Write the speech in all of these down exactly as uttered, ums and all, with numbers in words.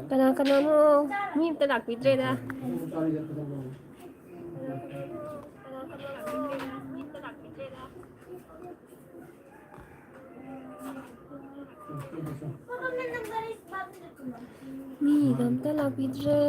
ꯀꯅꯥ ꯀꯅꯥꯅꯣ? ꯃꯤ ꯑꯝꯇ ꯂꯥꯛꯄꯤꯗ꯭ꯔꯦꯗ꯫ ꯃꯤꯒ ꯑꯝꯇ ꯂꯥꯛꯄꯤꯗ꯭ꯔꯦ꯫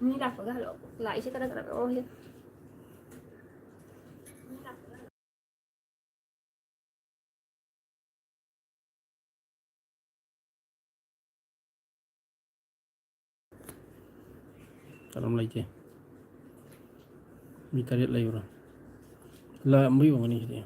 ꯃꯤ ꯂꯥꯛꯄꯒ ꯍꯜꯂꯛꯑꯣ꯫ ꯂꯥꯛꯏꯁꯦ ꯀꯅꯥ ꯀꯅꯥꯅꯣ? ꯀꯔꯝ ꯂꯩꯇꯦ꯫ ꯃꯤ ꯇꯔꯦꯠ ꯂꯩꯕ꯭ꯔꯥ? ꯂꯥꯛꯑꯝꯕ ꯌꯣꯟꯒꯅꯤ ꯁꯤꯗꯤ꯫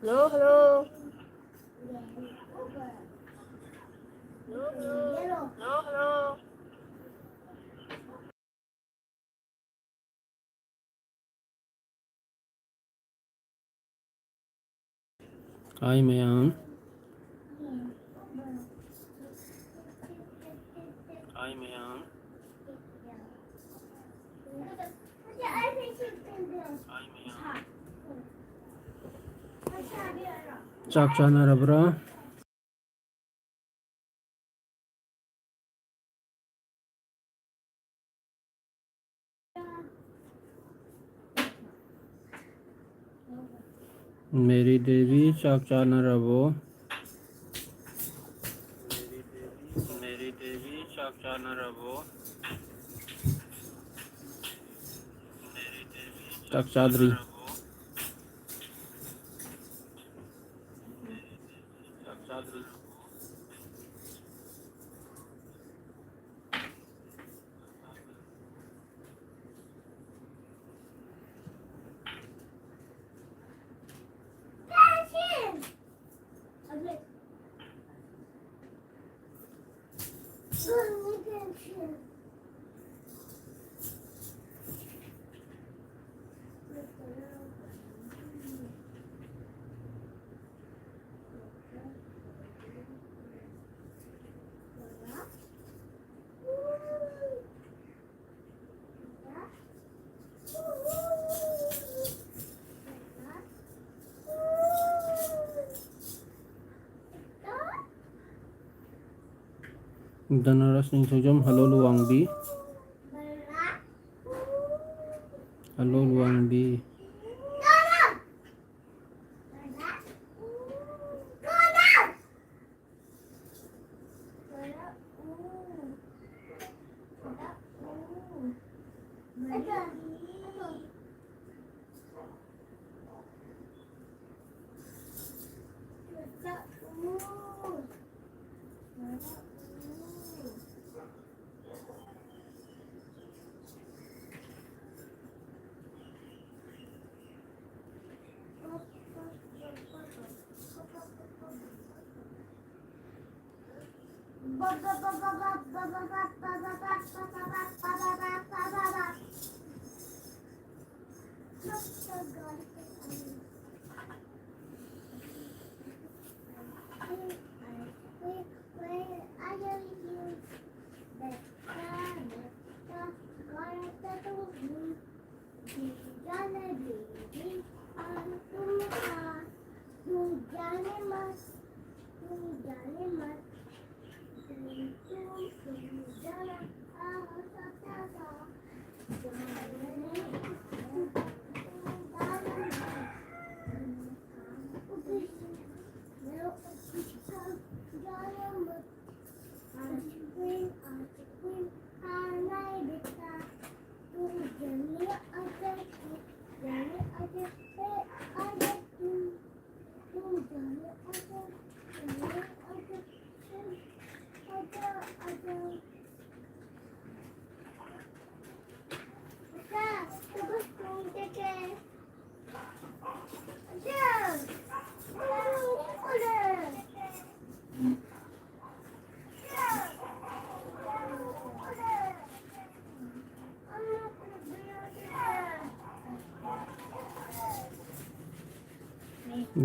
Hello, hello. Hello, hello. Hello, hello. Hi ꯃꯌꯥꯝ꯫ ꯍꯥꯏ ꯃꯌꯥꯝ꯫ ꯆꯥꯛ ꯆꯥꯅꯔꯕ꯭ꯔꯥ? ꯃꯦꯔꯤ ꯗꯦꯕꯤ, ꯆꯥꯛ ꯆꯥꯅꯔꯕꯣ? ꯃꯦꯔꯤ ꯗꯦꯕꯤ, ꯆꯥꯛ ꯆꯥꯅꯔꯕꯣ? ꯆꯥꯛ ꯆꯥꯗ꯭ꯔꯤ꯫ ꯆꯥꯛ ꯆꯥꯗ꯭ꯔꯤ꯫ ꯙꯅꯔꯥꯖ ꯅꯤꯡꯊꯧꯖꯝ, ꯍꯜꯂꯣ ꯂꯨꯋꯥꯡꯕꯤ꯫ ꯍꯜꯂꯣ ꯂꯨꯋꯥꯡꯕꯤ꯫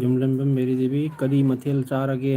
ꯌꯨꯝꯂꯝꯕꯝ ꯃꯦꯔꯤ ꯗꯦꯕꯤ, ꯀꯔꯤ ꯃꯊꯦꯜ ꯆꯥꯔꯒꯦ?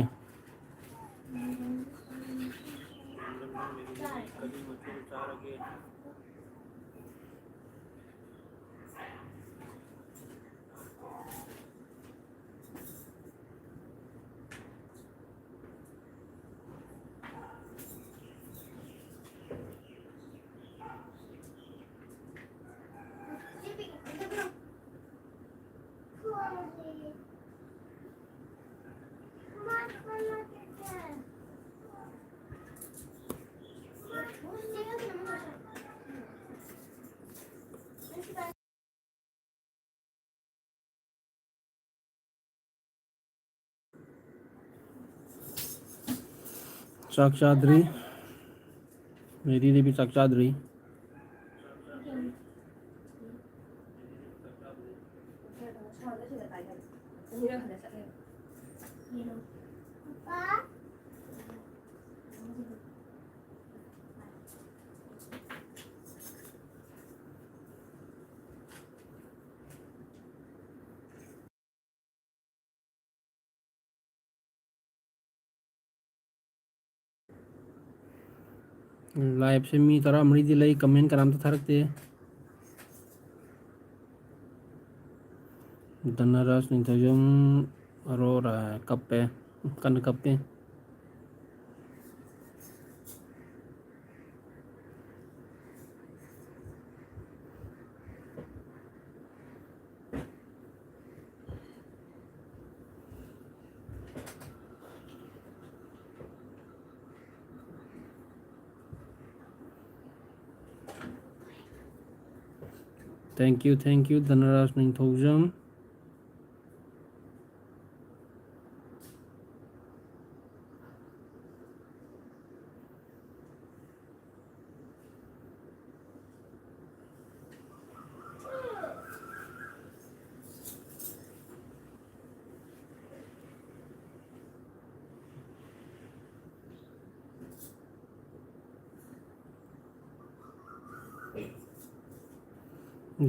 ꯆꯥꯛ ꯆꯥꯗ꯭ꯔꯤ꯫ ꯃꯦꯔꯤ ꯗꯦꯕꯤ ꯆꯥꯛ ꯆꯥꯗ꯭ꯔꯤ꯫ Live ꯁꯦ ꯃꯤ ꯇꯔꯥꯃꯔꯤꯗꯤ ꯂꯩ, comment ꯀꯅꯥꯝꯇ ꯊꯥꯔꯛꯇꯦ꯫ ꯙꯅꯔꯥꯖ ꯅꯤꯡꯊꯧꯖꯝ ꯑꯔꯣꯔꯥ ꯀꯞꯄꯦ, ꯀꯟꯅ ꯀꯞꯄꯦ꯫ Thank you, thank you, ꯙꯅꯔꯥꯖ Ningthoujam.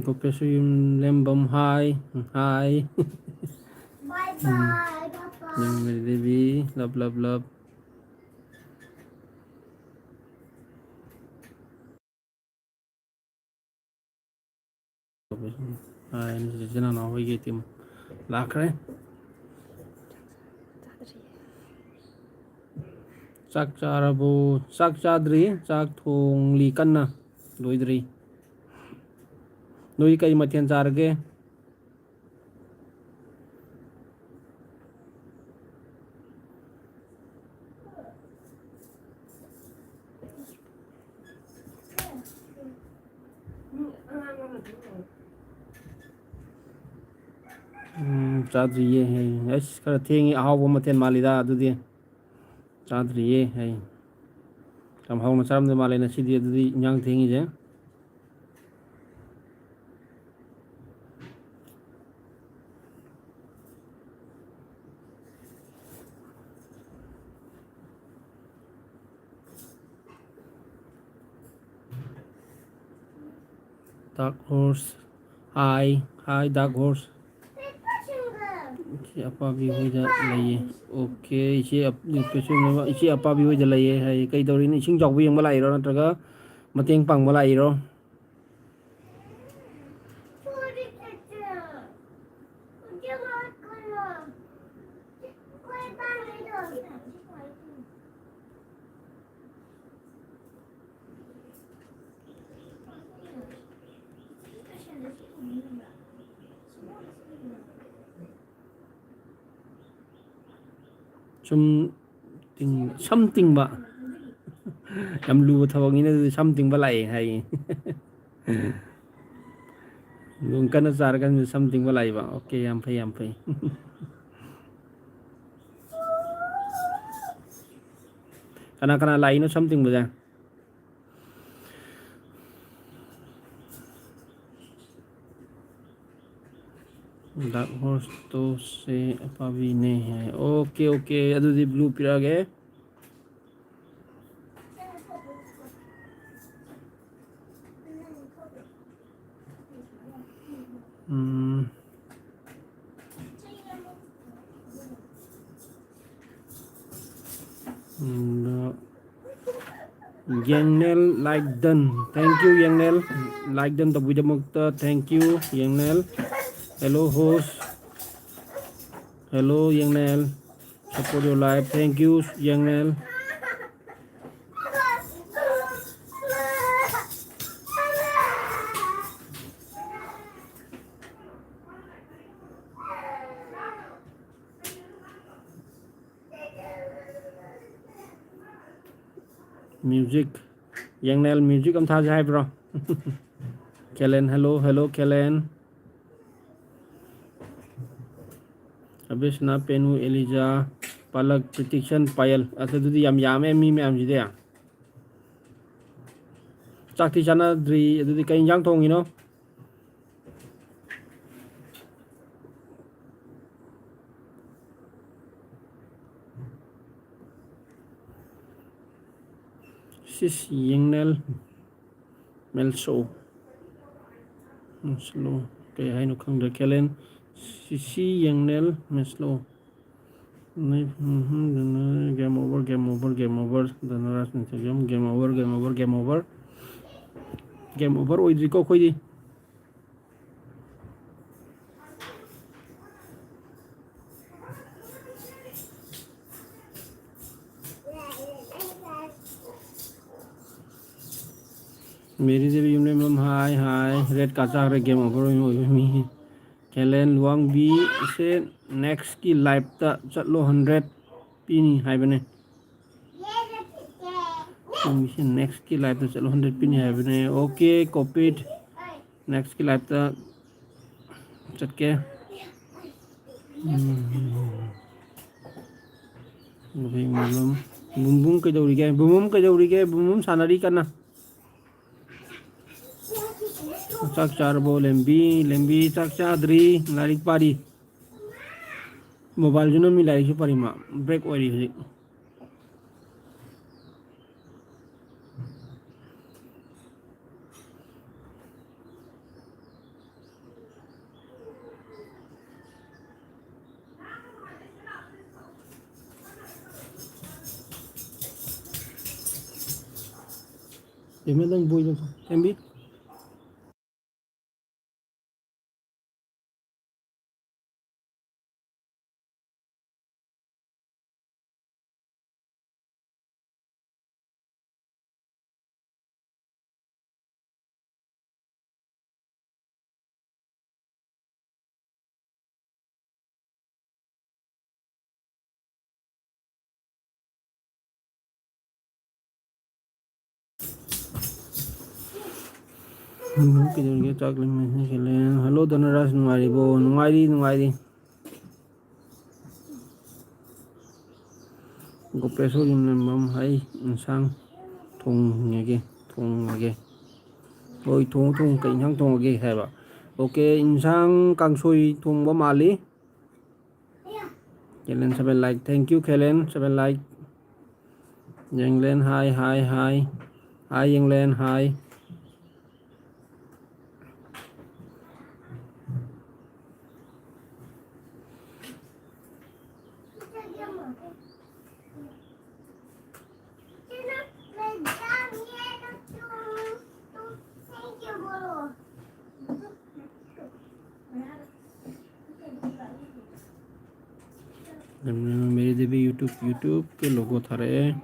ꯒꯣꯄꯦꯁ ꯌꯨꯝꯂꯦꯝꯕꯝ, hi, hi꯫ Bye bye, papa꯫ ꯌꯨꯝꯂꯦꯝꯕꯤ Devi, love, love, love꯫ Hi, ꯏꯆꯤꯟ ꯏꯅꯥꯎ ꯍꯣꯏꯒꯤ team ꯂꯥꯛꯈ꯭ꯔꯦ꯫ ꯆꯥꯛ ꯆꯥꯔꯕꯣ? ꯆꯥꯛ ꯆꯥꯗ꯭ꯔꯤ, ꯆꯥꯛ ꯊꯣꯡꯂꯤ ꯀꯟꯅ, ꯂꯣꯏꯗ꯭ꯔꯤ꯫ ꯅꯣꯏ ꯀꯔꯤ ꯃꯊꯦꯜ ꯆꯥꯔꯒꯦ? ꯎꯝ, ꯆꯥꯗ꯭ꯔꯤꯌꯦ꯫ ꯑꯩꯁ, ꯈꯔ ꯊꯦꯡꯉꯤ꯫ ꯑꯍꯥꯎꯕ ꯃꯊꯦꯜ ꯃꯥꯜꯂꯤꯗ ꯑꯗꯨꯗꯤ꯫ ꯆꯥꯗ꯭ꯔꯤꯌꯦ ꯑꯩ꯫ ꯌꯥꯝ ꯍꯥꯎꯅ ꯆꯥꯔꯝꯗꯣꯏ ꯃꯥꯜꯂꯦ ꯉꯁꯤꯗꯤ, ꯑꯗꯨꯗꯤ ꯏꯟꯖꯥꯡ ꯊꯦꯡꯉꯤꯁꯦ꯫ Dark horse, hi, hi, dark horse. ꯏꯆꯦ ꯑꯄꯥꯕꯤ ꯍꯣꯏꯗ ꯂꯩꯌꯦ꯫ ꯑꯣꯀꯦ, ꯏꯆꯦ ꯑꯞ-, ꯏꯆꯦ ꯑꯄꯥꯕꯤ ꯍꯣꯏꯗ ꯂꯩꯌꯦ ꯍꯥꯏ꯫ ꯀꯩꯗꯧꯔꯤꯅꯣ? ꯏꯁꯤꯡ ꯆꯥꯎꯕ ꯌꯦꯡꯕ ꯂꯥꯛꯏꯔꯣ, ꯅꯠꯇ꯭ꯔꯒ ꯃꯇꯦꯡ ꯄꯥꯡꯕ ꯂꯥꯛꯏꯔꯣ? ꯁꯨꯝ ꯇꯤꯡ-, ꯁꯝ ꯇꯤꯡꯕ꯫ ꯌꯥꯝ ꯂꯨꯕ ꯊꯕꯛꯅꯤꯅ ꯑꯗꯨꯗꯤ, ꯁꯝ ꯇꯤꯡꯕ ꯂꯥꯛꯑꯦ ꯍꯥꯏꯌꯦ꯫ ꯅꯣꯡ ꯀꯟꯅ ꯆꯥꯔꯀꯥꯟꯗ ꯁꯝ ꯇꯤꯡꯕ ꯂꯥꯛꯏꯕ꯫ ꯑꯣꯀꯦ, ꯌꯥꯝ ꯐꯩ, ꯌꯥꯝ ꯐꯩ꯫ ꯀꯅꯥ ꯀꯅꯥ ꯂꯥꯛꯏꯅꯣ ꯁꯝ ꯇꯤꯡꯕꯁꯦ? ꯗꯥꯔꯛ ꯍꯣꯔꯁꯇꯣꯁꯦ ꯑꯄꯥꯕꯤꯅꯦ ꯍꯥꯏ꯫ ꯑꯣꯀꯦ, ꯑꯣꯀꯦ, ꯑꯗꯨꯗꯤ ꯕ꯭ꯂꯨ ꯄꯤꯔꯛꯑꯒꯦ꯫ ꯎꯝ꯫ ꯎꯝ, ꯌꯦꯡꯅꯦꯜ like done꯫ Thank you, ꯌꯦꯡꯅꯦꯜ꯫ Like done ꯇꯧꯕꯒꯤꯗꯃꯛꯇ thank you, ꯌꯦꯡꯅꯦꯜ꯫ Hello, host꯫ Hello, ꯌꯦꯡꯅꯦꯜ꯫ Support your life. Thank you, ꯌꯦꯡꯅꯦꯜ꯫ Music, ꯌꯦꯡꯅꯦꯜ, music ꯑꯃ ꯊꯥꯁꯦ ꯍꯥꯏꯕ꯭ꯔꯣ? ꯀꯦꯂꯦꯟ, hello, hello, ꯀꯦꯂꯦꯟ꯫ ꯑꯕꯦꯁꯅꯥ, ꯄꯦꯅꯨ, ꯑꯦꯂꯤꯖꯥ, ꯄꯥꯂꯛ, ꯄ꯭ꯔꯤꯇꯤꯛꯁꯟ, ꯄꯥꯌꯜ꯫ ꯑꯁ, ꯑꯗꯨꯗꯤ ꯌꯥꯝ ꯌꯥꯝꯃꯦ ꯃꯤ ꯃꯌꯥꯝꯁꯤꯗꯤ꯫ ꯆꯥꯛꯇꯤ ꯆꯥꯅꯗ꯭ꯔꯤ꯫ ꯑꯗꯨꯗꯤ ꯀꯩ ꯏꯟꯖꯥꯡ ꯊꯣꯡꯉꯤꯅꯣ? ꯁꯤꯁ, ꯌꯦꯡꯅꯦꯜ, ꯃꯦꯜꯁꯣ, ꯃꯦꯜꯁꯣ, ꯀꯩ ꯍꯥꯏꯅꯣ ꯈꯪꯗ꯭ꯔꯦ꯫ ꯀꯦꯂꯦꯟ, ꯁꯤꯁꯤ ꯌꯦꯡꯅꯦꯜ ꯃꯦꯁꯂꯣ꯫ ꯅꯣꯏ, um, um, game over, game over, game over. Dhanraj Ningthoujam, game over, game over, game over. Game over ꯑꯣꯏꯗ꯭ꯔꯤꯀꯣ ꯑꯩꯈꯣꯏꯗꯤ꯫ ꯃꯦꯔꯤ ꯗꯦꯕꯤ ꯌꯨꯝꯂꯦꯝꯕꯝ, ꯍꯥꯏ, ꯍꯥꯏ꯫ ꯔꯦꯠ ꯀꯥꯔꯠ ꯆꯥꯈ꯭ꯔꯦ, ꯒꯦꯝ ꯑꯣꯚꯔ ꯑꯣꯏꯅ ꯑꯣꯏꯕ ꯃꯤ꯫ ꯀꯦꯂꯦꯟ ꯂꯨꯋꯥꯡꯕꯤꯁꯦ ꯅꯦꯛꯁꯀꯤ ꯂꯥꯏꯞꯇ ꯆꯠꯂꯣ, ꯍꯟꯗ꯭ꯔꯦꯠ ꯄꯤꯅꯤ ꯍꯥꯏꯕꯅꯦ꯫ ꯂꯨꯋꯥꯡꯕꯤꯁꯦ ꯅꯦꯛꯁꯀꯤ ꯂꯥꯏꯞꯇ ꯆꯠꯂꯣ, ꯍꯟꯗ꯭ꯔꯦꯠ ꯄꯤꯅꯤ ꯍꯥꯏꯕꯅꯦ꯫ ꯑꯣꯀꯦ, ꯀꯣꯄꯤꯠ꯫ ꯅꯦꯛꯁꯀꯤ ꯂꯥꯏꯞꯇ ꯆꯠꯀꯦ꯫ ꯎꯝ꯫ ꯕꯨꯝꯕꯨꯝ ꯀꯩꯗꯧꯔꯤꯒꯦ? ꯕꯨꯝꯕꯨꯝ ꯀꯩꯗꯧꯔꯤꯒꯦ? ꯕꯨꯝꯕꯨꯝ ꯁꯥꯟꯅꯔꯤ ꯀꯟꯅ꯫ ꯆꯥꯛ ꯆꯥꯔꯕꯣ, ꯂꯦꯝꯕꯤ? ꯂꯦꯝꯕꯤ ꯆꯥꯛ ꯆꯥꯗ꯭ꯔꯤ, ꯂꯥꯏꯔꯤꯛ ꯄꯥꯔꯤ꯫ ꯃꯣꯕꯥꯏꯜꯁꯨ ꯅꯝꯃꯤ, ꯂꯥꯏꯔꯤꯛꯁꯨ ꯄꯥꯔꯤ꯫ ꯃꯥ ꯕ꯭ꯔꯦꯛ ꯑꯣꯏꯔꯤ ꯍꯧꯖꯤꯛ꯫ ꯂꯦꯝꯕꯤ, ꯅꯪ ꯕꯣꯏꯗꯣ ꯑꯝꯇ꯫ ꯂꯦꯝꯕꯤ꯫ ꯎꯝ, ꯀꯩꯗꯧꯔꯤꯒꯦ? ꯆꯥꯛ ꯂꯩꯃꯟꯈꯤꯂꯦ꯫ ꯍꯜꯂꯣ ꯙꯅꯔꯥꯖ, ꯅꯨꯡꯉꯥꯏꯔꯤꯕꯣ? ꯅꯨꯡꯉꯥꯏꯔꯤ, ꯅꯨꯡꯉꯥꯏꯔꯤ꯫ ꯒꯣꯄꯦꯁꯣꯔ ꯌꯨꯝꯂꯦꯝꯕꯝ, ꯑꯩ ꯏꯟꯁꯥꯡ ꯊꯣꯡꯉꯒꯦ, ꯊꯣꯡꯉꯒꯦ꯫ ꯍꯣꯏ, ꯊꯣꯡꯉꯨ, ꯊꯣꯡꯉꯨ꯫ ꯀꯩ ꯏꯟꯁꯥꯡ ꯊꯣꯡꯉꯒꯦ ꯍꯥꯏꯕ? ꯑꯣꯀꯦ, ꯏꯟꯁꯥꯡ ꯀꯥꯡꯁꯣꯏ ꯊꯣꯡꯕ ꯃꯥꯜꯂꯤ꯫ ꯀꯦꯂꯦꯟ seven like, thank you ꯀꯦꯂꯦꯟ seven like꯫ ꯌꯦꯡꯂꯦꯟ, high, high, high. High, ꯌꯦꯡꯂꯦꯟ, high. Mary Devi YouTube, YouTubeꯀꯤ logo ꯊꯥꯔꯛꯑꯦ꯫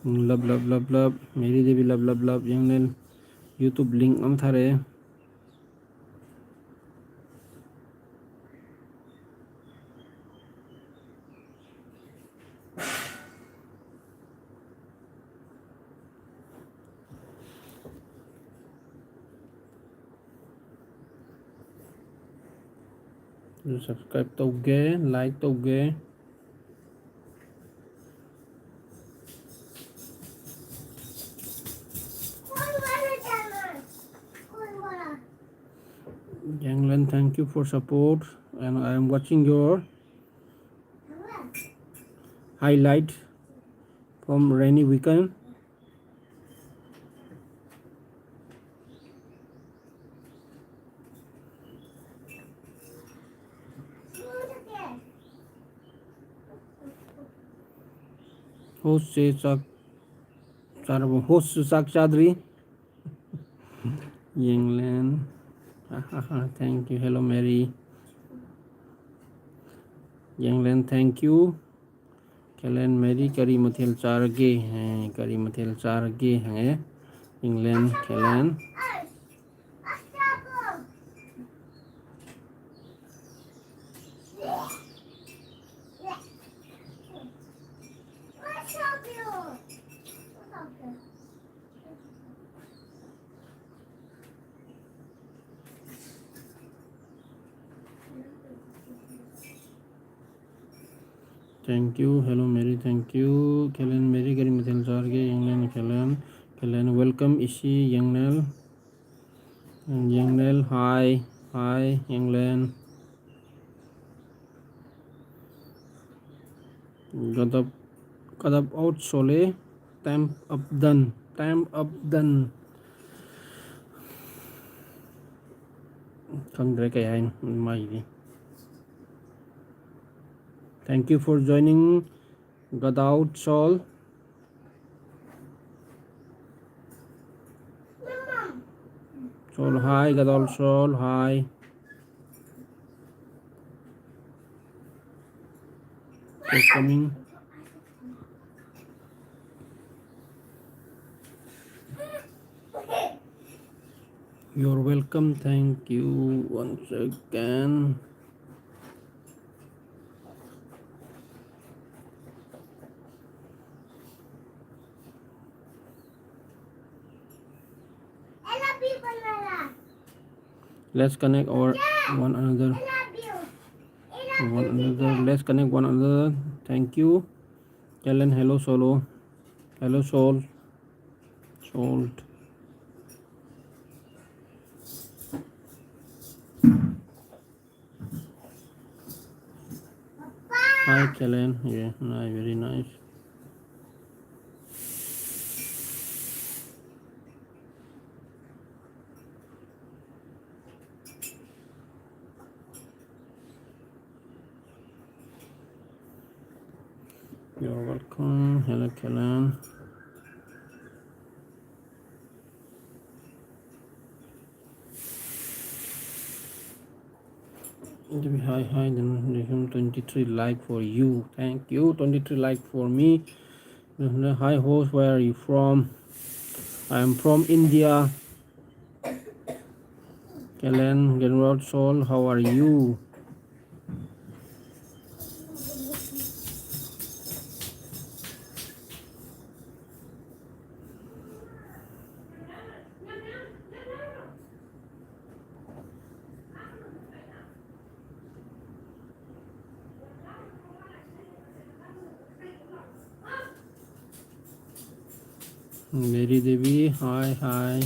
Love, love, love, love. Mary Devi, love, love, love. ꯌꯦꯡꯅꯦ꯫ YouTube link ꯑꯃ ꯊꯥꯔꯛꯑꯦ꯫ Subscribe ꯇꯧꯒꯦ, like ꯇꯧꯒꯦ꯫ Yanglen, thank you for support, and I am watching your highlight from rainy weekend. Host ꯁꯦ ꯆꯥꯛ ꯆꯥꯔꯕꯣ? Host ꯁꯨ ꯆꯥꯛ ꯆꯥꯗ꯭ꯔꯤ꯫ ꯌꯦꯡꯂꯦꯟ꯫ Thank you. Hello, Mary. ꯌꯦꯡꯂꯦꯟ, thank you. ꯀꯦꯂꯦꯟ, Mary ꯀꯔꯤ ꯃꯊꯦꯜ ꯆꯥꯔꯒꯦ? ꯑꯦ, ꯀꯔꯤ ꯃꯊꯦꯜ ꯆꯥꯔꯒꯦ ꯍꯪꯉꯦ꯫ ꯏꯪꯂꯦꯟ, ꯀꯦꯂꯦꯟ꯫ Thank you. Hello, Mary. Thank you. ꯀꯦꯂꯦꯟ, Mary ꯀꯔꯤ ꯃꯊꯦꯜ ꯆꯥꯔꯒꯦ? ꯌꯦꯡꯂꯦꯟ, ꯀꯦꯂꯦꯟ꯫ ꯀꯦꯂꯦꯟ, welcome, ꯏꯁꯤ, ꯌꯦꯡꯂꯦꯟ꯫ ꯌꯦꯡꯂꯦꯟ, hi, hi, ꯌꯦꯡꯂꯦꯟ꯫ ꯒꯗꯞ, ꯒꯗꯞ ꯑꯥꯎꯠ ꯁꯣꯂꯦ, time up done, time up done꯫ ꯈꯪꯗ꯭ꯔꯦ ꯀꯩ ꯍꯥꯏꯅꯣ ꯃꯥꯒꯤꯗꯤ꯫ Thank you for joining, God Out Soul. Sol, hi, Gadol Sol, hi. For coming. You're welcome. Thank you once again. Let's connect our one another. One another. Let's connect one another. Thank you. Kellen, hello, Solo. Hello, Sol. Salt. Hi, Kellen. Yeah, nice, very nice. You're welcome. Hello, Kellen. Hi, hi, then twenty-three like for you. Thank you. twenty-three like for me. Hi, host, where are you from? I am from India. Kellen, General Sol, how are you? Mary Devi, hi, hi.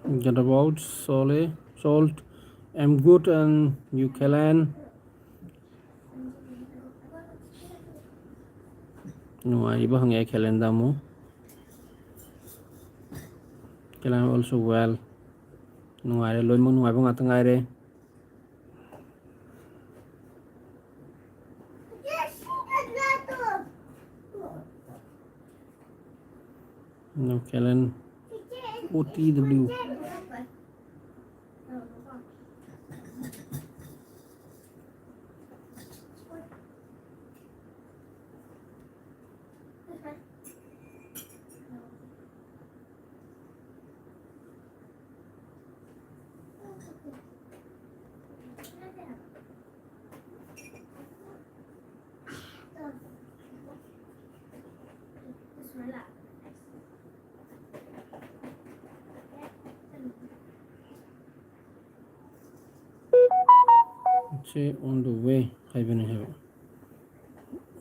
What about Sole? Salt. I'm good, and you, Kellen? ꯅꯨꯡꯉꯥꯏꯔꯤꯕ ꯍꯪꯉꯛꯑꯦ ꯀꯦꯂꯦꯟꯗ ꯑꯃꯨꯛ꯫ ꯀꯦꯂꯦꯟ also well. ꯅꯨꯡꯉꯥꯏꯔꯦ, ꯂꯣꯏꯅꯃꯛ ꯅꯨꯡꯉꯥꯏꯕ ꯉꯥꯛꯇ ꯉꯥꯏꯔꯦ꯫ No, Kellen. O T W. Say on the way ꯍꯥꯏꯕꯅꯦ ꯍꯥꯏꯕ꯫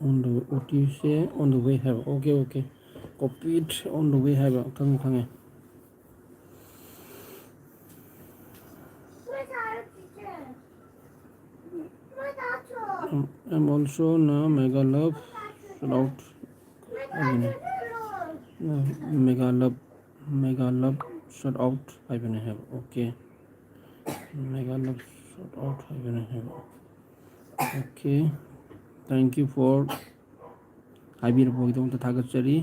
On the, O T say on the way ꯍꯥꯏꯕ꯫ Okay, okay. Copy it, on the way ꯍꯥꯏꯕ꯫ ꯈꯪꯉꯦ, ꯈꯪꯉꯦ꯫ I'm also na mega love shout out ꯍꯥꯏꯕꯅꯦ꯫ Mega love, mega love shout out ꯍꯥꯏꯕꯅꯦ ꯍꯥꯏꯕ꯫ Okay. Mega love shout out ꯍꯥꯏꯕꯅꯦ ꯍꯥꯏꯕ꯫ Okay. Thank you for ꯍꯥꯏꯕꯤꯔꯛꯄꯒꯤꯗꯃꯛꯇ ꯊꯥꯒꯠꯆꯔꯤ꯫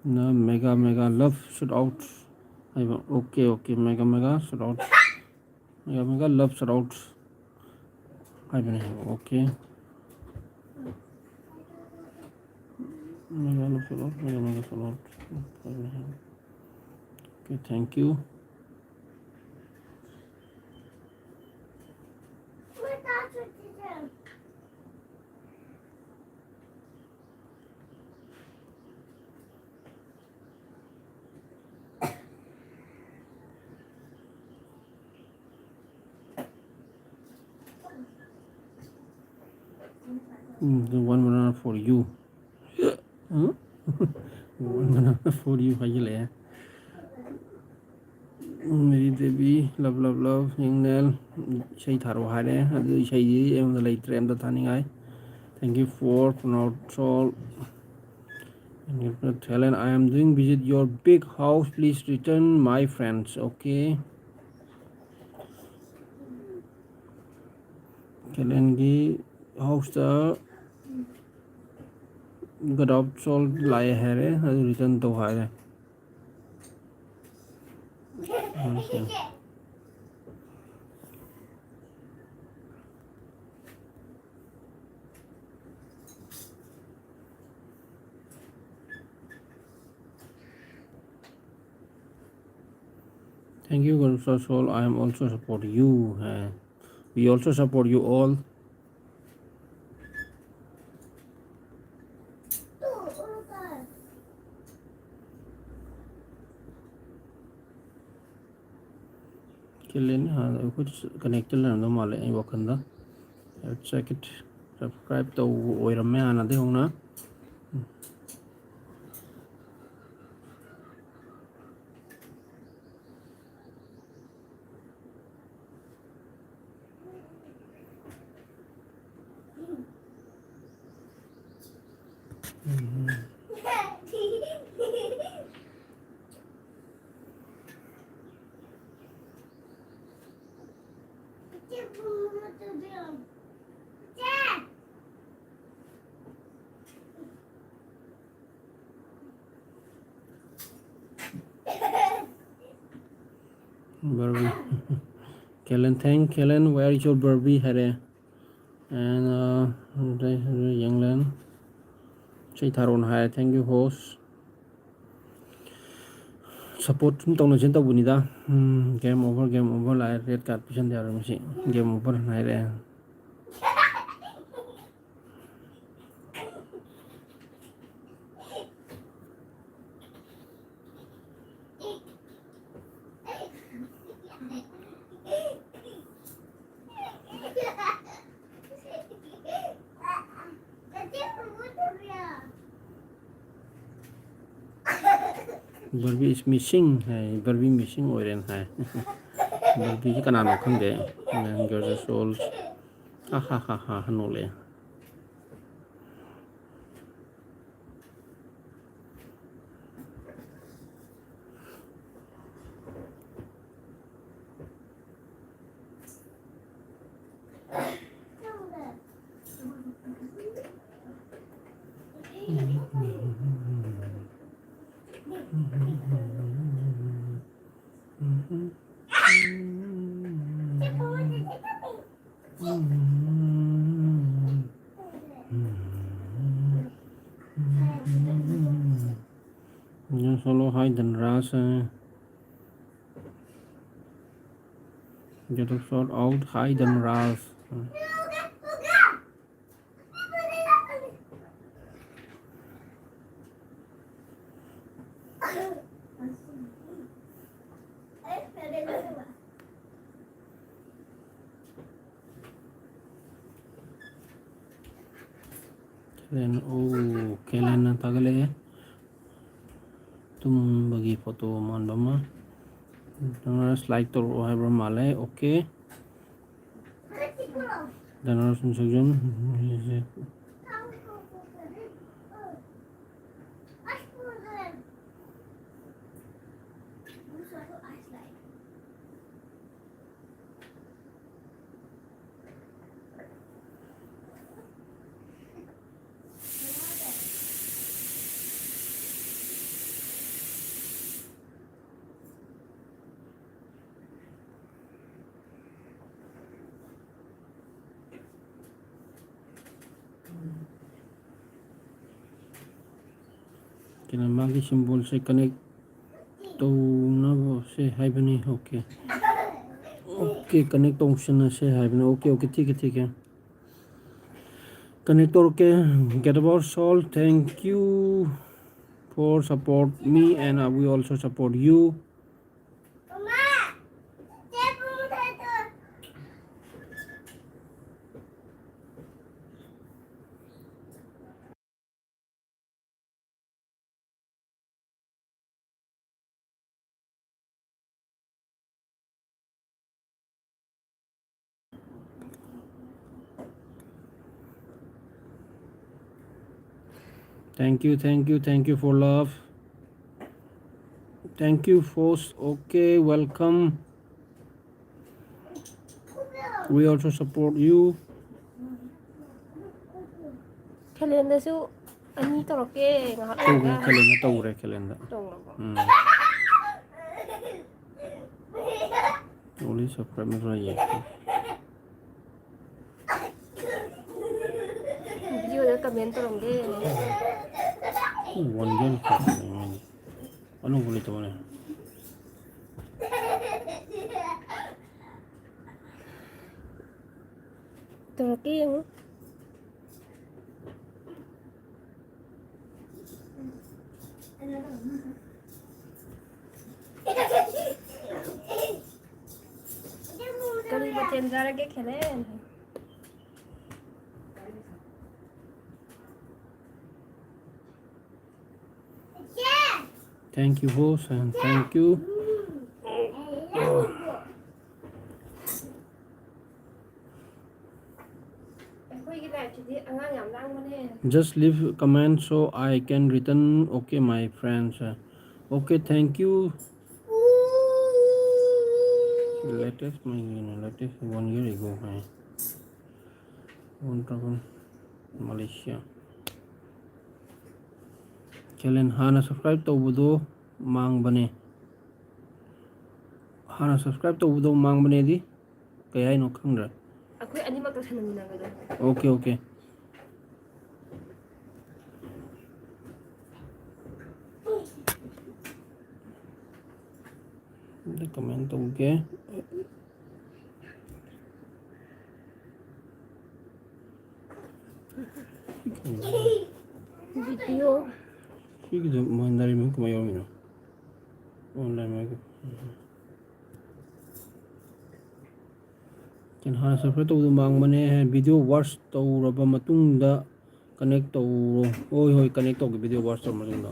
ꯅ mega mega love shout out ꯍꯥꯏꯕ꯫ Okay, okay. Mega mega shout out, mega mega love shout out ꯍꯥꯏꯕꯅꯦ ꯍꯥꯏꯕ꯫ Okay. Mega love shout out, mega mega shout out ꯍꯥꯏꯕꯅꯦ ꯍꯥꯏꯕ꯫ Okay, thank you. Mm, the one banana for you. Um? One banana for you ꯍꯥꯏꯖꯤꯜꯂꯛꯑꯦ꯫ Um, Mary Devi, love, love, love, ꯌꯦꯡꯅꯦꯜ, ꯏꯁꯩ ꯊꯥꯔꯛꯑꯣ ꯍꯥꯏꯔꯦ꯫ ꯑꯗꯨ ꯏꯁꯩꯗꯤ ꯑꯩꯉꯣꯟꯗ ꯂꯩꯇ꯭ꯔꯦ ꯑꯝꯇ ꯊꯥꯅꯤꯡꯉꯥꯏ꯫ Thank you for pronounce all. Helen, I am doing visit your big house, please return my friends. Okay. ꯀꯦꯂꯦꯟꯒꯤ ꯍꯥꯎꯁꯇ God of Soul ꯂꯥꯛꯑꯦ ꯍꯥꯏꯔꯦ, ꯑꯗꯨ return ꯇꯧ ꯍꯥꯏꯔꯦ꯫ Thank you, God of Soul. I am also support you. Uh, we also support you all. ꯀꯦꯂꯦꯟ ꯍꯥꯟꯅ ꯑꯩꯈꯣꯏ connected ꯂꯩꯔꯝꯗꯧ ꯃꯥꯜꯂꯦ ꯑꯩ ꯋꯥꯈꯜꯗ꯫ Check it. Subscribe ꯇꯧꯕ ꯑꯣꯏꯔꯝꯃꯦ ꯍꯥꯟꯅꯗꯩ ꯍꯧꯅ꯫ Barbie. Kellen, thank Kellen. Where is your Barbie? ꯍꯥꯏꯔꯦ꯫ And, uh, ꯌꯦꯡꯂꯦꯟ꯫ ꯏꯁꯩ ꯊꯥꯔꯣꯅ ꯍꯥꯏꯔꯦ꯫ Thank you, host. Support ꯁꯨꯝ ꯇꯧꯅꯁꯦꯅ ꯇꯧꯕꯅꯤꯗ꯫ ꯎꯝ, game over, game over ꯂꯥꯛꯑꯦ꯫ Red card ꯄꯤꯁꯟꯗ ꯌꯥꯔꯣꯏ ꯃꯁꯤ꯫ Game over ꯍꯥꯏꯔꯛꯑꯦ꯫ Barbie is missing high, Barbie missing ꯑꯣꯏꯔꯦꯅ ꯍꯥꯏ꯫ Barbieꯁꯤ ꯀꯅꯥꯅꯣ ꯈꯪꯗꯦ꯫ God of Soul꯫ ꯑꯍꯥ ꯍꯥ ꯍꯥ ꯍꯥ ꯅꯣꯛꯂꯛꯑꯦ꯫ Just follow. Hi Dhanraj. Get a shout out. Hi Dhanraj. ꯀꯦꯂꯦꯟ, ꯑꯣ, ꯀꯦꯂꯦꯟꯅ ꯊꯥꯒꯠꯂꯛꯑꯦ꯫ ꯇꯨꯝꯕꯒꯤ ꯐꯣꯇꯣ ꯃꯥꯟꯕ ꯑꯃ꯫ ꯅꯪꯅ ꯁ꯭ꯂꯥꯏꯛ ꯇꯧꯔꯛꯑꯣ ꯍꯥꯏꯕ꯭ꯔ ꯃꯥꯜꯂꯦ꯫ ꯑꯣꯀꯦ꯫ ꯗꯅꯔꯁꯟ ꯁꯦꯛꯁꯟ꯫ ꯀꯩꯅꯣ, ꯃꯥꯒꯤ ꯁꯤꯝꯕꯣꯜꯁꯦ ꯀꯅꯦꯛ ꯇꯧꯅꯕꯁꯦ ꯍꯥꯏꯕꯅꯤ꯫ ꯑꯣꯀꯦ, ꯑꯣꯀꯦ, ꯀꯅꯦꯛ ꯇꯧꯁꯤꯟꯅꯁꯦ ꯍꯥꯏꯕꯅꯤ꯫ ꯑꯣꯀꯦ, ꯑꯣꯀꯦ, ꯊꯤꯛ ꯍꯦ, ꯊꯤꯛ ꯍꯦ꯫ ꯀꯅꯦꯛ ꯇꯧꯔꯛꯀꯦ꯫ Get Above Soul, thank you for support me and, uh, we also support you. Thank you, thank you, thank you for love. Thank you, folks. Okay, welcome. We also support you. ꯀꯦꯂꯦꯟꯗꯁꯨ ꯑꯅꯤ ꯇꯧꯔꯛꯀꯦ ꯉꯥꯏꯍꯥꯛ ꯇꯧꯈ꯭ꯔꯦ, ꯂꯩꯔꯒ꯫ ꯀꯦꯂꯦꯟꯗ ꯇꯧꯈ꯭ꯔꯦ, ꯀꯦꯂꯦꯟꯗ꯫ ꯇꯧꯔꯕꯣ? ꯎꯝ꯫ Only subscribe ꯃꯁꯥ ꯌꯦꯡꯉꯦ꯫ Video ꯗ comment ꯇꯧꯔꯝꯒꯦ꯫ ꯎꯝ, one girl ꯈꯛꯇꯅꯦ ꯃꯣꯏꯗꯤ꯫ ꯑꯅꯧꯕ ꯂꯩꯇꯕꯅꯦ꯫ ꯇꯧꯔꯛꯀꯦ ꯌꯦꯡꯉꯨ꯫ ꯀꯔꯤ ꯃꯊꯦꯜ ꯆꯥꯔꯒꯦ, ꯈꯦꯂꯦꯟ? Thank you, host, and thank you. ꯑꯩꯈꯣꯏꯒꯤ live ꯁꯤꯗꯤ ꯑꯉꯥꯡ ꯌꯥꯝ ꯂꯥꯡꯕꯅꯦ꯫ Just leave comment so I can return. Okay, my friends. Okay, thank you. Latest, my, latest one year ago high. One thousand Malaysia. ꯈꯦꯂꯦꯟ, ꯍꯥꯟꯅ subscribe ꯇꯧꯕꯗꯣ ꯃꯥꯡꯕꯅꯦ꯫ ꯍꯥꯟꯅ subscribe ꯇꯧꯕꯗꯣ ꯃꯥꯡꯕꯅꯦꯗꯤ? ꯀꯩ ꯍꯥꯏꯅꯣ ꯈꯪꯗ꯭ꯔꯦ꯫ ꯑꯩꯈꯣꯏ ꯑꯅꯤꯃꯛ ꯇꯧꯁꯟꯃꯤꯟꯅꯕꯗꯣ꯫ Okay, okay. ꯑꯝꯇ comment ꯇꯧꯒꯦ꯫ Video꯫ ꯁꯤꯒꯤꯗ ꯃꯣꯏ ꯅꯥꯔꯤꯃꯌꯨꯝ ꯀꯃꯥꯏ ꯌꯥꯎꯔꯝꯃꯤꯅꯣ? ꯑꯣ, ꯅꯥꯔꯤꯃꯌꯨꯝ꯫ ꯀꯩꯅꯣ, ꯍꯥꯟꯅ subscribe ꯇꯧꯕꯗꯣ ꯃꯥꯡꯕꯅꯦ꯫ Video watch ꯇꯧꯔꯕ ꯃꯇꯨꯡꯗ connect ꯇꯧꯔꯣ꯫ ꯍꯣꯏ, ꯍꯣꯏ, connect ꯇꯧꯒꯦ, video watch ꯇꯧꯔꯕ ꯃꯇꯨꯡꯗ꯫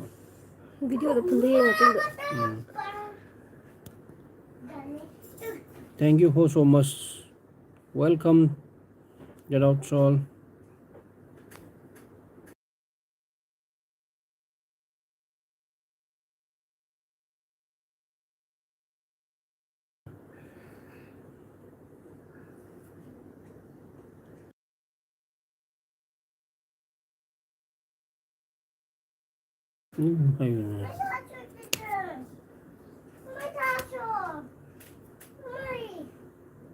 Video ꯗ ꯐꯨꯟꯗ ꯌꯦꯡꯉ ꯃꯇꯨꯡꯗ꯫ ꯎꯝ꯫ Thank you for so much. Welcome, Jadot Sol. ꯎꯝ, ꯍꯥꯏꯕꯅꯦ꯫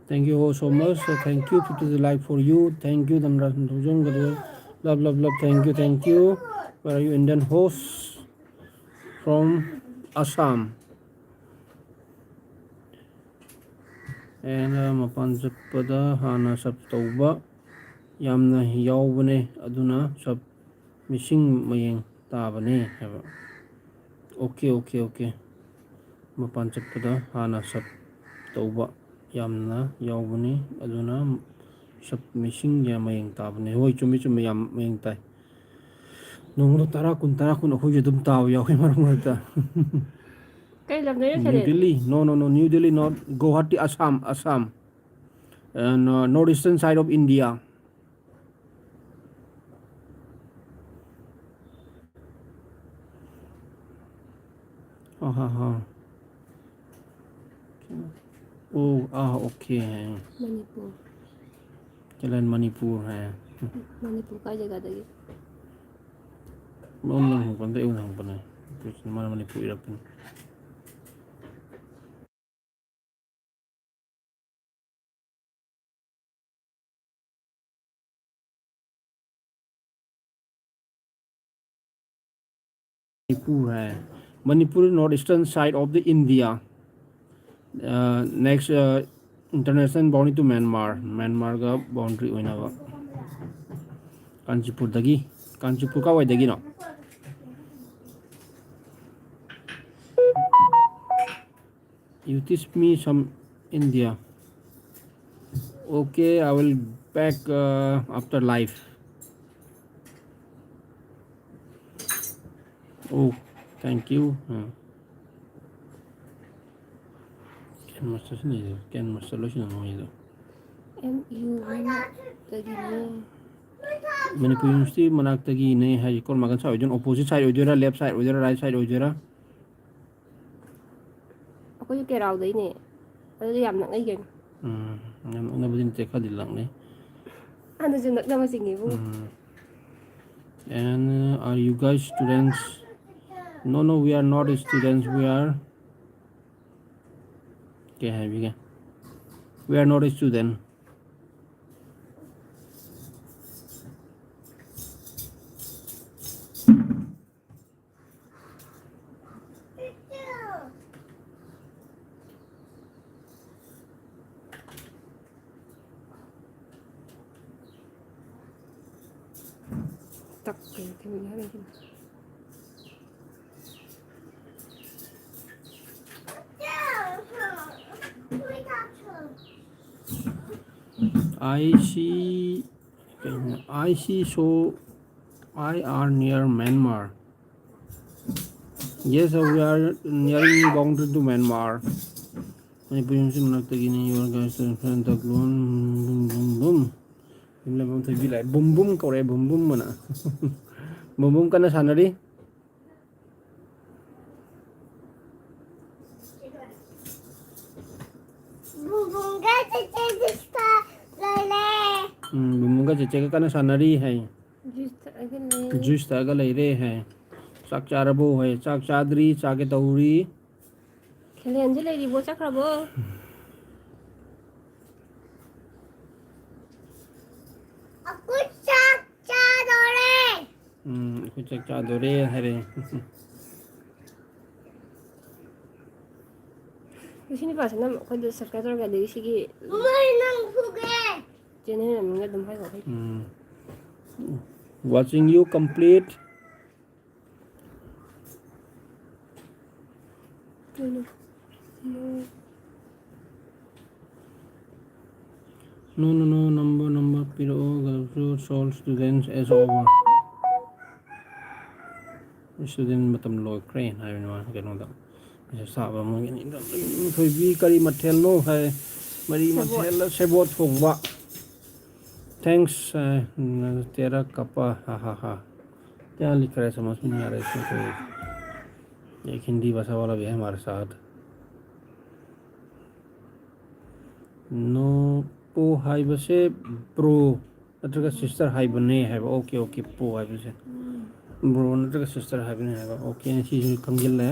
Thank you all so much. So thank you, fifty like for you. Thank you, Dhanraj Thongzon. Love, love, love. Thank you, thank you. Where are you, Indian host? From Assam. And uh, ꯃꯄꯥꯟ ꯆꯠꯄꯗ ꯍꯥꯟꯅ sub ꯇꯧꯕ ꯌꯥꯝꯅ ꯌꯥꯎꯕꯅꯦ, ꯑꯗꯨꯅ sub ꯃꯤꯁꯤꯡ ꯃꯌꯦꯡ ꯇꯥꯕꯅꯦ ꯍꯥꯏꯕ꯫ Okay, okay, okay. ꯃꯄꯥꯟ ꯆꯠꯄꯗ ꯍꯥꯟꯅ sub ꯇꯧꯕ ꯌꯥꯝꯅ ꯌꯥꯎꯕꯅꯤ, ꯑꯗꯨꯅ sub ꯃꯤꯁꯤꯡ ꯌꯥꯝ ꯃꯌꯦꯡ ꯇꯥꯕꯅꯦ꯫ ꯍꯣꯏ, ꯆꯨꯝꯃꯤ, ꯆꯨꯝꯃꯤ, ꯌꯥꯝ ꯃꯌꯦꯡ ꯇꯥꯏ꯫ ꯅꯣꯡꯃꯗ ꯇꯔꯥ, ꯀꯨꯟ, ꯇꯔꯥ, ꯀꯨꯟ ꯑꯩꯈꯣꯏꯁꯨ ꯑꯗꯨꯝ ꯇꯥꯕ ꯌꯥꯎꯋꯤ ꯃꯔꯛ ꯃꯔꯛꯇ꯫ ꯀꯩ ꯂꯝꯗꯩꯅꯣ, New Delhi? No, no, no, New Delhi, not Guwahati, Assam, Assam. And uh, northeastern side of India. हाँ, हाँ, हाँ। ओ, आह, OK है। ꯃꯅꯤꯄꯨꯔ꯫ ꯆꯂꯦꯟ ꯃꯅꯤꯄꯨꯔ ꯍꯥꯏ꯫ ꯃꯅꯤꯄꯨꯔ ꯀꯥꯏ ꯖꯒꯥꯗꯒꯤ? ꯃꯉꯣꯟꯗ ꯍꯪꯉꯛꯄ ꯅꯠꯇꯦ, ꯑꯩꯉꯣꯟꯗ ꯍꯪꯉꯛꯄꯅꯦ꯫ ꯃꯥꯅ ꯃꯅꯤꯄꯨꯔ ꯏꯔꯛꯄꯅꯦ꯫ ꯃꯅꯤꯄꯨꯔ ꯍꯥꯏ꯫ Manipur, north eastern side of the India. Next, international boundary to Myanmar, ꯃ꯭ꯌꯥꯟꯃꯥꯔꯒ boundary ꯑꯣꯏꯅꯕ꯫ ꯀꯥꯟꯆꯤꯄꯨꯔꯗꯒꯤ, Kanchipur ꯀꯥꯏꯋꯥꯏꯗꯒꯤꯅꯣ? You teach me some India. Okay, I will back uh, after live. Oh, thank you. Uh, ꯀꯦꯟ ꯃꯁꯇꯔꯁꯨ ꯂꯩꯔꯦ꯫ ꯀꯦꯟ ꯃꯁꯇꯔ ꯂꯣꯏꯁꯤꯟꯅꯕ ꯃꯣꯏꯗꯣ꯫ ꯑꯦꯝ ꯌꯨ ꯃꯅꯥꯛꯇꯒꯤꯅꯦ꯫ Manipur university ꯃꯅꯥꯛꯇꯒꯤꯅꯦ ꯍꯥꯏꯁꯦ ꯀꯔꯣꯝ ꯅꯥꯀꯟ side ꯑꯣꯏꯗꯣꯏꯅꯣ? Opposite side ꯑꯣꯏꯗꯣꯏꯔꯥ, left side ꯑꯣꯏꯗꯣꯏꯔꯥ, right side ꯑꯣꯏꯗꯣꯏꯔꯥ? ꯑꯩꯈꯣꯏꯁꯨ ꯀꯦꯔꯥꯎꯗꯩꯅꯦ꯫ ꯑꯗꯨꯗꯤ ꯌꯥꯝ ꯅꯛꯅꯩ ꯀꯩꯅꯣ꯫ ꯎꯝ, ꯌꯥꯝ ꯅꯛꯅꯕꯗꯤ ꯅꯠꯇꯦ, ꯈꯔꯗꯤ ꯂꯥꯞꯅꯩ꯫ ꯑꯗꯨꯁꯨ ꯅꯛꯅꯕ ꯆꯤꯡꯉꯤꯕꯨ꯫ ꯎꯝ꯫ And uh, are you guys students? No, no, we are not students. We are, ꯀꯩ ꯍꯥꯏꯕꯤꯒꯦ? We are not a student. I see, I see, so I are near Myanmar. Yes, we are nearing boundary to Myanmar. Manipuri ꯃꯁꯤ ꯃꯅꯥꯛꯇꯒꯤꯅꯤ, your guys, friend, ꯇꯛꯂꯣꯟ, ꯕꯨꯝ, ꯕꯨꯝ, ꯕꯨꯝ꯫ ꯌꯨꯝ ꯂꯩꯐꯝ ꯊꯣꯏꯕꯤ ꯂꯥꯛꯑꯦ꯫ ꯕꯨꯝ ꯕꯨꯝ ꯀꯧꯔꯛꯑꯦ, ꯕꯨꯝ ꯕꯨꯝ ꯑꯅ꯫ ꯕꯨꯝ ꯕꯨꯝ ꯀꯟꯅ ꯁꯥꯟꯅꯔꯤ꯫ ꯕꯨꯝꯕꯨꯝꯒ ꯆꯦꯆꯦ ꯖꯨꯁ ꯂꯣꯏꯔꯦ꯫ ꯎꯝ, ꯕꯨꯝꯕꯨꯝꯒ ꯆꯦꯆꯦꯒ ꯀꯟꯅ ꯁꯥꯟꯅꯔꯤ ꯍꯥꯏ꯫ ꯖꯨꯁ ꯊꯛꯑꯒ ꯂꯩ꯫ ꯖꯨꯁ ꯊꯛꯑꯒ ꯂꯩꯔꯦ ꯍꯥꯏ꯫ ꯆꯥꯛ ꯆꯥꯔꯕꯣ ꯍꯥꯏ꯫ ꯆꯥꯛ ꯆꯥꯗ꯭ꯔꯤ, ꯆꯥꯒꯦ ꯇꯧꯔꯤ꯫ ꯈꯦꯂꯦꯟꯁꯦ ꯂꯩꯔꯤꯕꯣ, ꯆꯠꯈ꯭ꯔꯕꯣ? ꯑꯩꯈꯣꯏ ꯆꯥꯛ ꯆꯥꯗꯣꯔꯦ꯫ ꯎꯝ, ꯑꯩꯈꯣꯏ ꯆꯥꯛ ꯆꯥꯗꯣꯔꯦ ꯍꯥꯏꯔꯦ꯫ ꯁꯤ ꯅꯨꯄꯥꯁꯤꯅ ꯑꯩꯈꯣꯏꯗ subscribe ꯇꯧꯔꯒꯗꯤ ꯁꯤꯒꯤ ꯃꯣꯏ ꯅꯪ ꯐꯨꯒꯦ꯫ Channel ꯃꯃꯤꯡ ꯑꯗꯨꯝ ꯍꯥꯏꯔꯛꯑꯣ꯫ ꯎꯝ꯫ Watching you complete. ꯀꯩꯅꯣ? No, no, no, number, number ꯄꯤꯔꯛꯑꯣ, ꯒꯜꯁꯨ, soul students as over꯫ Student ꯃꯇꯝ ꯂꯣꯏꯈ꯭ꯔꯦ ꯍꯥꯏꯕꯅꯤ ꯃꯥ ꯀꯩꯅꯣꯗ꯫ ꯃꯦꯁꯦꯖ ꯊꯥꯕ ꯃꯣꯏꯒꯤ ꯑꯅꯤꯗ꯫ ꯊꯣꯏꯕꯤ ꯀꯔꯤ ꯃꯊꯦꯜꯅꯣ ꯍꯥꯏ꯫ ꯃꯔꯤ ꯁꯦꯕꯣꯠ꯫ ꯃꯊꯦꯜ ꯁꯦꯕꯣꯠ ꯊꯣꯡꯕ꯫ Thanks, ꯑ, ꯇꯦꯔꯥ ꯀꯄꯥ, ꯍꯥ, ꯍꯥ, ꯍꯥ꯫ क्या लिख रहा है, समझ में नहीं आ रहा है इसमें कोई। एक हिंदी भाषा वाला भी है हमारे साथ। ꯅꯣ, ꯄꯣ ꯍꯥꯏꯕꯁꯦ bro ꯅꯠꯇ꯭ꯔꯒ sister ꯍꯥꯏꯕꯅꯦ ꯍꯥꯏꯕ꯫ Okay, okay, ꯄꯣ ꯍꯥꯏꯕꯁꯦ bro ꯅꯠꯇ꯭ꯔꯒ sister ꯍꯥꯏꯕꯅꯦ ꯍꯥꯏꯕ꯫ Okay, ꯁꯤꯁꯨ ꯈꯪꯖꯤꯜꯂꯦ꯫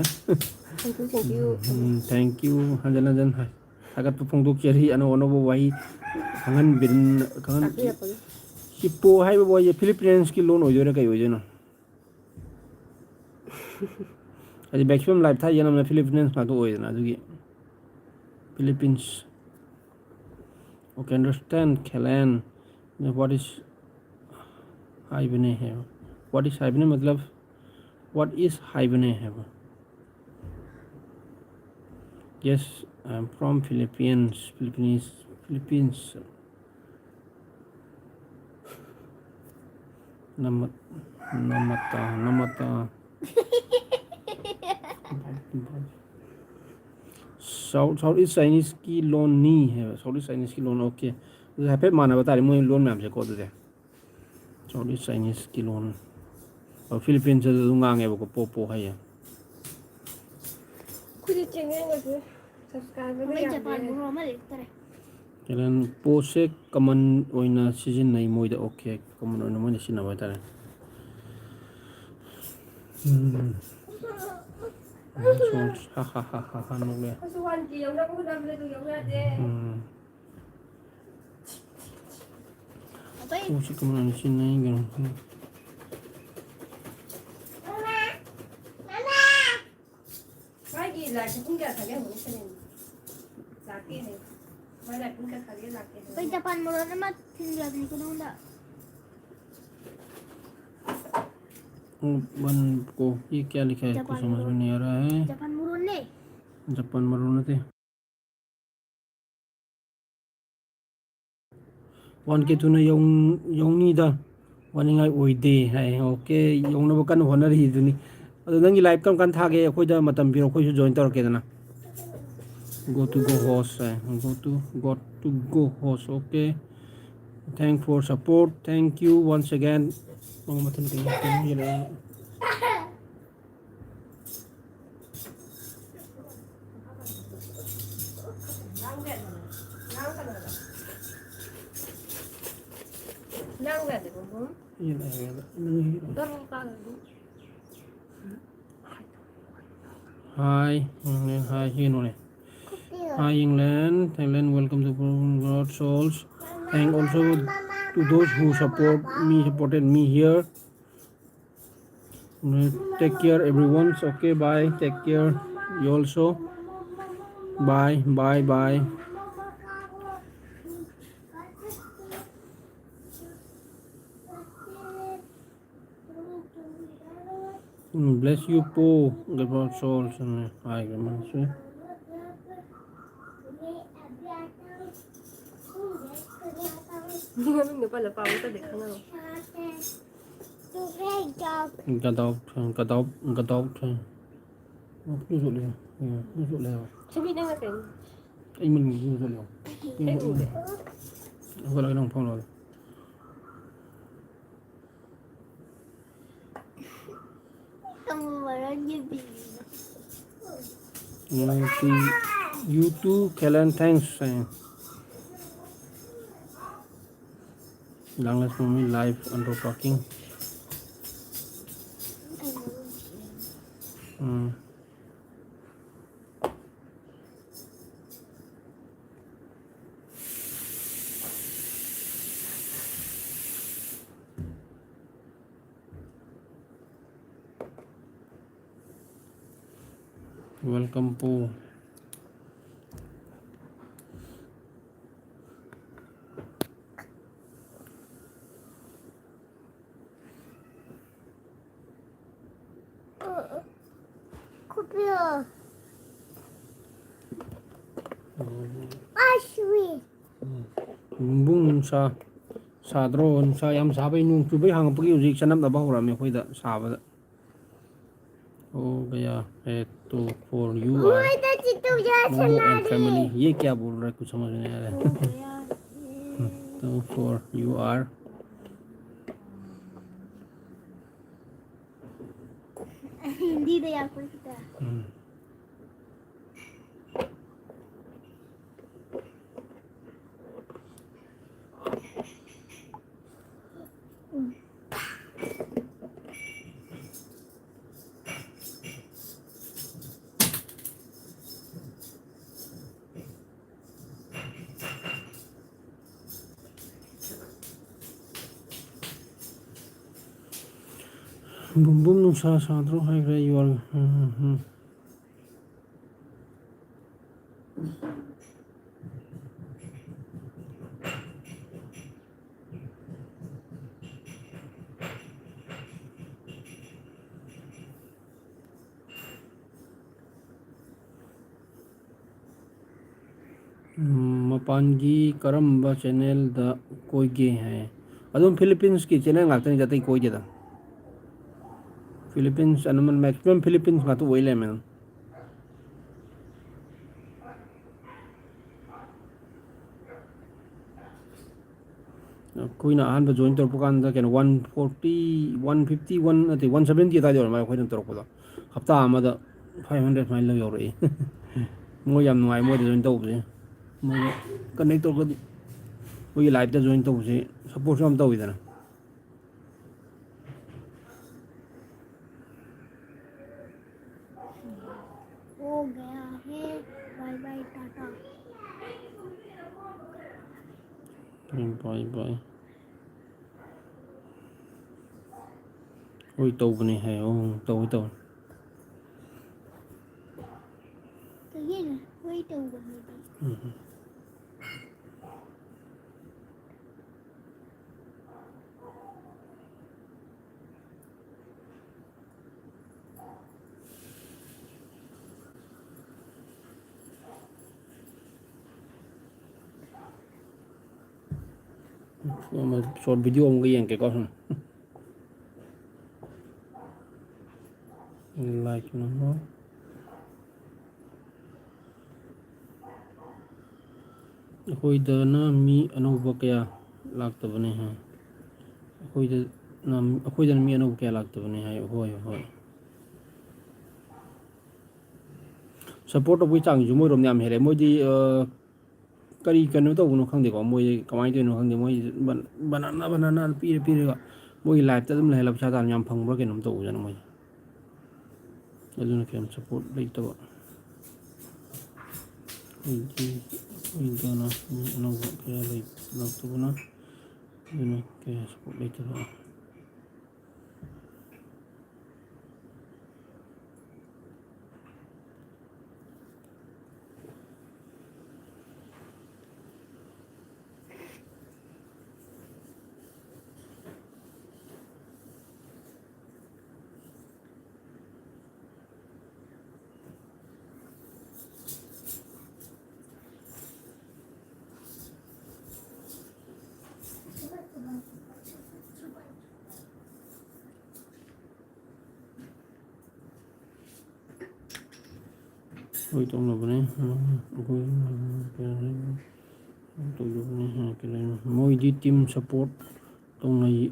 Thank you, thank you꯫ Um, thank you꯫ ꯍꯟꯖꯟ ꯍꯟꯖꯟ ꯍꯥꯏ꯫ ꯊꯥꯒꯠꯄ ꯐꯣꯡꯗꯣꯛꯆꯔꯤ꯫ ꯑꯅꯧ ꯑꯅꯧꯕ ꯋꯥꯍꯩ ꯈꯪꯍꯟꯕꯤꯔ-, ꯈꯪꯍꯟ-, ꯇꯥꯛꯄꯤꯔꯛꯄꯒꯤ꯫ ꯍꯤꯞꯄꯣ ꯍꯥꯏꯕ ꯋꯥꯍꯩꯁꯦ ꯐꯤꯂꯤꯄꯤꯅꯦꯟꯁꯀꯤ ꯂꯣꯟ ꯑꯣꯏꯗꯣꯏꯔꯥ ꯀꯩ ꯑꯣꯏꯗꯣꯏꯅꯣ? ꯍꯥꯏꯗꯤ maximum live ꯊꯥꯏꯁꯦ ꯑꯅꯝꯕꯅ ꯐꯤꯂꯤꯄꯤꯅꯦꯟꯁ ꯉꯥꯛꯇ ꯑꯣꯏꯗꯅ, ꯑꯗꯨꯒꯤ Philippines. Okay, understand, Kellen. What is ꯍꯥꯏꯕꯅꯦ ꯍꯥꯏꯕ? What is ꯍꯥꯏꯕꯅꯦ, ꯃꯇꯂꯕ, what is ꯍꯥꯏꯕꯅꯦ ꯍꯥꯏꯕ? Yes, I am from Philippines, Philippines, Philippines. Namat-, namata, namata. South, South East Chineseꯀꯤ ꯂꯣꯟꯅꯤ ꯍꯥꯏꯕ, South East Chineseꯀꯤ ꯂꯣꯟ, okay꯫ ꯑꯗꯨꯗꯤ ꯍꯥꯏꯐꯦꯠ ꯃꯥꯟꯅꯕ ꯇꯥꯔꯦ ꯃꯣꯏ ꯂꯣꯟ ꯃꯌꯥꯝꯁꯦꯀꯣ꯫ ꯑꯗꯨꯗꯤ South East Chineseꯀꯤ ꯂꯣꯟ, ꯑꯣ, Philippines ꯑꯗꯨꯝ ꯉꯥꯡꯉꯦꯕꯀꯣ, ꯄꯣ ꯄꯣ ꯍꯥꯏꯌꯦ꯫ ꯑꯩꯈꯣꯏꯗꯤ ꯆꯦꯡꯌꯦꯟꯒꯁꯦ subscriberꯒ ꯃꯣꯏ ꯌꯥꯝꯗꯦ꯫ ꯖꯄꯥꯟ ꯃꯣꯔꯣꯛ ꯑꯃ ꯂꯩꯔꯛꯇꯔꯦ꯫ Kellen, ꯄꯣꯁꯦ common ꯑꯣꯏꯅ ꯁꯤꯖꯤꯟꯅꯩ ꯃꯣꯏꯗ꯫ Okay, common ꯑꯣꯏꯅ ꯃꯣꯏꯅ ꯁꯤꯖꯤꯟꯅꯕ ꯍꯥꯏꯇꯥꯔꯦ꯫ ꯎꯝ꯫ ꯍꯥ, ꯍꯥ, ꯍꯥ, ꯍꯥ, ꯍꯥ, ꯅꯣꯛꯂꯦ꯫ ꯑꯩꯈꯣꯏꯁꯨ one K ꯌꯧꯅꯕ ꯍꯣꯠꯅꯕꯗ ꯑꯗꯨ ꯌꯧ ꯌꯥꯗꯦ꯫ ꯎꯝ꯫ ꯑꯇꯩ ꯄꯣꯠꯁꯤ ꯀꯃꯥꯏꯅ ꯁꯤꯖꯤꯟꯅꯩꯅꯣ? ꯃꯥꯒꯤ ꯂꯥꯏꯔꯤꯛꯁꯦ ꯄꯨꯡ ꯀꯌꯥ ꯊꯥꯒꯦ ꯍꯪꯕꯅꯤ ꯁꯅꯦꯝ? ꯂꯥꯛꯀꯦ ꯍꯥꯏ꯫ ꯃꯥ ꯂꯥꯏꯔꯤꯛ ꯄꯨꯡ ꯀꯌꯥ ꯊꯥꯒꯦ ꯂꯥꯛꯀꯦ ꯍꯥꯏ꯫ ꯑꯩ ꯖꯄꯥꯟ ꯃꯔꯣꯟ ꯑꯃ ꯊꯤꯟꯕꯤꯔꯕꯅꯤꯀꯣ ꯅꯉꯣꯟꯗ꯫ वन को ये क्या लिखा है? कुछ ꯖꯄꯥꯟ समझ में ꯃꯔꯣꯟ꯫ नहीं आ रहा है। ꯖꯄꯥꯟ ꯃꯔꯣꯟꯅꯦ꯫ ꯖꯄꯥꯟ ꯃꯔꯣꯟ ꯅꯠꯇꯦ꯫ One K ꯊꯨꯅ ꯌꯧ-, ꯌꯧꯅꯤꯗ, ꯋꯥꯅꯤꯡꯉꯥꯏ ꯑꯣꯏꯗꯦ ꯍꯥꯏ꯫ Okay, ꯌꯧꯅꯕ ꯀꯟꯅ ꯍꯣꯠꯅꯔꯤꯗꯨꯅꯤ꯫ ꯑꯗꯣ ꯅꯪꯒꯤ live ꯀꯔꯝ ꯀꯥꯟ ꯊꯥꯒꯦ? ꯑꯩꯈꯣꯏꯗ ꯃꯇꯝ ꯄꯤꯔꯣ, ꯑꯩꯈꯣꯏꯁꯨ join ꯇꯧꯔꯛꯀꯦꯗꯅ꯫ Go to go host high. Go to, go to go host, okay꯫ Thank for support, thank you once again꯫ ꯃꯊꯟꯇ ꯀꯩꯅꯣ ꯇꯧꯁꯤꯜꯂꯛꯑꯦ꯫ ꯍꯥꯏ, ꯍꯥꯏ, ꯍꯥꯏ, ꯌꯦꯡꯉꯨꯅꯦ꯫ Hi England, England, welcome to Program God Souls. And also to those who support me, supported me here. Take care, everyone. Okay, bye. Take care. You also. Bye, bye, bye. Um, bless you, Paul. God bless souls. ꯎꯝ, ꯍꯥꯏꯈ꯭ꯔꯦ ꯃꯥꯁꯨ꯫ ꯃꯤ ꯃꯃꯤꯡꯗꯣ ꯄꯜꯂ ꯄꯥꯕ ꯅꯠꯇ꯭ꯔꯗꯤ ꯈꯪꯉꯔꯣꯏ꯫ ꯒꯗꯥꯎ ꯊꯣꯡ, ꯒꯗꯥꯎ, ꯒꯗꯥꯎ ꯊꯣꯡ꯫ ꯎꯝ, ꯁꯤꯗꯤ ꯅꯪꯅ ꯀꯩꯅꯣ? ꯑꯩ ꯃꯅꯤꯡꯗ ꯆꯠꯂꯦ꯫ ꯑꯩ ꯎꯗꯦ꯫ ꯍꯧꯒꯠꯂꯒ ꯅꯪ ꯐꯣꯟ ꯂꯧꯔꯦ꯫ You too, Kellen, thanks. Langless Mummy live and talking. Mm. Welcome, Paul. ꯈꯨꯄꯤꯌꯣ꯫ ꯑꯁ꯭ꯋꯤ꯫ ꯎꯝ꯫ ꯅꯨꯡꯕꯨꯡ ꯅꯨꯡꯁꯥ ꯁꯥꯗ꯭ꯔꯣ? ꯅꯨꯡꯁꯥ ꯌꯥꯝ ꯁꯥꯕꯩ, ꯅꯣꯡ ꯆꯨꯕꯩ ꯍꯥꯡꯉꯛꯄꯒꯤ ꯍꯧꯖꯤꯛ ꯆꯅꯞꯅꯕ ꯍꯧꯔꯛꯑꯝꯃꯦ ꯑꯩꯈꯣꯏꯗ ꯁꯥꯕꯗ꯫ ꯑꯣ ꯒꯌꯥ, ꯑꯦ, ꯇꯨ, ꯐꯣꯔ, ꯌꯨ ꯑꯥꯔ꯫ ꯃꯣꯏꯗ ꯆꯤꯠꯇꯨ ꯌꯥ ꯁꯅꯥꯔꯤ꯫ Family, ये क्या बोल रहा है, कुछ समझ नहीं आ रहा है। To, for, you are. Hindi दे या कोई किताब। ꯎꯝ꯫ ꯕꯨꯝ ꯕꯨꯝ ꯅꯨꯡꯁꯥ ꯁꯥꯗ꯭ꯔꯣ ꯍꯥꯏꯈ꯭ꯔꯦ, ꯌꯨ ꯑꯥꯔ, ꯎꯝ, ꯎꯝ, ꯎꯝ꯫ ꯎꯝ, ꯃꯄꯥꯟꯒꯤ ꯀꯔꯝꯕ ꯆꯦꯅꯦꯜꯗ ꯀꯣꯏꯒꯦ ꯍꯥꯏ? ꯑꯗꯨꯝ ꯐꯤꯂꯤꯄꯤꯟꯁꯀꯤ ꯆꯦꯅꯦꯜ ꯉꯥꯛꯇꯅꯤꯗ, ꯑꯇꯩ ꯀꯣꯏꯗꯦꯗ꯫ ꯐꯤꯂꯤꯄꯤꯟꯁ ꯑꯅꯝꯕꯅ, ꯃꯦꯛꯁꯤꯃꯝ ꯐꯤꯂꯤꯄꯤꯟꯁ ꯉꯥꯛꯇ ꯑꯣꯏ ꯂꯩꯔꯝꯃꯦ ꯑꯗꯨꯝ꯫ ꯑꯩꯈꯣꯏꯅ ꯑꯍꯥꯟꯕ ꯖꯣꯏꯟ ꯇꯧꯔꯛꯄ ꯀꯥꯟꯗ ꯀꯩꯅꯣ, one forty, one fifty one ꯅꯠꯇꯦ, ꯋꯥꯟ ꯁꯕꯦꯟꯇꯤ ꯑꯗꯥꯏꯗ ꯑꯣꯏꯔꯝꯃꯦ ꯑꯩꯈꯣꯏꯅ ꯇꯧꯔꯛꯄꯗꯣ꯫ ꯍꯞꯇꯥ ꯑꯃꯗ ꯐꯥꯏꯚ ꯍꯟꯗ꯭ꯔꯦꯗ ꯁꯨꯃꯥꯏꯅ ꯂꯧ ꯌꯧꯔꯛꯏ꯫ ꯃꯣꯏ ꯌꯥꯝ ꯅꯨꯡꯉꯥꯏ, ꯃꯣꯏꯗ ꯖꯣꯏꯟ ꯇꯧꯕꯁꯦ꯫ ꯃꯣꯏꯒ ꯀꯅꯦꯛ ꯇꯧꯔꯒꯗꯤ, ꯃꯣꯏꯒꯤ ꯂꯥꯏꯞꯇ ꯖꯣꯏꯟ ꯇꯧꯕꯁꯦ ꯁꯞꯄꯣꯔꯠꯁꯨ ꯌꯥꯝ ꯇꯧꯋꯤꯗꯅ꯫ हो गया है, बाय बाय टाटा। ꯕꯥꯏ ꯕꯥꯏ꯫ ꯍꯣꯏ, ꯇꯧꯕꯅꯦ ꯍꯥꯏ꯫ ꯑꯣ, ꯇꯧꯋꯤ, ꯇꯧꯋꯤ꯫ ꯀꯩꯒꯤꯅꯣ? ꯍꯣꯏ, ꯇꯧꯕꯅꯦ꯫ ꯎꯝ꯫ ꯁꯣꯔꯠ ꯚꯤꯗꯤꯑꯣ ꯑꯃꯒ ꯌꯦꯡꯒꯦꯀꯣ꯫ ꯁꯨꯝ ꯂꯥꯏꯛ ꯅꯝꯃꯣ꯫ ꯑꯩꯈꯣꯏꯗꯅ ꯃꯤ ꯑꯅꯧꯕ ꯀꯌꯥ ꯂꯥꯛꯇꯕꯅꯤ ꯍꯥꯏ꯫ ꯑꯩꯈꯣꯏꯗꯅ, ꯑꯩꯈꯣꯏꯗꯅ ꯃꯤ ꯑꯅꯧꯕ ꯀꯌꯥ ꯂꯥꯛꯇꯕꯅꯤ ꯍꯥꯏ꯫ ꯍꯣꯏ, ꯍꯣꯏ꯫ ꯁꯞꯄꯣꯔꯠ ꯇꯧꯕꯒꯤ ꯆꯥꯡꯁꯤꯁꯨ ꯃꯣꯏꯔꯣꯝꯅ ꯌꯥꯝ ꯍꯦꯜꯂꯦ꯫ ꯃꯣꯏꯗꯤ, ꯑ, ꯀꯔꯤ ꯀꯩꯅꯣ ꯇꯧꯕꯅꯣ ꯈꯪꯗꯦꯀꯣ, ꯃꯣꯏ ꯀꯃꯥꯏꯅ ꯇꯧꯔꯤꯅꯣ ꯈꯪꯗꯦ, ꯃꯣꯏ ꯕꯟ-, ꯕꯅꯥꯅ, ꯕꯅꯥꯅ ꯄꯤꯔ ꯄꯤꯔꯒ ꯃꯣꯏꯒꯤ ꯂꯥꯏꯐꯇ ꯑꯗꯨꯝ ꯂꯩꯍꯜꯂ ꯄꯩꯁꯥ ꯇꯥꯟꯕ ꯌꯥꯝ ꯐꯪꯕ꯭ꯔꯥ ꯀꯩꯅꯣꯝ ꯇꯧꯕꯖꯥꯠꯅꯤ ꯃꯣꯏꯁꯦ꯫ ꯑꯗꯨꯅ ꯀꯌꯥꯝ ꯁꯞꯄꯣꯔꯠ ꯂꯩꯇꯕ꯫ ꯑꯩꯗꯤ, ꯑꯩꯗꯅ ꯃꯤ ꯑꯅꯧꯕ ꯀꯌꯥ ꯂꯩ-, ꯂꯥꯛꯇꯕꯅ, ꯑꯗꯨꯅ ꯀꯌꯥ ꯁꯞꯄꯣꯔꯠ ꯂꯩꯇꯕ꯫ ꯑꯩꯈꯣꯏ ꯇꯧꯅꯕꯅꯦ꯫ ꯑꯩꯈꯣꯏ ꯇꯧꯗꯕꯅꯦ꯫ ꯀꯩꯅꯣ, ꯃꯣꯏꯗꯤ team support ꯇꯧꯅꯩ,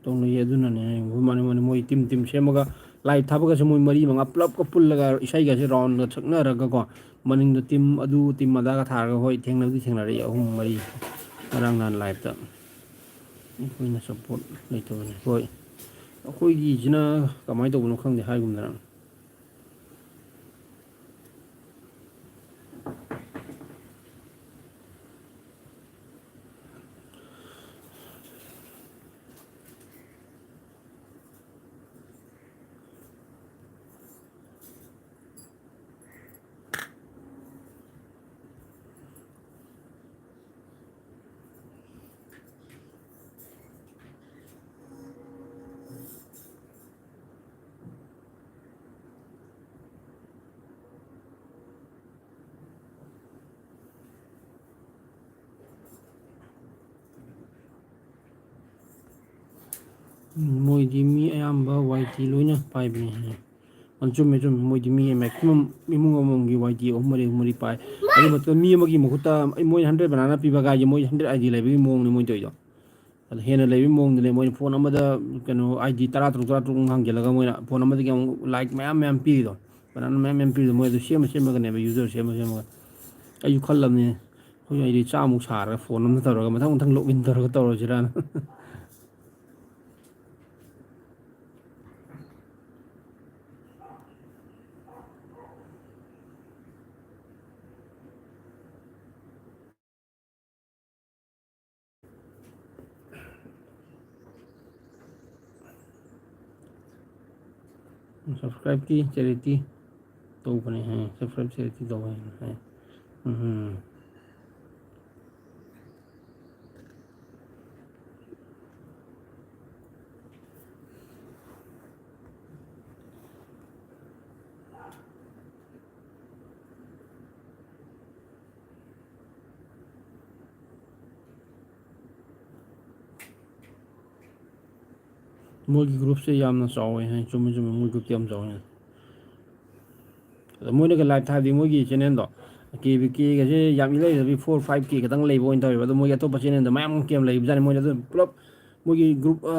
ꯇꯧꯅꯩ꯫ ꯑꯗꯨꯅꯅꯦ ꯍꯥꯏ꯫ ꯃꯥꯅꯦ, ꯃꯥꯅꯦ, ꯃꯣꯏ team, team ꯁꯦꯝꯃꯒ live ꯊꯥꯕꯒꯁꯦ ꯃꯣꯏ ꯃꯔꯤ ꯃꯉꯥ ꯄꯨꯂꯞꯀ ꯄꯨꯜꯂꯒ ꯏꯁꯩꯒꯁꯦ roundꯒ ꯁꯛꯅꯔꯒꯀꯣ, ꯃꯅꯤꯡꯗ team ꯑꯗꯨ team ꯑꯗꯥꯒ ꯊꯥꯔꯒ, ꯍꯣꯏ, ꯊꯦꯡꯅꯕꯗꯤ ꯊꯦꯡꯅꯔꯛꯏ ꯑꯍꯨꯝ ꯃꯔꯤ ꯉꯔꯥꯡ ꯅꯍꯥꯟ liveꯇ꯫ ꯑꯩꯈꯣꯏꯅ support ꯂꯩꯇꯕꯅꯦ꯫ ꯍꯣꯏ, ꯑꯩꯈꯣꯏꯒꯤꯁꯤꯅ ꯀꯃꯥꯏꯅ ꯇꯧꯕꯅꯣ ꯈꯪꯗꯦ, ꯍꯥꯏꯒꯨꯝꯗꯅ꯫ ꯎꯝ, ꯃꯣꯏꯗꯤ ꯃꯤ ꯑꯌꯥꯝꯕ ꯋꯥꯏ ꯇꯤ ꯂꯣꯏꯅ ꯄꯥꯏꯕꯅꯦ ꯍꯥꯏꯌꯦ꯫ ꯑ, ꯆꯨꯝꯃꯦ, ꯆꯨꯝꯃꯦ꯫ ꯃꯣꯏꯗꯤ ꯃꯤ maximum ꯏꯃꯨꯡ ꯑꯃꯃꯝꯒꯤ ꯋꯥꯏ ꯇꯤ ꯑꯍꯨꯝ ꯃꯔꯤ, ꯑꯍꯨꯝ ꯃꯔꯤ ꯄꯥꯏ꯫ ꯑꯗꯨ ꯃꯇꯝꯗ ꯃꯤ ꯑꯃꯒꯤ ꯃꯍꯨꯠꯇ ꯑꯩ, ꯃꯣꯏ hundred banana ꯄꯤꯕ ꯀꯥꯏꯁꯦ, ꯃꯣꯏ hundred ꯑꯥꯏ ꯗꯤ ꯂꯩꯕꯒꯤ ꯃꯑꯣꯡꯅꯦ ꯃꯣꯏ ꯇꯧꯔꯤꯗꯣ꯫ ꯑꯗꯣ ꯍꯦꯟꯅ ꯂꯩꯕꯒꯤ ꯃꯑꯣꯡꯗꯅꯦ ꯃꯣꯏꯅ phone ꯑꯃꯗ, ꯀꯩꯅꯣ, ꯑꯥꯏ ꯗꯤ ꯇꯔꯥ ꯇꯔꯨꯛ, ꯇꯔꯥ ꯇꯔꯨꯛ ꯍꯥꯡꯖꯜꯂꯒ ꯃꯣꯏꯅ phone ꯑꯃꯗꯒꯤ ꯑꯃꯨꯛ like ꯃꯌꯥꯝ ꯃꯌꯥꯝ ꯄꯤꯔꯤꯗꯣ꯫ Banana ꯃꯌꯥꯝ ꯃꯌꯥꯝ ꯄꯤꯔꯤꯗꯣ, ꯃꯣꯏ ꯑꯗꯨ ꯁꯦꯝꯃ ꯁꯦꯝꯃꯒꯅꯦꯕ, user ꯁꯦꯝꯃ ꯁꯦꯝꯃꯒ꯫ ꯑꯩꯁꯨ ꯈꯜꯂꯕꯅꯦ, ꯑꯩꯈꯣꯏ ꯑꯥꯏ ꯗꯤ ꯆꯥꯝꯃꯨꯛ ꯁꯥꯔꯒ phone ꯑꯃ ꯇꯧꯔꯒ ꯃꯊꯪ ꯃꯊꯪ login ꯇꯧꯔꯒ ꯇꯧꯔꯁꯤꯔꯥꯅ꯫ Subscribeꯀꯤ charity ꯇꯧꯕꯅꯦ ꯍꯥꯏ, subscribe charity ꯇꯧꯕꯅꯦ ꯍꯥꯏ꯫ ꯎꯝ꯫ ꯃꯣꯏꯒꯤ groupꯁꯦ ꯌꯥꯝꯅ ꯆꯥꯎꯋꯦ ꯍꯥꯏ꯫ ꯆꯨꯝꯃꯦ, ꯆꯨꯝꯃꯦ, ꯃꯣꯏ groupꯇꯤ ꯌꯥꯝ ꯆꯥꯎꯋꯦ ꯍꯥꯏ꯫ ꯑꯗꯣ ꯃꯣꯏꯅꯒ ꯂꯥꯏꯚ ꯊꯥꯕꯗꯤ ꯃꯣꯏꯒꯤ ꯆꯦꯅꯦꯜꯗꯣ ꯀꯦ ꯕꯤ ꯀꯦꯒꯁꯦ ꯌꯥꯝ ꯏꯂꯩ ꯂꯩꯇꯕꯤ ꯐꯣꯔ ꯐꯥꯏꯚ ꯀꯦ ꯈꯛꯇꯪ ꯂꯩꯕ ꯑꯣꯏꯅ ꯇꯧꯋꯦꯕ꯫ ꯑꯗꯣ ꯃꯣꯏꯒꯤ ꯑꯇꯣꯞꯄ ꯆꯦꯅꯦꯜꯗ ꯃꯌꯥꯝ ꯑꯃ ꯀꯦꯝ ꯂꯩꯕꯖꯥꯠꯅꯤ꯫ ꯃꯣꯏꯅ ꯑꯗꯨꯝ ꯄꯨꯂꯞ ꯃꯣꯏꯒꯤ ꯒ꯭ꯔꯨꯞ, ꯑ,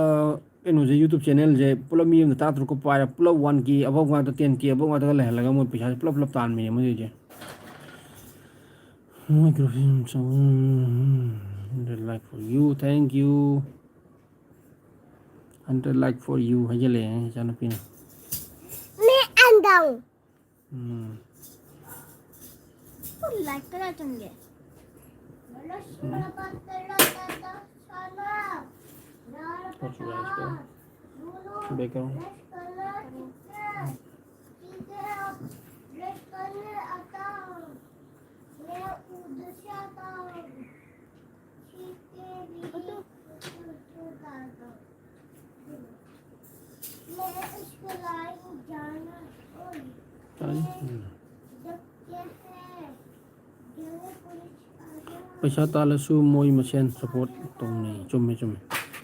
ꯀꯩꯅꯣꯁꯦ, ꯌꯨꯇ꯭ꯌꯨꯕ ꯆꯦꯅꯦꯜꯁꯦ ꯄꯨꯂꯞ ꯃꯤ ꯑꯃꯗ ꯇꯔꯥ ꯇꯔꯨꯛꯀ ꯄꯥꯏꯔ ꯄꯨꯂꯞ ꯋꯥꯟ ꯀꯦ ꯑꯕꯞ ꯉꯥꯛꯇ, ꯇꯦꯟ ꯀꯦ ꯑꯕꯞ ꯉꯥꯛꯇ ꯂꯩꯍꯜꯂꯒ ꯃꯣꯏ ꯄꯩꯁꯥꯁꯦ ꯄꯨꯂꯞ ꯄꯨꯂꯞ ꯇꯥꯟꯕꯅꯦ ꯃꯣꯏꯒꯤꯁꯦ꯫ ꯃꯣꯏ ꯒ꯭ꯔꯨꯞꯁꯦ ꯌꯥꯝ ꯆꯥꯎ-, hundred like for you, thank you, hundred like for you ꯍꯥꯏꯖꯜꯂꯛꯑꯦ ꯏꯆꯥꯅꯨꯄꯤꯅ꯫ ꯃꯤ ꯑꯟꯗꯪ꯫ ꯎꯝ꯫ ꯂꯥꯏꯠ ꯀꯗꯥꯏ ꯆꯪꯒꯦ? ꯎꯝ꯫ ꯀꯣꯠꯁꯨ ꯌꯥꯏꯀꯣ꯫ Background꯫ ꯄꯩꯁꯥ ꯇꯥꯜꯂꯁꯨ ꯃꯣꯏ ꯃꯁꯦꯟ ꯁꯞꯄꯣꯔꯠ ꯇꯧꯅꯩ꯫ ꯆꯨꯝꯃꯦ, ꯆꯨꯝꯃꯦ꯫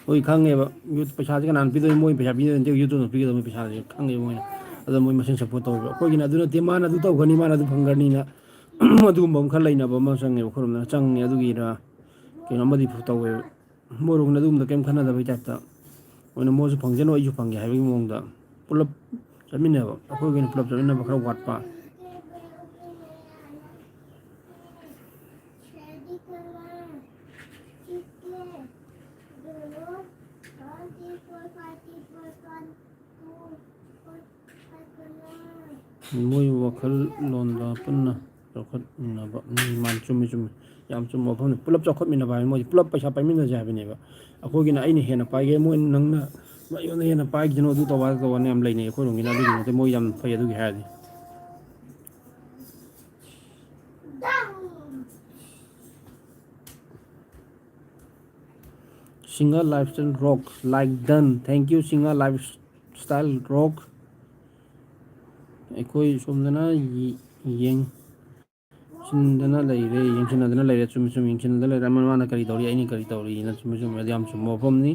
ꯍꯣꯏ, ꯈꯪꯉꯦꯕ꯫ ꯌꯨꯠ ꯄꯩꯁꯥꯁꯦ ꯀꯅꯥꯅ ꯄꯤꯗꯣꯏꯅꯣ? ꯃꯣꯏ ꯄꯩꯁꯥ ꯄꯤꯗꯣꯏ ꯅꯠꯇꯦ, ꯌꯨꯠꯇꯨꯅ ꯄꯤꯒꯗꯕꯅꯤ ꯄꯩꯁꯥꯁꯦ꯫ ꯈꯪꯉꯦꯕ ꯃꯣꯏꯅ꯫ ꯑꯗꯣ ꯃꯣꯏ ꯃꯁꯦꯟ ꯁꯞꯄꯣꯔꯠ ꯇꯧꯋꯦꯕ꯫ ꯑꯩꯈꯣꯏꯒꯤꯅ ꯑꯗꯨ ꯅꯠꯇꯦ, ꯃꯥꯅ ꯑꯗꯨ ꯇꯧꯒꯅꯤ, ꯃꯥꯅ ꯑꯗꯨ ꯐꯪꯒꯅꯤꯅ ꯑꯗꯨꯒꯨꯝꯕ ꯑꯃ ꯈꯔ ꯂꯩꯅꯕ ꯑꯃ ꯆꯪꯉꯦꯕ꯫ ꯑꯩꯈꯣꯏꯔꯣꯝꯗꯅ ꯆꯪꯉꯦ꯫ ꯑꯗꯨꯒꯤꯔ ꯀꯩꯅꯣ ꯑꯃꯗꯤ ꯇꯧꯋꯦꯕ꯫ ꯃꯣꯏꯔꯣꯝꯅ ꯑꯗꯨꯒꯨꯝꯕꯗ ꯀꯩꯝ ꯈꯟꯅꯗꯕꯩ ꯇꯥꯏꯞꯇ ꯑꯣꯏꯅ ꯃꯣꯏꯁꯨ ꯐꯪꯖꯅꯨ, ꯑꯩꯁꯨ ꯐꯪꯒꯦ ꯍꯥꯏꯕꯒꯤ ꯃꯑꯣꯡꯗ ꯄꯨꯂꯞ ꯆꯠꯃꯤꯟꯅꯕ, ꯑꯩꯈꯣꯏꯒꯤꯅ ꯄꯨꯂꯞ ꯆꯠꯃꯤꯟꯅꯕ ꯈꯔ ꯋꯥꯠꯄ꯫ ꯃꯣꯏ ꯋꯥꯈꯜꯂꯣꯟꯗ ꯄꯨꯟꯅ ꯆꯥꯎꯈꯠꯃꯤꯟꯅꯕ꯫ ꯎꯝ, ꯃꯥꯅꯤ, ꯆꯨꯝꯃꯤ, ꯆꯨꯝꯃꯤ꯫ ꯌꯥꯝ ꯆꯨꯝꯕ ꯋꯥꯐꯝꯅꯤ꯫ ꯄꯨꯂꯞ ꯆꯥꯎꯈꯠꯃꯤꯟꯅꯕ ꯍꯥꯏꯕ, ꯃꯣꯏꯗꯤ ꯄꯨꯂꯞ ꯄꯩꯁꯥ ꯄꯥꯏꯃꯤꯟꯅꯁꯦ ꯍꯥꯏꯕꯅꯦꯕ꯫ ꯑꯩꯈꯣꯏꯒꯤꯅ ꯑꯩꯅ ꯍꯦꯟꯅ ꯄꯥꯏꯒꯦ, ꯃꯣꯏ ꯅꯪꯅ ꯑꯩꯉꯣꯟꯗ ꯍꯦꯟꯅ ꯄꯥꯏꯒꯅꯨ, ꯑꯗꯨ ꯇꯧꯕ, ꯑꯗꯥ ꯇꯧꯕꯅ ꯌꯥꯝ ꯂꯩꯅꯩ ꯑꯩꯈꯣꯏꯔꯣꯝꯒꯤꯅ꯫ ꯑꯗꯨꯒꯤ ꯅꯠꯇꯦ, ꯃꯣꯏ ꯌꯥꯝ ꯐꯩ ꯑꯗꯨꯒꯤ ꯍꯥꯏꯔꯗꯤ꯫ Singer Lifestyle Rock, like done. Thank you, Singer Lifestyle Rock꯫ ꯑꯩꯈꯣꯏ ꯁꯣꯝꯗꯅ ꯌꯦ-, ꯌꯦꯡꯁꯤꯟꯗꯅ ꯂꯩꯔꯦ, ꯌꯦꯡꯁꯤꯟꯅꯗꯅ ꯂꯩꯔꯦ꯫ ꯆꯨꯝꯃꯤ, ꯆꯨꯝꯃꯤ, ꯌꯦꯡꯁꯤꯟꯅꯗꯅ ꯂꯩꯔꯦ꯫ ꯑꯃ ꯃꯥꯅ ꯀꯔꯤ ꯇꯧꯔꯤ, ꯑꯩꯅ ꯀꯔꯤ ꯇꯧꯔꯤꯅ꯫ ꯆꯨꯝꯃꯤ, ꯆꯨꯝꯃꯤ, ꯑꯗꯨ ꯌꯥꯝ ꯆꯨꯝꯕ ꯋꯥꯐꯝꯅꯤ꯫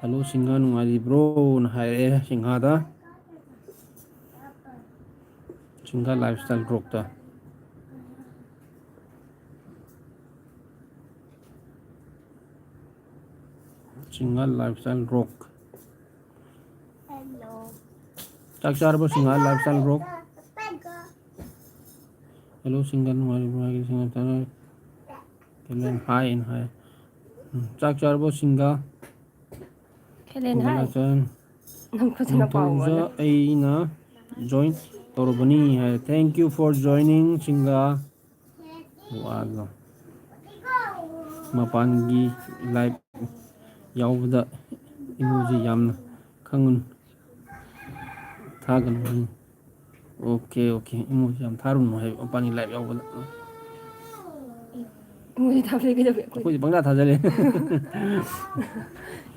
"Hello, ꯁꯤꯡꯍꯥ, ꯅꯨꯡꯉꯥꯏꯔꯤꯕ꯭ꯔꯣꯅ?" ꯍꯥꯏꯔꯛꯑꯦ ꯁꯤꯡꯍꯥꯗ꯫ Single Lifestyle Rock ꯇ꯫ Single Lifestyle Rock. Hello. ꯆꯥꯛ ꯆꯥꯔꯕꯣ, Single Lifestyle Rock? Hello, Single, ꯅꯨꯡꯉꯥꯏꯔꯤꯕ꯭ꯔꯣ? ꯍꯥꯏꯒꯦ, Single ꯇꯥꯔꯦ꯫ Kellen, hi and hi. ꯎꯝ, ꯆꯥꯛ ꯆꯥꯔꯕꯣ, Single? Kellen, hi. Single ꯅꯪ ꯈꯨꯠꯁꯤꯅ ꯄꯥꯎ ꯅꯤꯡꯊꯧꯖ, ꯑꯣꯜꯂꯦ꯫ ꯑꯩꯅ join ꯇꯧꯔꯕꯅꯤ high. Thank you for joining, Single꯫ ꯋꯥꯗꯣ꯫ ꯃꯄꯥꯟꯒꯤ live ꯌꯥꯎꯕꯗ emoji ꯌꯥꯝꯅ ꯈꯪꯒꯅꯨ꯫ ꯊꯥꯒꯅꯨ꯫ OK, OK꯫ Emoji ꯌꯥꯝ ꯊꯥꯔꯨꯅꯨ ꯍꯥꯏꯕ ꯃꯄꯥꯟꯒꯤ live ꯌꯥꯎꯕꯗ꯫ Emoji ꯊꯥꯕꯗꯤ ꯀꯩꯗꯧꯒꯦ ꯑꯩꯈꯣꯏ? ꯑꯩꯈꯣꯏꯗꯤ ꯄꯪꯊꯥ ꯊꯥꯖꯜꯂꯦ꯫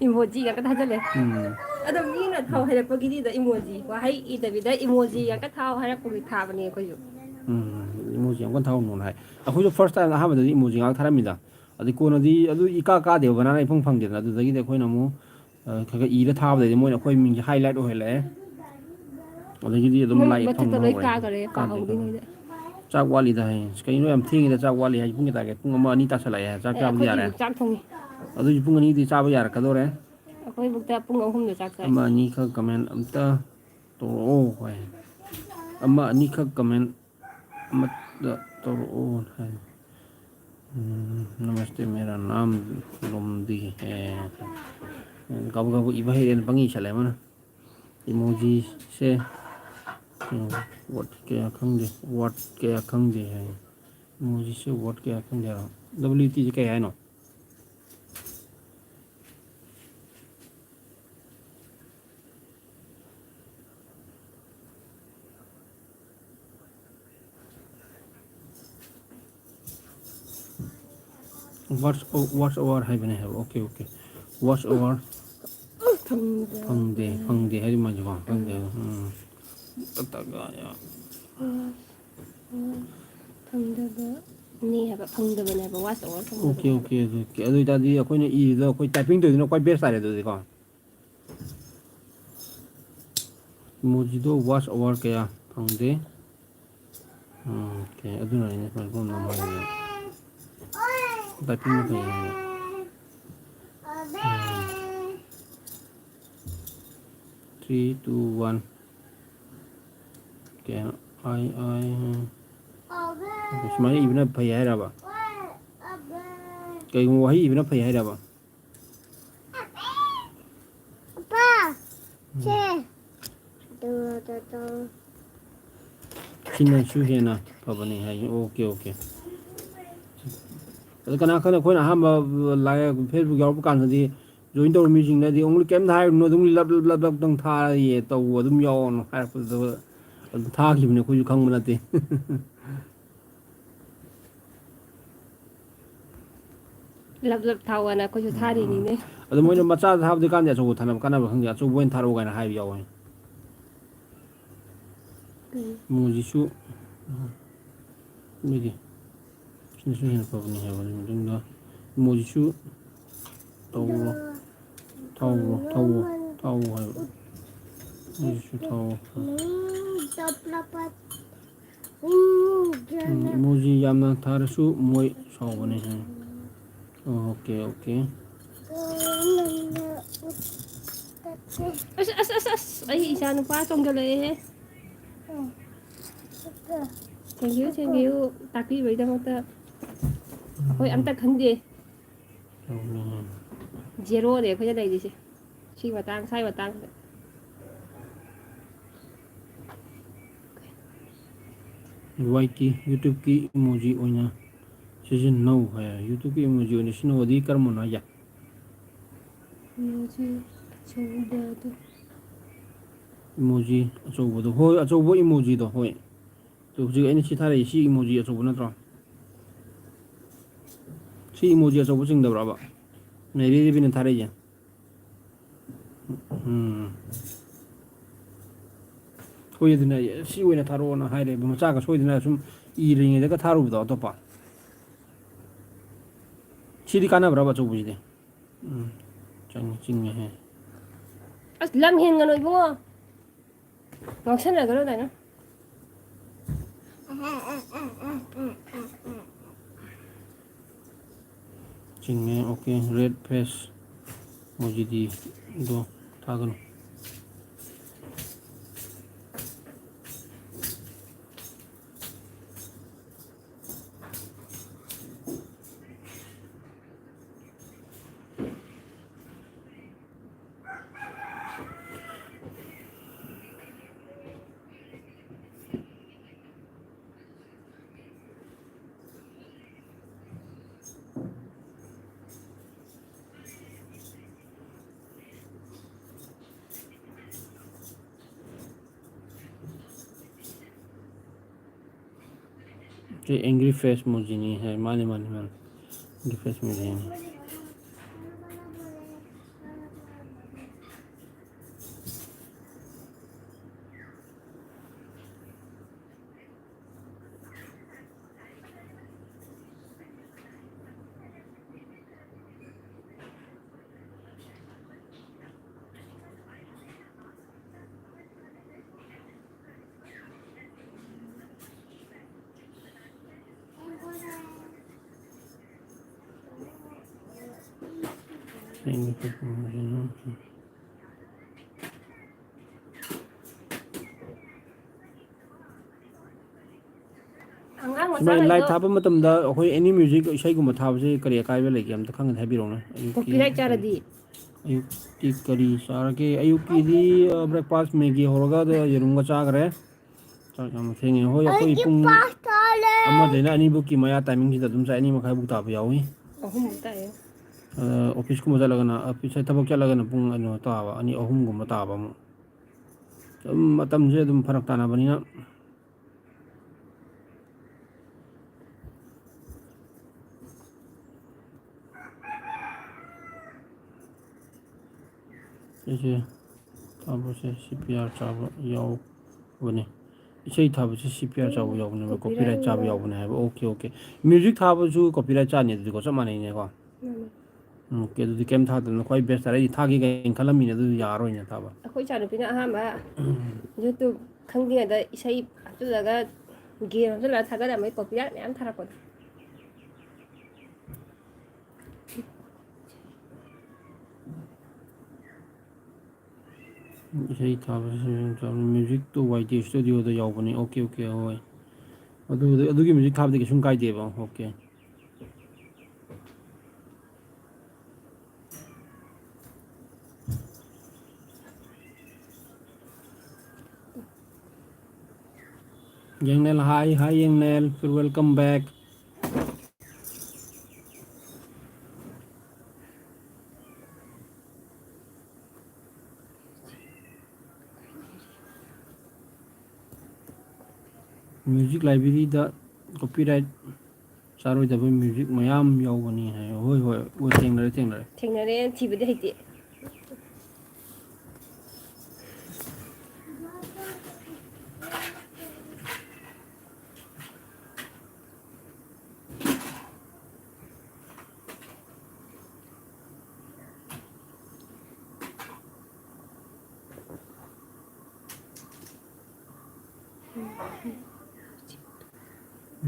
Emoji ꯉꯥꯛꯇ ꯊꯥꯖꯜꯂꯦ꯫ ꯎꯝ꯫ ꯑꯗꯣ ꯃꯤꯅ ꯊꯥꯎ ꯍꯥꯏꯔꯛꯄꯒꯤꯗꯤꯗ emoji, ꯋꯥꯍꯩ ꯏꯗꯕꯤꯗ emoji ꯉꯥꯛꯇ ꯊꯥꯎ ꯍꯥꯏꯔꯛꯄꯒꯤ ꯊꯥꯕꯅꯦ ꯑꯩꯈꯣꯏꯁꯨ꯫ ꯎꯝ, emoji ꯌꯥꯝ ꯀꯟꯅ ꯊꯥꯔꯨꯅꯣꯅ ꯍꯥꯏ꯫ ꯑꯩꯈꯣꯏꯁꯨ first time ꯑꯍꯥꯟꯕꯗꯗꯤ emoji ꯉꯥꯛ ꯊꯥꯔꯝꯃꯤꯗ꯫ ꯑꯗꯩ ꯀꯣꯟꯅꯗꯤ ꯑꯗꯨ ꯏꯀꯥ ꯀꯥꯗꯦꯕ, ꯕꯅꯥꯅ ꯏꯐꯪ ꯐꯪꯗꯦꯗꯅ꯫ ꯑꯗꯨꯗꯒꯤꯗꯤ ꯑꯩꯈꯣꯏꯅ ꯑꯃꯨꯛ, ꯑ, ꯈꯔ ꯈꯔ ꯏꯔ ꯊꯥꯕꯗꯩꯗꯤ ꯃꯣꯏꯅ ꯑꯩꯈꯣꯏ ꯃꯤꯡꯁꯦ highlight ꯑꯣꯏꯍꯜꯂꯛꯑꯦ꯫ ꯑꯗꯒꯤꯗꯤ ꯑꯗꯨꯝ ꯃꯣꯏ like ꯃꯊꯛꯇ ꯐꯪꯕ ꯂꯣꯏ ꯍꯧꯔꯦ꯫ ꯀꯥꯈꯔꯦ, ꯀꯥꯗꯦ, ꯀꯥꯍꯧꯗꯦ ꯀꯥꯗꯦ꯫ ꯃꯣꯏꯗꯤ꯫ ꯆꯥꯛ ꯋꯥꯠꯂꯤꯗ ꯍꯌꯦꯡ꯫ ꯀꯩꯅꯣ ꯌꯥꯝ ꯊꯦꯡꯉꯤꯗ, ꯆꯥꯛ ꯋꯥꯠꯂꯤ ꯍꯥꯏ꯫ ꯄꯨꯡ ꯀꯌꯥ ꯇꯥꯒꯦ? ꯄꯨꯡ ꯑꯃ ꯑꯅꯤ ꯇꯥꯁꯜꯂꯛꯑꯦ꯫ ꯆꯥꯛ ꯑꯦ, ꯆꯥꯕꯗꯤ ꯑꯩꯈꯣꯏꯗꯤ ꯌꯥꯔꯦ꯫ ꯍꯧꯖꯤꯛ ꯆꯥꯛ ꯊꯣꯡꯉꯤ꯫ ꯑꯗꯨꯏꯁꯨ ꯄꯨꯡ ꯑꯅꯤꯗꯤ ꯆꯥꯕ ꯌꯥꯔꯛꯀꯗꯧꯔꯦ꯫ ꯑꯩꯈꯣꯏꯕꯨꯛꯇ ꯄꯨꯡ ꯑꯍꯨꯝꯗ ꯆꯥꯛ ꯆꯥꯏ꯫ ꯑꯃ ꯑꯅꯤꯈꯛ comment ꯑꯝꯇ ꯇꯧꯔꯛꯑꯣ ꯍꯣꯏ꯫ ꯑꯃ ꯑꯅꯤꯈꯛ comment ꯑꯃꯇ ꯇꯧꯔꯛꯑꯣ ꯍꯥꯏ꯫ ꯎꯝ, नमस्ते, मेरा नाम ꯂꯣꯝꯗꯤ ꯍꯦ꯫ ꯀꯥꯕꯛ ꯀꯥꯕꯛ ꯏꯕ ꯍꯩꯔꯦꯅ ꯄꯪꯏ ꯏꯁꯜꯂꯦ ꯑꯃꯅ꯫ Emojiꯁꯦ, ꯎꯝ, word ꯀꯌꯥ ꯈꯪꯗꯦ, word ꯀꯌꯥ ꯈꯪꯗꯦ ꯍꯥꯏ꯫ Emojiꯁꯦ word ꯀꯌꯥ ꯈꯪꯗꯦ ꯍꯥꯏꯔꯣ? WTꯁꯦ ꯀꯩ ꯍꯥꯏꯅꯣ? Watch, watch hour ꯍꯥꯏꯕꯅꯦ ꯍꯥꯏꯕ꯫ OK, OK꯫ Watch hour ꯐꯪꯗꯦ꯫ ꯐꯪꯗꯦ, ꯐꯪꯗꯦ ꯍꯥꯏꯗꯤ ꯃꯥꯁꯦꯀꯣ꯫ ꯐꯪꯗꯦ ꯎꯝ꯫ ꯍꯥꯏꯕ꯫ ꯎꯝ꯫ ꯎꯝ꯫ ꯐꯪꯗꯕꯅꯦ ꯍꯥꯏꯕ, ꯐꯪꯗꯕꯅꯦ ꯍꯥꯏꯕ, watch hour ꯐꯪꯗꯕꯅꯦ OK, ꯍꯥꯏꯕ꯫ OK, OK꯫ ꯑꯗꯨ ꯑꯣꯏꯇꯥꯔꯗꯤ ꯑꯩꯈꯣꯏꯅ ꯏꯔꯤꯗꯣ ꯑꯩꯈꯣꯏ typing ꯇꯧꯔꯤꯗꯨꯅ ꯈ꯭ꯋꯥꯏ best ꯇꯥꯔꯦ ꯑꯗꯨꯗꯤꯀꯣ꯫ Emojiꯗꯣ watch hour ꯀꯌꯥ ꯐꯪꯗꯦ? ꯑꯣꯀꯦ, ꯑꯗꯨꯅ ꯑꯩꯅ ꯁꯨꯃꯥꯏꯅ ꯄꯨꯝꯅꯃꯛ ꯍꯥꯏꯕꯅꯦ꯫ ꯇꯥꯏꯄꯤꯡꯅ ꯐꯩ ꯍꯥꯏꯕ꯫ Three, two, one. ꯀꯩꯅꯣ? ꯑꯥꯏ, ꯑꯥꯏ, ꯁꯨꯃꯥꯏꯅ ꯏꯕꯅ ꯐꯩ ꯍꯥꯏꯔꯕ? ꯀꯩꯒꯨꯝꯕ ꯋꯥꯍꯩ ꯏꯕꯅ ꯐꯩ ꯍꯥꯏꯔꯕ? ꯑꯄꯥ, ꯁꯦ꯫ ꯇꯧꯔꯣ, ꯇꯧꯔꯣ, ꯇꯧꯔꯣ꯫ ꯁꯤꯅꯁꯨ ꯍꯦꯟꯅ ꯐꯕꯅꯤ ꯍꯥꯏ꯫ Okay, okay. ꯑꯗꯣ ꯀꯅꯥ ꯈꯪꯅꯤ, ꯑꯩꯈꯣꯏꯅ ꯑꯍꯥꯟꯕ ꯂꯥꯏ-, Facebook ꯌꯥꯎꯔꯛꯄ ꯀꯥꯟꯗꯗꯤ join ꯇꯧꯔ ꯃꯤꯁꯤꯡꯅꯗꯤ only ꯀꯩꯝꯇ ꯍꯥꯏꯔꯨꯅꯨ, ꯑꯗꯨꯝ ꯂꯞ ꯂꯞ ꯂꯞ ꯂꯞꯇꯪ ꯊꯥꯔ ꯌꯦ ꯇꯧ, ꯑꯗꯨꯝ ꯌꯥꯎꯑꯣꯅ ꯍꯥꯏꯔꯛꯄꯗꯨꯗ ꯑꯗꯨꯝ ꯊꯥꯈꯤꯕꯅꯤ, ꯑꯩꯈꯣꯏꯁꯨ ꯈꯪꯕ ꯅꯠꯇꯦ꯫ ꯂꯞ ꯂꯞ ꯊꯥꯎꯑꯣꯅ ꯑꯩꯈꯣꯏꯁꯨ ꯊꯥꯔꯤꯅꯤꯅꯦ꯫ ꯑꯗꯣ ꯃꯣꯏꯅ ꯃꯆꯥꯗ ꯊꯥꯕꯗꯤ ꯀꯥꯟꯗꯦ, ꯑꯆꯧꯕ ꯊꯥꯅꯕ ꯀꯥꯟꯅꯕ ꯈꯪꯗꯦ, ꯑꯆꯧꯕ ꯑꯣꯏꯅ ꯊꯥꯔꯛꯑꯣ ꯀꯥꯏꯅ ꯍꯥꯏꯕ ꯌꯥꯎꯋꯦ꯫ ꯎꯝ꯫ ꯃꯣꯖꯤꯁꯨ, ꯃꯣꯏꯗꯤ ꯁꯤꯅꯁꯨ ꯍꯦꯟꯅ ꯐꯕꯅꯤ ꯍꯥꯏꯕ꯫ ꯑꯗꯨꯒꯤ ꯃꯇꯨꯡꯗ ꯃꯣꯖꯤꯁꯨ ꯇꯧꯔꯣ, ꯊꯧꯔꯣ, ꯊꯧꯔꯣ, ꯊꯧꯔꯣ ꯍꯥꯏꯕ꯫ ꯃꯣꯖꯤꯁꯨ ꯊꯧꯔꯣ꯫ ꯎꯝ, emoji ꯌꯥꯝꯅ ꯊꯥꯔꯁꯨ ꯃꯣꯏ ꯁꯥꯎꯕꯅꯦ ꯍꯥꯏ꯫ Okay, okay. ꯑꯁ, ꯑꯁ, ꯑꯁ, ꯑꯁ! ꯑꯩ ꯏꯆꯥ ꯅꯨꯄꯥ ꯆꯣꯡꯖꯜꯂꯛꯑꯦꯍꯦ꯫ Thank you, thank you꯫ ꯇꯥꯛꯄꯤꯕꯩꯗꯃꯛꯇ꯫ ꯑꯩꯈꯣꯏ ꯑꯝꯇ ꯈꯪꯗꯦ꯫ ꯇꯧꯕꯅꯦ꯫ Zeroꯅꯦ ꯑꯩꯈꯣꯏꯅ ꯂꯩꯔꯤꯁꯦ꯫ ꯁꯤ ꯃꯇꯥꯡ, ꯁ꯭ꯋꯥꯏ ꯃꯇꯥꯡꯗ꯫ ꯋꯥꯏ ꯇꯤ, YouTubeꯀꯤ emoji ꯑꯣꯏꯅ ꯁꯤꯖꯤꯟꯅꯧ ꯍꯥꯏ꯫ YouTubeꯀꯤ emoji ꯑꯣꯏꯅ ꯁꯤꯖꯤꯟꯅꯧ ꯑꯗꯤ ꯀꯔꯝꯕꯅꯣ ꯍꯥꯏꯁꯦ? Emoji ꯑꯆꯧꯕꯗꯣ꯫ Emoji ꯑꯆꯧꯕꯗꯣ꯫ ꯍꯣꯏ, ꯑꯆꯧꯕ emojiꯗꯣ, ꯍꯣꯏ꯫ ꯑꯗꯨ ꯍꯧꯖꯤꯛ ꯑꯩꯅ ꯁꯤ ꯊꯥꯔꯛꯏ, ꯁꯤ emoji ꯑꯆꯧꯕ ꯅꯠꯇ꯭ꯔꯣ? ꯁꯤ emoji ꯑꯆꯧꯕ ꯆꯤꯡꯗꯕ꯭ꯔꯕ? ꯃꯦꯔꯤ ꯗꯦꯕꯤꯅ ꯊꯥꯔꯛꯏꯁꯦ? ꯎꯝ꯫ ꯍꯣꯏ, ꯑꯗꯨꯅ ꯑꯩ ꯁꯤ ꯑꯣꯏꯅ ꯊꯥꯔꯛꯑꯣꯅ ꯍꯥꯏꯔꯦꯕ, ꯃꯆꯥꯒ ꯁꯣꯏꯗꯅ ꯁꯨꯝ ꯏꯔꯤꯉꯩꯗꯒ ꯊꯥꯔꯨꯕꯗꯣ ꯑꯇꯣꯞꯄ꯫ ꯁꯤꯗꯤ ꯀꯥꯟꯅꯕ꯭ꯔꯕ ꯑꯆꯧꯕꯁꯤꯗꯤ? ꯎꯝ, ꯆꯪꯉꯦ, ꯆꯤꯡꯉꯦꯍꯦ꯫ ꯑꯁ, ꯂꯝ ꯍꯦꯟꯒꯅꯨ ꯏꯕꯨꯡꯉꯣ꯫ ꯉꯥꯎꯁꯟꯅꯒꯅꯨ ꯑꯗꯨꯃꯥꯏꯅ꯫ ꯆꯤꯡꯉꯦ꯫ ꯑꯣꯀꯦ, ꯔꯦꯠ ꯐꯦꯁ ꯃꯣꯖꯤꯗꯤꯗꯣ ꯊꯥꯒꯅꯨ꯫ ꯁꯤ ꯑꯦꯡꯒ꯭ꯔꯤ ꯐꯦꯁ ꯃꯣꯖꯤꯅꯤ ꯍꯥꯏ꯫ ꯃꯥꯅꯤ, ꯃꯥꯅꯤ, ꯃꯥꯅꯤ꯫ ꯑꯦꯡꯒ꯭ꯔꯤ ꯐꯦꯁ ꯃꯣꯖꯤꯅꯤ꯫ ꯑꯉꯥꯡ ꯃꯆꯥ ꯁꯨꯃꯥꯏꯅ ꯂꯥꯏꯚ ꯂꯩꯗꯣ꯫ ꯊꯥꯕ ꯃꯇꯝꯗ ꯑꯩꯈꯣꯏ ꯑꯦꯅꯤ ꯃ꯭ꯌꯨꯖꯤꯛ ꯏꯁꯩꯒꯨꯝꯕ ꯊꯥꯕꯁꯦ ꯀꯔꯤ ꯑꯀꯥꯏꯕ ꯂꯩꯒꯦ? ꯑꯝꯇ ꯈꯪꯒꯅꯤ ꯍꯥꯏꯕꯤꯔꯛꯎꯅꯦ꯫ ꯑꯌꯨꯛꯀꯤ ꯀꯣꯄꯤꯔꯥꯏꯠ ꯆꯥꯔꯗꯤ? ꯑꯌꯨꯛꯇꯤ ꯀꯔꯤ ꯆꯥꯔꯒꯦ? ꯑꯌꯨꯛꯀꯤꯗꯤ, ꯑ, ꯕ꯭ꯔꯦꯛꯐꯥꯁ ꯃꯦꯒꯤ ꯍꯧꯔꯒ ꯑꯗ ꯌꯦꯔꯨꯝꯒ ꯆꯥꯈ꯭ꯔꯦ꯫ ꯆꯥꯛ ꯌꯥꯝ ꯊꯦꯡꯉꯦ꯫ ꯍꯣꯏ, ꯑꯩꯈꯣꯏ ꯑꯩꯗꯤ ꯄꯨꯡ ꯄꯥꯁ ꯇꯥꯔꯦ꯫ ꯑꯃꯗꯩꯅ ꯑꯅꯤꯕꯨꯛꯀꯤ ꯃꯌꯥ ꯇꯥꯏꯃꯤꯡꯁꯤꯗ ꯑꯗꯨꯝ ꯆꯥꯏ, ꯑꯅꯤ ꯃꯈꯥꯏꯕꯨꯛ ꯇꯥꯕ ꯌꯥꯎꯏ꯫ ꯑꯍꯨꯝꯃꯨꯛ ꯇꯥꯏꯌꯦ꯫ ꯑ, ꯑꯣꯐꯤꯁꯀꯨꯝꯕ ꯆꯠꯂꯒꯅ, ꯑꯣꯐꯤꯁ ꯊꯕꯛ ꯆꯠꯂꯒꯅ ꯄꯨꯡ, ꯀꯩꯅꯣ, ꯇꯥꯕ, ꯑꯅꯤ, ꯑꯍꯨꯝꯒꯨꯝꯕ ꯇꯥꯕ ꯑꯃꯨꯛ꯫ ꯑꯗꯨꯝ ꯃꯇꯝꯁꯦ ꯑꯗꯨꯝ ꯐꯔꯛ ꯇꯥꯅꯕꯅꯤꯅ꯫ ꯑꯩꯁꯦ ꯊꯥꯕꯁꯦ ꯁꯤ ꯄꯤ ꯑꯥꯔ ꯆꯥꯕ ꯌꯥꯎꯕꯅꯦ꯫ ꯏꯁꯩ ꯊꯥꯕꯁꯦ ꯁꯤ ꯄꯤ ꯑꯥꯔ ꯆꯥꯕ ꯌꯥꯎꯕꯅꯦꯕ, ꯀꯣꯄꯤꯔꯥꯏꯠ ꯀꯣꯄꯤꯔꯥꯏꯠ ꯆꯥꯕ ꯌꯥꯎꯕꯅꯦ ꯍꯥꯏꯕ꯫ Okay, okay. ꯃ꯭ꯌꯨꯖꯤꯛ ꯊꯥꯕꯁꯨ ꯀꯣꯄꯤꯔꯥꯏꯠ ꯆꯥꯅꯤ ꯑꯗꯨꯗꯤꯀꯣ, ꯆꯞ ꯃꯥꯟꯅꯩꯅꯦꯀꯣ꯫ ꯃꯥꯅꯦ꯫ ꯑꯣꯀꯦ, ꯑꯗꯨꯗꯤ ꯀꯩꯝ ꯊꯥꯗꯅ ꯈ꯭ꯋꯥꯏ ꯕꯦꯁ ꯇꯥꯔꯦ꯫ ꯑꯩꯗꯤ ꯊꯥꯒꯦ ꯀꯥꯏꯅ ꯈꯜꯂꯝꯃꯤꯅꯦ, ꯑꯗꯨ ꯌꯥꯔꯔꯣꯏꯅꯦ ꯊꯥꯕ꯫ ꯑꯩꯈꯣꯏ ꯏꯆꯥꯅꯨꯄꯤꯅ ꯑꯍꯥꯟꯕ ꯌꯨꯇ꯭ꯌꯨꯕ ꯈꯪꯗ꯭ꯔꯤꯉꯩꯗ ꯏꯁꯩ ꯍꯥꯞꯆꯤꯜꯂꯒ ꯒꯦꯝ ꯑꯃꯁꯨ ꯂꯣꯏꯔ ꯊꯥꯒꯠꯂꯝꯃꯦ, ꯀꯣꯄꯤꯔꯥꯏꯠ ꯃꯌꯥꯝ ꯊꯥꯔꯛꯄꯗꯣ꯫ ꯏꯁꯩ ꯊꯥꯕ, ꯃ꯭ꯌꯨꯖꯤꯛꯇꯣ ꯋꯥꯏ ꯇꯤ ꯁ꯭ꯇꯨꯗꯤꯑꯣꯗ ꯌꯥꯎꯕꯅꯤ꯫ ꯑꯣꯀꯦ, ꯑꯣꯀꯦ, ꯍꯣꯏ꯫ ꯑꯗꯨ, ꯑꯗꯨꯒꯤ ꯃ꯭ꯌꯨꯖꯤꯛ ꯊꯥꯕꯗꯤ ꯀꯩꯁꯨꯝ ꯀꯥꯏꯗꯦꯕ꯫ ꯑꯣꯀꯦ꯫ ꯌꯦꯡꯅꯦꯜ, hi, hi, ꯌꯦꯡꯅꯦꯜ, welcome back꯫ ꯃ꯭ꯌꯨꯖꯤꯛ ꯂꯥꯏꯕ꯭ꯔꯦꯔꯤꯗ ꯀꯣꯄꯤꯔꯥꯏꯠ ꯆꯥꯔꯣꯏꯗꯕ ꯃ꯭ꯌꯨꯖꯤꯛ ꯃꯌꯥꯝ ꯌꯥꯎꯕꯅꯤ ꯍꯥꯏ꯫ ꯍꯣꯏ, ꯍꯣꯏ, ꯍꯣꯏ, ꯊꯦꯡꯅꯔꯦ, ꯊꯦꯡꯅꯔꯦ꯫ ꯊꯦꯡꯅꯔꯦ, ꯊꯤꯕꯗꯤ ꯍꯩꯇꯦ꯫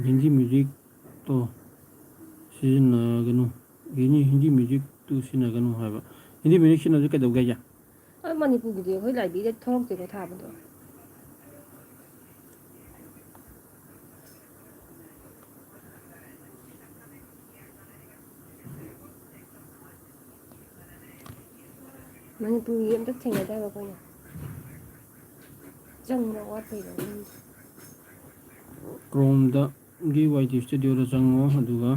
ꯍꯤꯟꯗꯤ ꯃ꯭ꯌꯨꯖꯤꯛꯇꯣ ꯁꯤꯖꯤꯟꯅꯒꯅꯨ, ꯍꯤꯟꯗꯤ, ꯍꯤꯟꯗꯤ ꯃ꯭ꯌꯨꯖꯤꯛꯇꯨ ꯁꯤꯖꯤꯟꯅꯒꯅꯨ ꯍꯥꯏꯕ꯫ ꯍꯤꯟꯗꯤ ꯃ꯭ꯌꯨꯖꯤꯛ ꯁꯤꯖꯤꯟꯅꯕꯁꯦ ꯀꯩꯗꯧꯒꯦ ꯍꯥꯏꯁꯦ? ꯑ, ꯃꯅꯤꯄꯨꯔꯒꯤꯗꯤ ꯑꯩꯈꯣꯏ ꯂꯥꯏꯕ꯭ꯔꯦꯔꯤꯗ ꯊꯣꯛꯂꯛꯇꯦꯀꯣ ꯊꯥꯕꯗꯣ꯫ ꯃꯅꯤꯄꯨꯔꯒꯤ ꯑꯝꯇ ꯊꯦꯡꯅꯗꯕ ꯑꯩꯈꯣꯏꯅ꯫ ꯆꯪꯕ ꯋꯥꯠꯄꯩꯔ ꯈꯪꯗꯦ꯫ ꯀ꯭ꯔꯣꯝꯗꯒꯤ ꯋꯥꯏ ꯇꯤ ꯁ꯭ꯇꯨꯗꯤꯑꯣꯗ ꯆꯪꯉꯣ, ꯑꯗꯨꯒ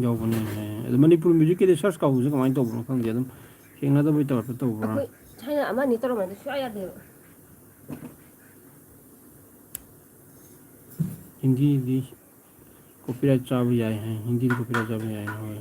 ꯌꯥꯎꯕꯅꯦ ꯍꯥꯏ꯫ ꯑꯗꯣ ꯃꯅꯤꯄꯨꯔ ꯃ꯭ꯌꯨꯖꯤꯛꯀꯤꯗꯤ ꯁꯔꯁ ꯀꯥꯎꯕꯁꯦ ꯀꯃꯥꯏꯅ ꯇꯧꯕꯅꯣ ꯈꯪꯗꯦ, ꯑꯗꯨꯝ ꯊꯦꯡꯅꯗꯕꯩ ꯇꯥꯏꯞꯇ ꯇꯧꯕ꯭ꯔꯥ? ꯑꯩꯈꯣꯏ ꯊꯥꯏꯅ ꯑꯃ ꯑꯅꯤ ꯇꯧꯔꯝꯕꯗꯤ ꯁꯨꯡꯌꯥ ꯌꯥꯗꯦꯕ꯫ ꯍꯤꯟꯗꯤꯗꯤ ꯀꯣꯄꯤꯔꯥꯏꯠ ꯆꯥꯕ ꯌꯥꯏ ꯍꯥꯏ, ꯍꯤꯟꯗꯤꯗꯤ ꯀꯣꯄꯤꯔꯥꯏꯠ ꯆꯥꯕ ꯌꯥꯏ ꯍꯥꯏ꯫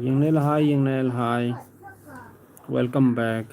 ꯌꯦꯡꯅꯩ ꯂꯍꯥꯏ, ꯌꯦꯡꯅꯩ ꯂꯍꯥꯏ꯫ Welcome back.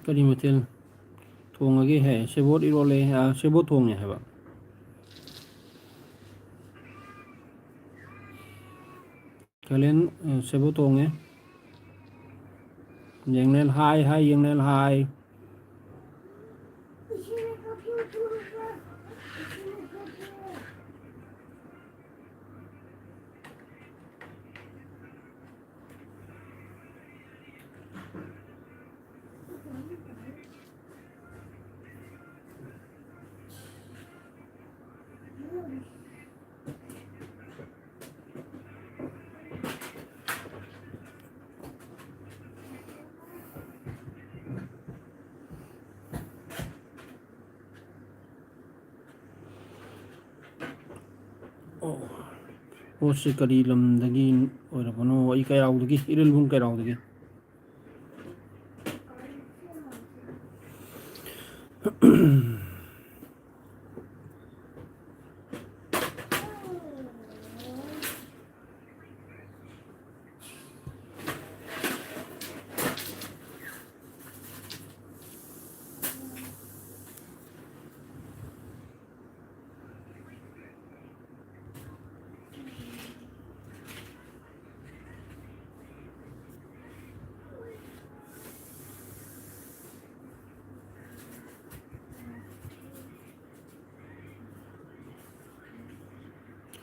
ꯀꯔꯤ ꯃꯊꯦꯜ ꯊꯣꯡꯉꯒꯦ ꯍꯥꯏ? ꯁꯦꯕꯣꯠ ꯏꯔꯣꯜꯂꯦ, ꯑ, ꯁꯦꯕꯣꯠ ꯊꯣꯡꯉꯦ ꯍꯥꯏꯕ꯫ ꯀꯥꯂꯦꯟ, ꯑ, ꯁꯦꯕꯣꯠ ꯊꯣꯡꯉꯦ꯫ ꯌꯦꯡꯅꯦꯜ ꯍꯥꯏ, ꯍꯥꯏ, ꯌꯦꯡꯅꯦꯜ ꯍꯥꯏ꯫ ꯄꯣꯠꯁꯤ ꯀꯔꯤ ꯂꯝꯗꯒꯤ ꯑꯣꯏꯔꯕꯅꯣ? ꯑꯩ ꯀꯩꯔꯥꯎꯗꯒꯤ, ꯏꯔꯤꯜꯕꯨꯡ ꯀꯩꯔꯥꯎꯗꯒꯤ꯫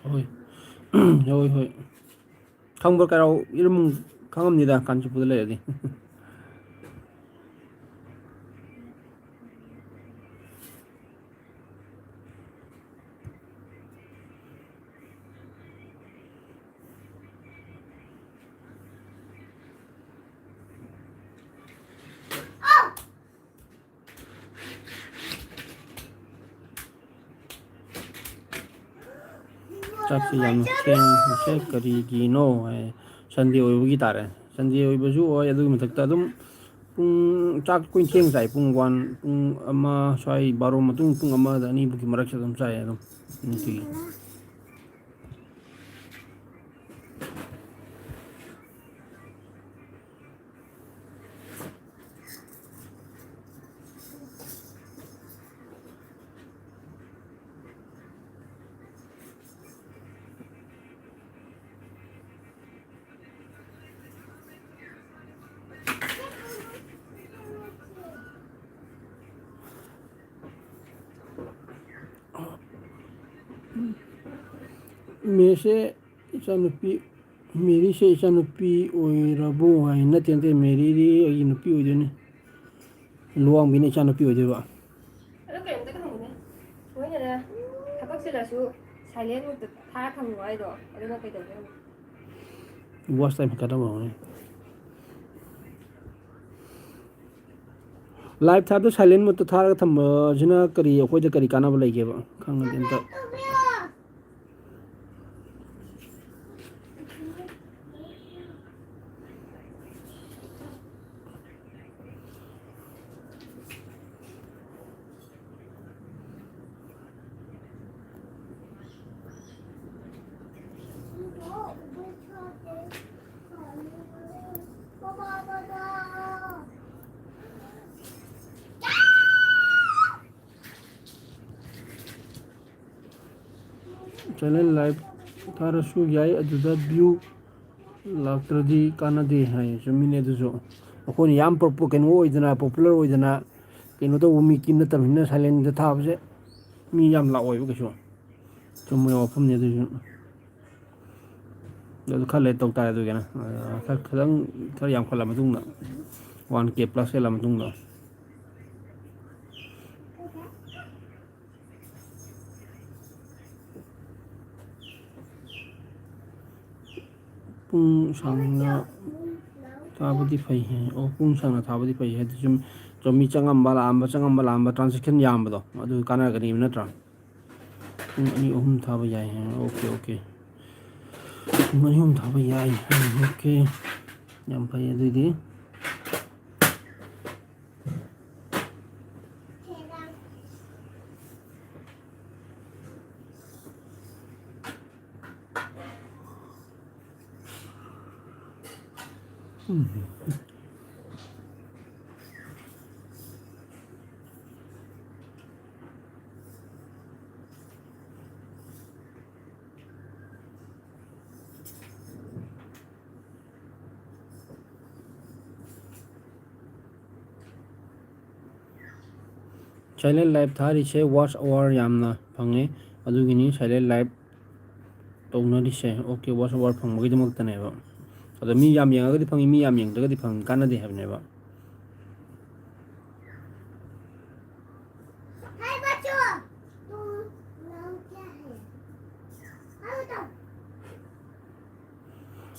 ꯍꯣꯏ꯫ ꯍꯣꯏ, ꯍꯣꯏ꯫ ꯈꯪꯕ꯭ꯔꯣ, ꯀꯩꯔꯥꯎ ꯏꯔꯝ ꯈꯪꯉꯝꯅꯤꯗ, ꯀꯥꯟꯆꯤꯄꯨꯔꯗ ꯂꯩꯔꯗꯤ꯫ ꯆꯥꯛꯁꯤ ꯌꯥꯝꯅ ꯊꯦꯡꯉꯤꯁꯦ ꯀꯔꯤꯒꯤꯅꯣ ꯍꯥꯏ, ꯁꯟꯗꯦ ꯑꯣꯏꯕꯒꯤ ꯇꯥꯔꯦ꯫ ꯁꯟꯗꯦ ꯑꯣꯏꯕꯁꯨ ꯑꯣꯏ, ꯑꯗꯨꯒꯤ ꯃꯊꯛꯇ ꯑꯗꯨꯝ ꯄꯨꯡ, ꯆꯥꯛ ꯑꯩꯈꯣꯏ ꯊꯦꯡ ꯆꯥꯏ, ꯄꯨꯡ ꯋꯥꯟ, ꯄꯨꯡ ꯑꯃ ꯁ꯭ꯋꯥꯏ, ꯕꯥꯔꯣ ꯃꯇꯨꯡ, ꯄꯨꯡ ꯑꯃꯗ ꯑꯅꯤꯕꯨꯛꯀꯤ ꯃꯔꯛꯁꯤꯗ ꯑꯗꯨꯝ ꯆꯥꯏ ꯑꯗꯨꯝ ꯅꯨꯡꯇꯤꯒꯤ꯫ ꯃꯦꯁꯦ ꯏꯆꯥꯅꯨꯄꯤ, ꯃꯦꯔꯤꯁꯦ ꯏꯆꯥꯅꯨꯄꯤ ꯑꯣꯏꯔꯕꯣ ꯍꯥꯏ꯫ ꯅꯠꯇꯦ, ꯅꯠꯇꯦ, ꯃꯦꯔꯤꯗꯤ ꯑꯩꯒꯤ ꯅꯨꯄꯤ ꯑꯣꯏꯗꯣꯏꯅꯤ꯫ ꯂꯨꯋꯥꯡꯕꯤꯅ ꯏꯆꯥꯅꯨꯄꯤ ꯑꯣꯏꯗꯣꯏꯕ꯫ ꯑꯗꯣ ꯀꯩꯅꯣꯝꯇꯒ ꯍꯪꯒꯦꯅꯦ꯫ ꯃꯣꯏꯅꯅꯦ, ꯊꯕꯛ ꯆꯤꯜꯂꯁꯨ silent mode ꯇ ꯊꯥꯔ ꯊꯝꯃꯣ ꯍꯥꯏꯗꯣ, ꯑꯗꯨꯅ ꯀꯩꯗꯧꯒꯦ ꯍꯪꯉꯣ꯫ Watch time ꯍꯦꯟꯀꯠꯅꯕ ꯑꯣꯏꯔꯝꯒꯅꯤ꯫ Live ꯊꯥꯕꯗꯣ silent mode ꯇ ꯊꯥꯔꯒ ꯊꯝꯕꯁꯤꯅ ꯀꯔꯤ, ꯑꯩꯈꯣꯏꯗ ꯀꯔꯤ ꯀꯥꯟꯅꯕ ꯂꯩꯒꯦꯕ? ꯈꯪꯉꯗꯤ ꯑꯝꯇ꯫ Silent live ꯊꯥꯔꯁꯨ ꯌꯥꯏ, ꯑꯗꯨꯗ view ꯂꯥꯛꯇ꯭ꯔꯗꯤ ꯀꯥꯟꯅꯗꯦ ꯍꯥꯏ꯫ ꯆꯨꯝꯃꯤꯅꯦ ꯑꯗꯨꯁꯨ꯫ ꯑꯩꯈꯣꯏꯅ ꯌꯥꯝ ꯄꯣꯄꯨ-, ꯀꯩꯅꯣ ꯑꯣꯏꯗꯅ, popular ꯑꯣꯏꯗꯅ, ꯀꯩꯅꯣ ꯇꯧꯕ ꯃꯤꯀꯤ ꯅꯠꯇꯕꯅꯤꯅ, silentꯗ ꯊꯥꯕꯁꯦ ꯃꯤ ꯌꯥꯝ ꯂꯥꯛꯑꯣꯏꯕ ꯀꯩꯁꯨ꯫ ꯆꯨꯝꯕ ꯋꯥꯐꯝꯅꯤ ꯑꯗꯨꯁꯨ꯫ ꯑꯗꯨ ꯈꯔ ꯂꯩꯔ ꯇꯧ ꯇꯥꯔꯦ ꯑꯗꯨꯒꯤꯅ꯫ ꯑ, ꯈꯔ, ꯈꯤꯇꯪ, ꯈꯔ ꯌꯥꯝꯈꯠꯂ ꯃꯇꯨꯡꯗ, one K plus ꯍꯦꯜꯂ ꯃꯇꯨꯡꯗ꯫ ꯄꯨꯡ ꯁꯥꯡꯅ ꯊꯥꯕꯗꯤ ꯐꯩ ꯍꯥꯏ꯫ ꯑꯣ, ꯄꯨꯡ ꯁꯥꯡꯅ ꯊꯥꯕꯗꯤ ꯐꯩ ꯍꯥꯏ꯫ ꯑꯗꯨ ꯁꯨꯝ, ꯁꯨꯝ ꯃꯤ ꯆꯪꯉꯝꯕ ꯂꯥꯛꯑꯝꯕ, ꯆꯪꯉꯝꯕ ꯂꯥꯛꯑꯝꯕ, transaction ꯌꯥꯝꯕꯗꯣ, ꯑꯗꯨ ꯀꯥꯟꯅꯔꯛꯀꯅꯤꯕ ꯅꯠꯇ꯭ꯔꯥ? ꯄꯨꯡ ꯑꯅꯤ ꯑꯍꯨꯝ ꯊꯥꯕ ꯌꯥꯏ ꯍꯥꯏ꯫ OK, OK꯫ ꯄꯨꯡ ꯑꯅꯤ ꯑꯍꯨꯝ ꯊꯥꯕ ꯌꯥꯏ ꯍꯥꯏ꯫ OK꯫ ꯌꯥꯝ ꯐꯩ ꯑꯗꯨꯏꯗꯤ꯫ Silent live ꯊꯥꯔꯤꯁꯦ watch hour ꯌꯥꯝꯅ ꯐꯪꯉꯦ, ꯑꯗꯨꯒꯤꯅꯤ silent live ꯇꯧꯅꯔꯤꯁꯦ꯫ OK, watch hour ꯐꯪꯕꯒꯤꯗꯃꯛꯇꯅꯦꯕ꯫ ꯑꯗꯣ ꯃꯤ ꯌꯥꯝ ꯌꯦꯡꯉꯒꯗꯤ ꯐꯪꯉꯤ, ꯃꯤ ꯌꯥꯝ ꯌꯦꯡꯗ꯭ꯔꯒꯗꯤ ꯐꯪ-, ꯀꯥꯟꯅꯗꯦ ꯍꯥꯏꯕꯅꯦꯕ꯫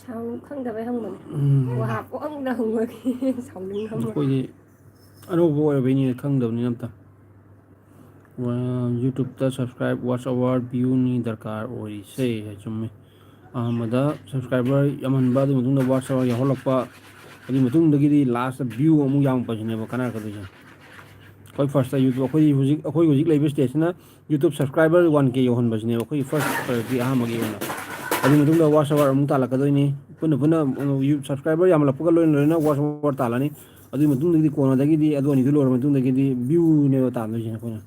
Sound ꯈꯪꯗꯕꯩ ꯍꯪꯕꯅꯦ꯫ ꯎꯝ꯫ ꯋꯥ ꯄꯣꯛꯑꯝꯗ ꯍꯪꯕꯒꯤ ꯁꯥꯎꯅꯤꯡꯉꯝꯃꯣꯏ꯫ ꯑꯩꯈꯣꯏꯗꯤ ꯑꯅꯧꯕ ꯑꯣꯏꯔꯕꯩꯅꯤꯅ ꯈꯪꯗꯕꯅꯤꯅ ꯑꯝꯇ꯫ ꯋꯥ-, YouTubeꯇ subscribe, watch hour, viewꯅꯤ ꯗꯔꯀꯥꯔ ꯑꯣꯏꯔꯤꯁꯦ꯫ ꯆꯨꯝꯃꯤ꯫ ꯑꯍꯥꯟꯕꯗ subscriber ꯌꯥꯝꯍꯟꯕ, ꯑꯗꯨꯒꯤ ꯃꯇꯨꯡꯗ watch hour ꯌꯥꯎꯍꯜꯂꯛꯄ, ꯑꯗꯨꯒꯤ ꯃꯇꯨꯡꯗꯒꯤꯗꯤ lastꯇ view ꯑꯃꯨꯛ ꯌꯥꯝꯃꯛꯄꯁꯤꯅꯦꯕ ꯀꯥꯟꯅꯔꯛꯀꯗꯣꯏꯁꯦ꯫ ꯑꯩꯈꯣꯏ firstꯇ YouTube, ꯑꯩꯈꯣꯏ ꯍꯧꯖꯤꯛ, ꯑꯩꯈꯣꯏ ꯍꯧꯖꯤꯛ ꯂꯩꯕ stageꯁꯤꯅ YouTube subscriber one K ꯌꯧꯍꯟꯕꯁꯤꯅꯦꯕ ꯑꯩꯈꯣꯏꯒꯤ first priority ꯑꯍꯥꯟꯕꯒꯤ ꯑꯣꯏꯅ꯫ ꯑꯗꯨꯒꯤ ꯃꯇꯨꯡꯗ watch hour ꯑꯃꯨꯛ ꯇꯥꯜꯂꯛꯀꯗꯣꯏꯅꯤ꯫ ꯄꯨꯟꯅ ꯄꯨꯟꯅ, ꯎꯝ, subscriber ꯌꯥꯝꯂꯛꯄꯒ ꯂꯣꯏꯅ ꯂꯣꯏꯅꯅ watch hour ꯇꯥꯜꯂꯅꯤ꯫ ꯑꯗꯨꯒꯤ ꯃꯇꯨꯡꯗꯒꯤꯗꯤ ꯀꯣꯟꯅꯗꯒꯤꯗꯤ ꯑꯗꯨ ꯑꯅꯤꯗꯨ ꯂꯣꯏꯔ ꯃꯇꯨꯡꯗꯒꯤꯗꯤ viewꯅꯦꯕ ꯇꯥꯟꯗꯣꯏꯁꯦ ꯑꯩꯈꯣꯏꯅ꯫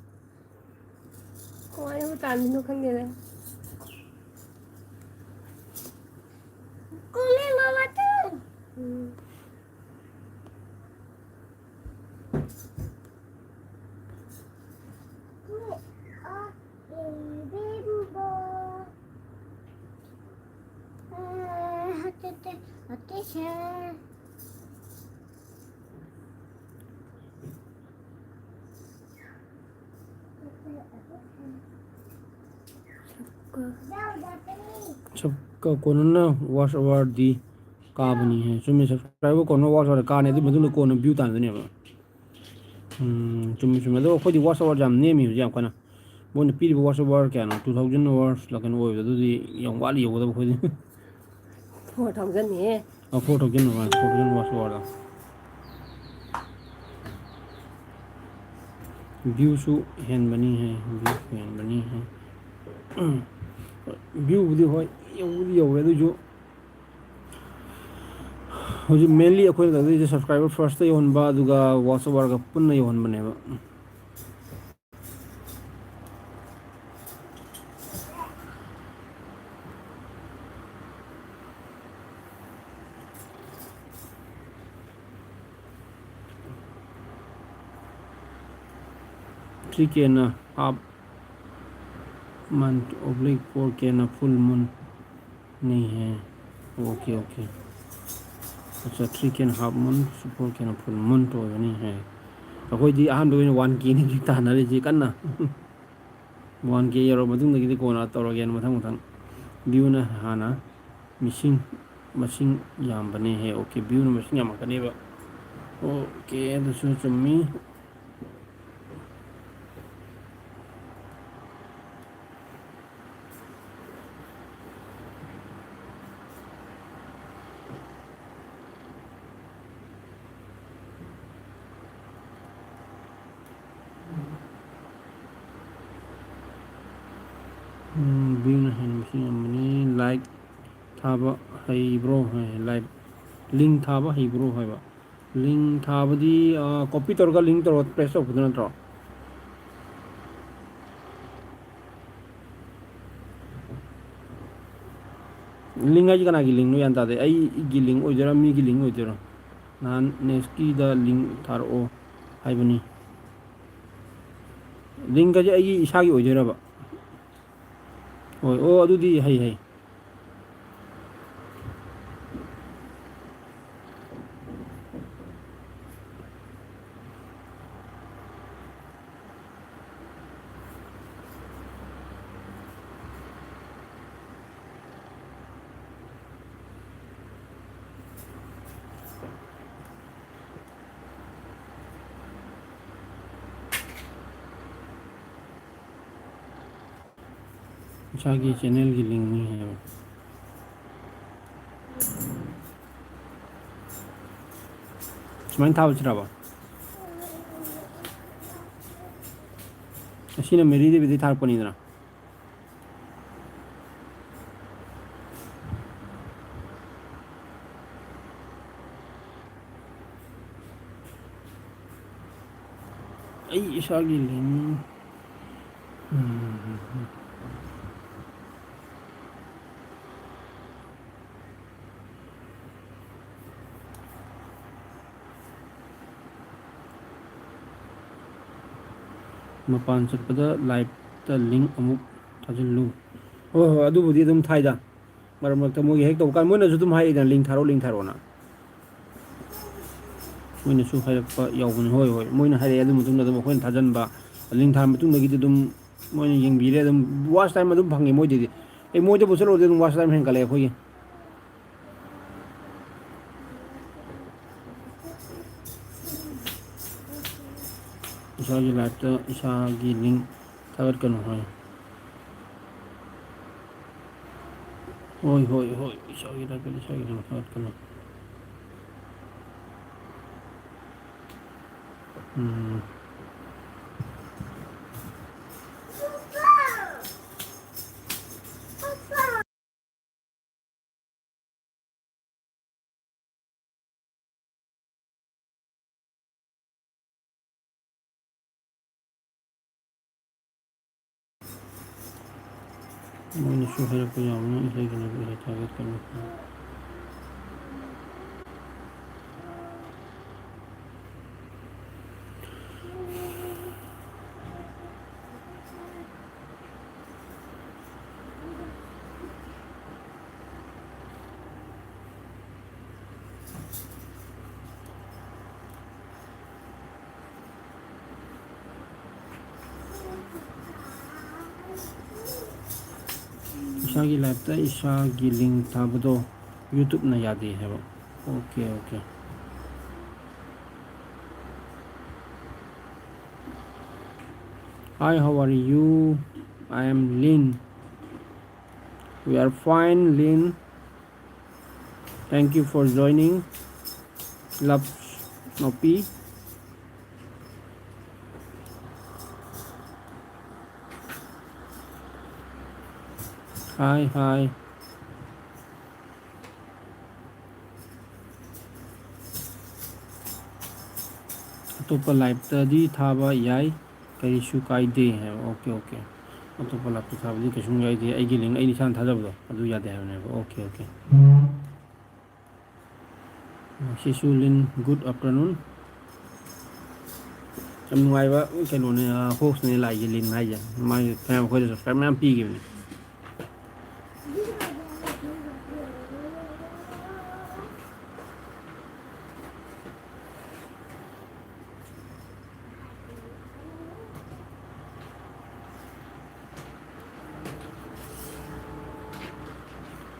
ꯀꯃꯥꯏꯅꯕꯨ ꯇꯥꯟꯗꯣꯏꯅꯣ ꯈꯪꯗꯦꯗ꯫ Come, mama, tu. Mm. Ni, a, e, bimbo. Eh, hatete, hatete. सबका, सबका कोरोना watch hour ꯗꯤ ꯀꯥꯕꯅꯤ ꯍꯥꯏ꯫ ꯆꯨꯝꯃꯤ, subscriber ꯀꯣꯟꯅ watch hour ꯀꯥꯅꯤ, ꯑꯗꯨꯒꯤ ꯃꯇꯨꯡꯗ ꯀꯣꯟꯅ view ꯇꯥꯟꯗꯣꯏꯅꯦꯕ꯫ ꯎꯝ, ꯆꯨꯝꯃꯤ, ꯆꯨꯝꯃꯤ꯫ ꯑꯗꯣ ꯑꯩꯈꯣꯏꯗꯤ watch hour ꯌꯥꯝ ꯅꯦꯝꯃꯤ ꯍꯧꯖꯤꯛ ꯌꯥꯝ ꯀꯟꯅ꯫ ꯃꯣꯏꯅ ꯄꯤꯔꯤꯕ watch hour ꯀꯌꯥꯅꯣ? Two thousand hours ꯂ ꯀꯩꯅꯣ ꯑꯣꯏꯕꯗꯣ, ꯑꯗꯨꯗꯤ ꯌꯥꯝ ꯋꯥꯠꯂꯤ ꯌꯧꯒꯗꯕ ꯑꯩꯈꯣꯏꯗꯤ꯫ Four thousand ꯅꯤꯍꯦ꯫ ꯑ, four thousand ꯍꯣꯏ, four thousand watch hour ꯗ꯫ View ꯁꯨ ꯍꯦꯟꯕꯅꯤ ꯍꯥꯏ, view ꯁꯨ ꯍꯦꯟꯕꯅꯤ ꯍꯥꯏ꯫ View ꯕꯨꯗꯤ ꯍꯣꯏ, ꯌꯧꯕꯨꯗꯤ ꯌꯧꯋꯦ, ꯑꯗꯨꯏꯁꯨ ꯍꯧꯖꯤꯛ mainly ꯑꯩꯈꯣꯏꯅ ꯇꯧꯗꯣꯏꯁꯦ subscriber first ꯇ ꯌꯧꯍꯟꯕ, ꯑꯗꯨꯒ watch hour ꯒ ꯄꯨꯟꯅ ꯌꯧꯍꯟꯕꯅꯦꯕ꯫ Three K ꯅ half month oblique four K ꯅ full moon꯫ नहीं है। OK, OK꯫ ꯑꯠꯆꯥ, three K ꯅ half moon, four K ꯅ full moon ꯑꯣꯏꯕꯅꯤ ꯍꯥꯏ꯫ ꯑꯩꯈꯣꯏꯗꯤ ꯑꯍꯥꯟꯕ ꯑꯣꯏꯅ one K ꯅꯤ ꯍꯧꯖꯤꯛ ꯇꯥꯟꯅꯔꯤꯁꯤ ꯀꯟꯅ꯫ One K ꯌꯧꯔꯕ ꯃꯇꯨꯡꯗꯒꯤꯗꯤ ꯀꯣꯟꯅ ꯇꯧꯔꯒꯦꯅ ꯃꯊꯪ ꯃꯊꯪ꯫ View ꯅ ꯍꯥꯟꯅ ꯃꯤꯁꯤꯡ, ꯃꯁꯤꯡ ꯌꯥꯝꯕꯅꯦ ꯍꯦ꯫ OK, view ꯅ ꯃꯁꯤꯡ ꯌꯥꯝꯃꯛꯀꯅꯦꯕ꯫ OK, ꯑꯗꯨꯁꯨ ꯆꯨꯝꯃꯤ꯫ ꯎꯝ, view ꯅ ꯍꯦꯟꯅ ꯃꯁꯤꯡ ꯌꯥꯝꯕꯅꯤ꯫ Like ꯊꯥꯕ ꯍꯩꯕ꯭ꯔꯣ ꯍꯥꯏ, like, link ꯊꯥꯕ ꯍꯩꯕ꯭ꯔꯣ ꯍꯥꯏꯕ꯫ Link ꯊꯥꯕꯗꯤ, ꯑ, copy ꯇꯧꯔꯒ link ꯇꯧꯔꯒ paste ꯇꯧꯕꯗꯨ ꯅꯠꯇ꯭ꯔꯣ? ꯂꯤꯡ ꯍꯥꯏꯁꯦ ꯀꯅꯥꯒꯤ ꯂꯤꯡꯅꯣ ꯒ꯭ꯌꯥꯟ ꯇꯥꯗꯦ꯫ ꯑꯩꯒꯤ ꯂꯤꯡ ꯑꯣꯏꯗꯣꯏꯔꯥ, ꯃꯤꯒꯤ ꯂꯤꯡ ꯑꯣꯏꯗꯣꯏꯔꯥ? ꯅꯍꯥꯟ ꯅꯦꯁꯀꯤꯗ ꯂꯤꯡ ꯊꯥꯔꯛꯑꯣ ꯍꯥꯏꯕꯅꯤ꯫ ꯂꯤꯡꯒꯁꯦ ꯑꯩꯒꯤ ꯏꯁꯥꯒꯤ ꯑꯣꯏꯗꯣꯏꯔꯕ? ꯍꯣꯏ, ꯑꯣ, ꯑꯗꯨꯗꯤ ꯍꯩ, ꯍꯩ꯫ ꯏꯁꯥꯒꯤ ꯆꯦꯅꯦꯜꯒꯤ ꯂꯤꯡꯅꯤ ꯍꯥꯏꯕ꯫ ꯁꯨꯃꯥꯏꯅ ꯊꯥꯕꯁꯤꯔꯕ? ꯑꯁꯤꯅ ꯃꯦꯔꯤ ꯗꯦꯕꯤꯗꯒꯤ ꯊꯥꯔꯛꯄꯅꯤꯗꯅ꯫ ꯑꯩ ꯏꯁꯥꯒꯤ ꯂꯤꯡ꯫ ꯎꯝ꯫ ꯃꯄꯥꯟ ꯆꯠꯄꯗ ꯂꯥꯏꯞꯇ ꯂꯤꯡ ꯑꯃꯨꯛ ꯊꯥꯖꯤꯜꯂꯨ꯫ ꯍꯣꯏ, ꯍꯣꯏ, ꯑꯗꯨꯕꯨꯗꯤ ꯑꯗꯨꯝ ꯊꯥꯏꯗ꯫ ꯃꯔꯛ ꯃꯔꯛꯇ ꯃꯣꯏꯒꯤ ꯍꯦꯛ ꯇꯧꯕ ꯀꯥꯟꯗ ꯃꯣꯏꯅꯁꯨ ꯑꯗꯨꯝ ꯍꯥꯏꯔꯛꯏꯗꯅ, "ꯂꯤꯡ ꯊꯥꯔꯛꯑꯣ, ꯂꯤꯡ ꯊꯥꯔꯛꯑꯣꯅ"꯫ ꯃꯣꯏꯅꯁꯨ ꯍꯥꯏꯔꯛꯄ ꯌꯥꯎꯕꯅꯤ꯫ ꯍꯣꯏ, ꯍꯣꯏ, ꯃꯣꯏꯅ ꯍꯥꯏꯔꯛꯑꯦ, ꯑꯗꯨ ꯃꯇꯨꯡꯗ ꯑꯗꯨꯝ ꯑꯩꯈꯣꯏꯅ ꯊꯥꯖꯤꯟꯕ꯫ ꯂꯤꯡ ꯊꯥꯔ ꯃꯇꯨꯡꯗꯒꯤꯗꯤ ꯑꯗꯨꯝ ꯃꯣꯏꯅ ꯌꯦꯡꯕꯤꯔꯦ, ꯑꯗꯨꯝ ꯋꯥꯆ ꯇꯥꯏꯝ ꯑꯗꯨꯝ ꯐꯪꯉꯦ ꯃꯣꯏꯗꯩꯗꯤ꯫ ꯑꯩ ꯃꯣꯏꯗꯕꯨ ꯆꯠꯂꯨꯔꯗꯤ ꯑꯗꯨꯝ ꯋꯥꯆ ꯇꯥꯏꯝ ꯍꯦꯟꯒꯠꯂꯦ ꯑꯩꯈꯣꯏꯒꯤ꯫ ꯏꯁꯥꯒꯤ ꯂꯥꯏꯐꯇ ꯏꯁꯥꯒꯤ ꯂꯤꯡ ꯊꯥꯒꯠꯀꯅꯨ ꯍꯥꯏ꯫ ꯍꯣꯏ, ꯍꯣꯏ, ꯍꯣꯏ, ꯏꯁꯥꯒꯤ ꯂꯥꯏꯐꯇ ꯏꯁꯥꯒꯤ ꯂꯤꯡ ꯊꯥꯒꯠꯀꯅꯨ꯫ ꯎꯝ꯫ ꯃꯣꯏꯅꯁꯨ ꯍꯥꯏꯔꯛꯄ ꯌꯥꯕꯅ ꯏꯁꯩꯗꯨꯅ ꯏꯁꯩ ꯊꯥꯒꯠꯀꯅꯤ꯫ ꯏꯁꯥꯒꯤ ꯂꯥꯏꯐꯇ ꯏꯁꯥꯒꯤ ꯂꯤꯡ ꯊꯥꯕꯗꯣ ꯌꯨꯇ꯭ꯌꯨꯕꯅ ꯌꯥꯗꯦ ꯍꯥꯏꯕ꯫ Okay, okay. Hi, how are you? I am Lin. We are fine, Lin. Thank you for joining. Love, Nopi. Hi, hi. ꯑꯇꯣꯞꯄ ꯂꯥꯏꯞꯇꯗꯤ ꯊꯥꯕ ꯌꯥꯏ, ꯀꯔꯤꯁꯨ ꯀꯥꯏꯗꯦ ꯍꯥꯏꯕ꯫ Okay, okay. ꯑꯇꯣꯞꯄ ꯂꯥꯏꯞꯇ ꯊꯥꯕꯗꯤ ꯀꯩꯁꯨꯝ ꯀꯥꯏꯗꯦ, ꯑꯩꯒꯤ ꯂꯤꯡ ꯑꯩ ꯏꯁꯥꯅ ꯊꯥꯖꯕꯗꯣ ꯑꯗꯨ ꯌꯥꯗꯦ ꯍꯥꯏꯕꯅꯦꯕ꯫ Okay, okay. ꯁꯤꯁꯨ ꯂꯤꯟ, good afternoon꯫ ꯌꯥꯝ ꯅꯨꯡꯉꯥꯏꯕ ꯀꯩꯅꯣꯅꯦ, ꯍꯣꯁꯅꯦ ꯂꯥꯛꯏꯁꯦ ꯂꯤꯟ ꯍꯥꯏꯁꯦ꯫ ꯃꯥꯒꯤ ꯐꯅꯌꯥꯝ ꯑꯩꯈꯣꯏꯗꯁꯨ ꯁꯕꯁꯀ꯭ꯔꯥꯏꯕ ꯃꯌꯥꯝ ꯄꯤꯈꯤꯕꯅꯦ꯫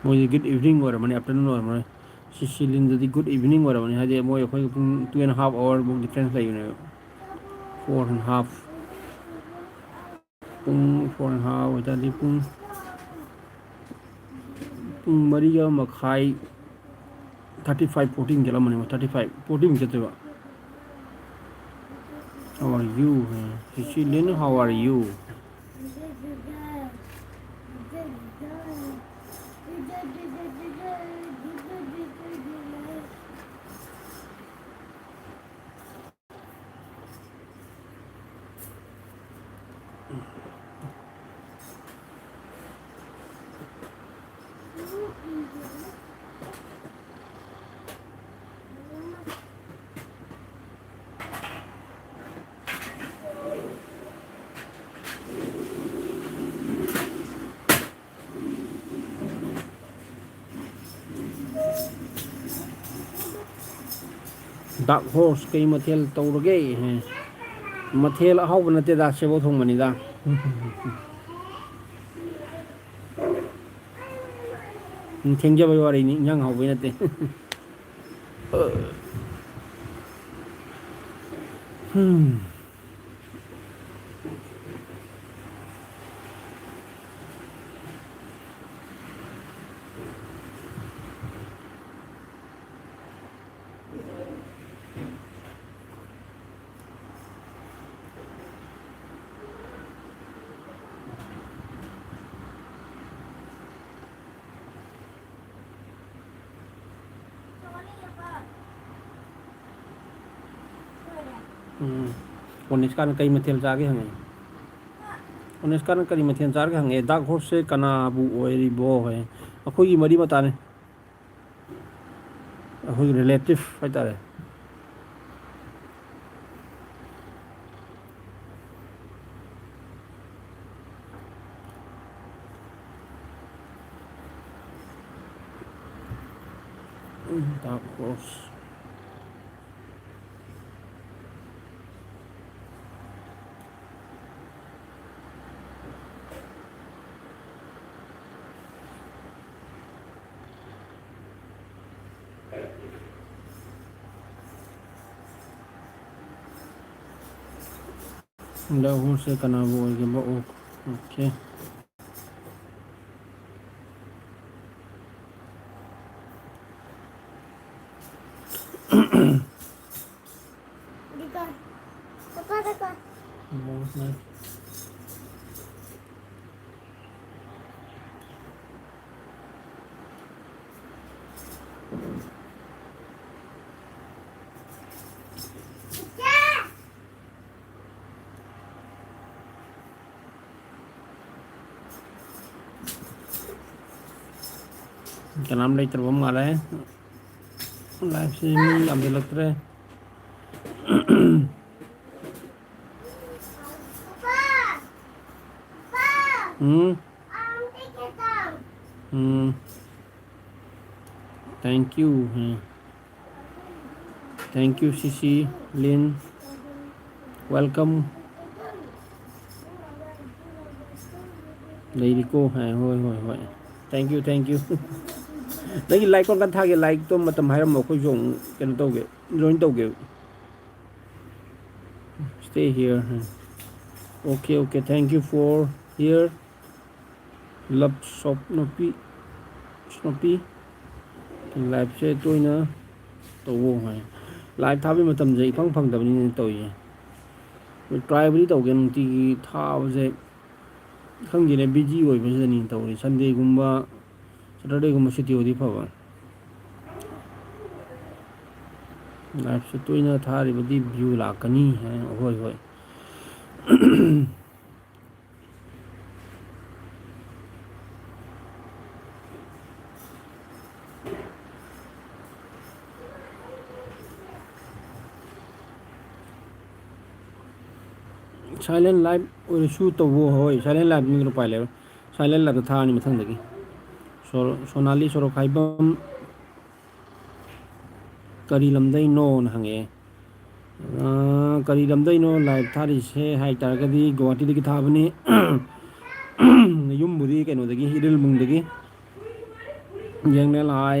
ꯃꯣꯏꯁꯦ good evening ꯑꯣꯏꯔꯝꯃꯅꯤ, afternoon ꯑꯣꯏꯔꯝꯃꯅꯤ꯫ ꯁꯤꯁꯤꯂꯤꯟꯗꯗꯤ good evening ꯑꯣꯏꯔꯝꯃꯅꯤ, ꯍꯥꯏꯗꯤ ꯃꯣꯏ ꯑꯩꯈꯣꯏꯒ ꯄꯨꯡ two and half hour ꯐꯥꯎ difference ꯂꯩꯕꯅꯦꯕ꯫ Four and half꯫ ꯄꯨꯡ four and half ꯑꯣꯏꯇꯥꯔꯗꯤ ꯄꯨꯡ, ꯄꯨꯡ ꯃꯔꯤꯒ ꯃꯈꯥꯏ, thirty five, fourteen ꯆꯠꯂꯝꯃꯅꯦꯕ, thirty five, fourteen ꯆꯠꯇꯣꯏꯕ꯫ How are you? High. Cecilin, how are you? Dark Horse ꯀꯩ ꯃꯊꯦꯜ ꯇꯧꯔꯒꯦ? ꯃꯊꯦꯜ ꯑꯍꯥꯎꯕ ꯅꯠꯇꯦꯗ, ꯁꯦꯕꯣꯠ ꯊꯣꯡꯕꯅꯤꯗ꯫ ꯊꯦꯡꯖꯕꯩ ꯋꯥꯔꯤꯅꯤ, ꯏꯟꯖꯥꯡ ꯍꯥꯎꯕꯩ ꯅꯠꯇꯦ꯫ ꯎꯝ꯫ ꯎꯝ꯫ ꯑꯣꯅꯤꯁꯀꯥꯅ ꯀꯩ ꯃꯊꯦꯜ ꯆꯥꯒꯦ ꯍꯪꯉꯛꯏ꯫ ꯑꯣꯅꯤꯁꯀꯥꯅ ꯀꯔꯤ ꯃꯊꯦꯜ ꯆꯥꯔꯒꯦ ꯍꯪꯉꯛꯑꯦ꯫ Dark Horse ꯁꯦ ꯀꯅꯥꯕꯨ ꯑꯣꯏꯔꯤꯕꯣ ꯍꯥꯏ꯫ ꯑꯩꯈꯣꯏꯒꯤ ꯃꯔꯤ ꯃꯇꯥꯅꯤ꯫ ꯑꯩꯈꯣꯏꯒꯤ relative ꯍꯥꯏꯇꯥꯔꯦ꯫ Dark Horse꯫ Dark Horse ꯁꯦ ꯀꯅꯥꯕꯨ ꯑꯣꯏꯒꯦꯕ? ꯑꯣ, okay꯫ ꯀꯅꯥꯝ ꯂꯩꯇ꯭ꯔꯕ ꯃꯥꯜꯂꯦ꯫ Live ꯁꯤ ꯃꯤ ꯌꯥꯝꯁꯤꯜꯂꯛꯇ꯭ꯔꯦ꯫ ꯎꯝ꯫ ꯎꯝ꯫ Thank you꯫ Um. Thank you, C C, Lin. Welcome. ꯂꯩꯔꯤꯀꯣ ꯍꯥꯏ꯫ ꯍꯣꯏ, ꯍꯣꯏ, ꯍꯣꯏ꯫ Thank you, thank you. ꯅꯪꯒꯤ like ꯀꯔꯝ ꯀꯥꯟ ꯊꯥꯒꯦ? Like ꯇꯣ ꯃꯇꯝ ꯍꯥꯏꯔꯝꯃꯣ, ꯑꯩꯈꯣꯏꯁꯨ ꯑꯃꯨꯛ ꯀꯩꯅꯣ ꯇꯧꯒꯦ, join ꯇꯧꯒꯦ꯫ Stay here. Okay, okay. Thank you for here. Love shop ꯅꯨꯄꯤ, ꯅꯨꯄꯤ꯫ Live ꯁꯦ ꯇꯣꯏꯅ ꯇꯧꯋꯣ ꯍꯥꯏ꯫ Live ꯊꯥꯕꯒꯤ ꯃꯇꯝꯁꯦ ꯏꯐꯪ ꯐꯪꯗꯕꯅꯤꯅ ꯇꯧꯔꯤꯁꯦ꯫ Try ꯕꯨꯗꯤ ꯇꯧꯒꯦ, ꯅꯨꯡꯇꯤꯒꯤ ꯊꯥꯕꯁꯦ ꯈꯪꯗꯦꯅꯦ, busy ꯑꯣꯏꯕꯁꯤꯗꯅꯤ ꯇꯧꯔꯤ꯫ Sunday ꯒꯨꯝꯕ, Saturday ꯒꯨꯝꯕ ꯁꯨꯇꯤ ꯑꯣꯏꯗꯤ ꯐꯕ꯫ Live ꯁꯦ ꯇꯣꯏꯅ ꯊꯥꯔꯤꯕꯗꯤ view ꯂꯥꯛꯀꯅꯤ ꯍꯥꯏ꯫ ꯍꯣꯏ, ꯍꯣꯏ꯫ Silent live ꯑꯣꯏꯔꯁꯨ ꯇꯧꯋꯣ꯫ ꯍꯣꯏ, silent live ꯅꯠꯇꯅ ꯎꯄꯥꯏ ꯂꯩꯔꯣꯏ꯫ Silent live ꯇ ꯊꯥꯔꯅꯤ ꯃꯊꯪꯗꯒꯤ꯫ ꯁꯣ-, ꯁꯣꯅꯥꯂꯤ ꯁꯣꯔꯣꯛꯈꯥꯏꯕꯝ ꯀꯔꯤ ꯂꯝꯗꯩꯅꯣꯅ ꯍꯪꯉꯛꯑꯦ꯫ ꯑꯥ, ꯀꯔꯤ ꯂꯝꯗꯩꯅꯣ live ꯊꯥꯔꯤꯁꯦ ꯍꯥꯏ ꯇꯥꯔꯒꯗꯤ ꯒꯨꯋꯥꯍꯥꯇꯤꯗꯒꯤ ꯊꯥꯕꯅꯤ꯫ ꯌꯨꯝꯕꯨꯗꯤ ꯀꯩꯅꯣꯗꯒꯤ, ꯏꯔꯤꯜꯕꯨꯡꯗꯒꯤ꯫ ꯌꯦꯡꯅꯦ ꯂꯥꯏ꯫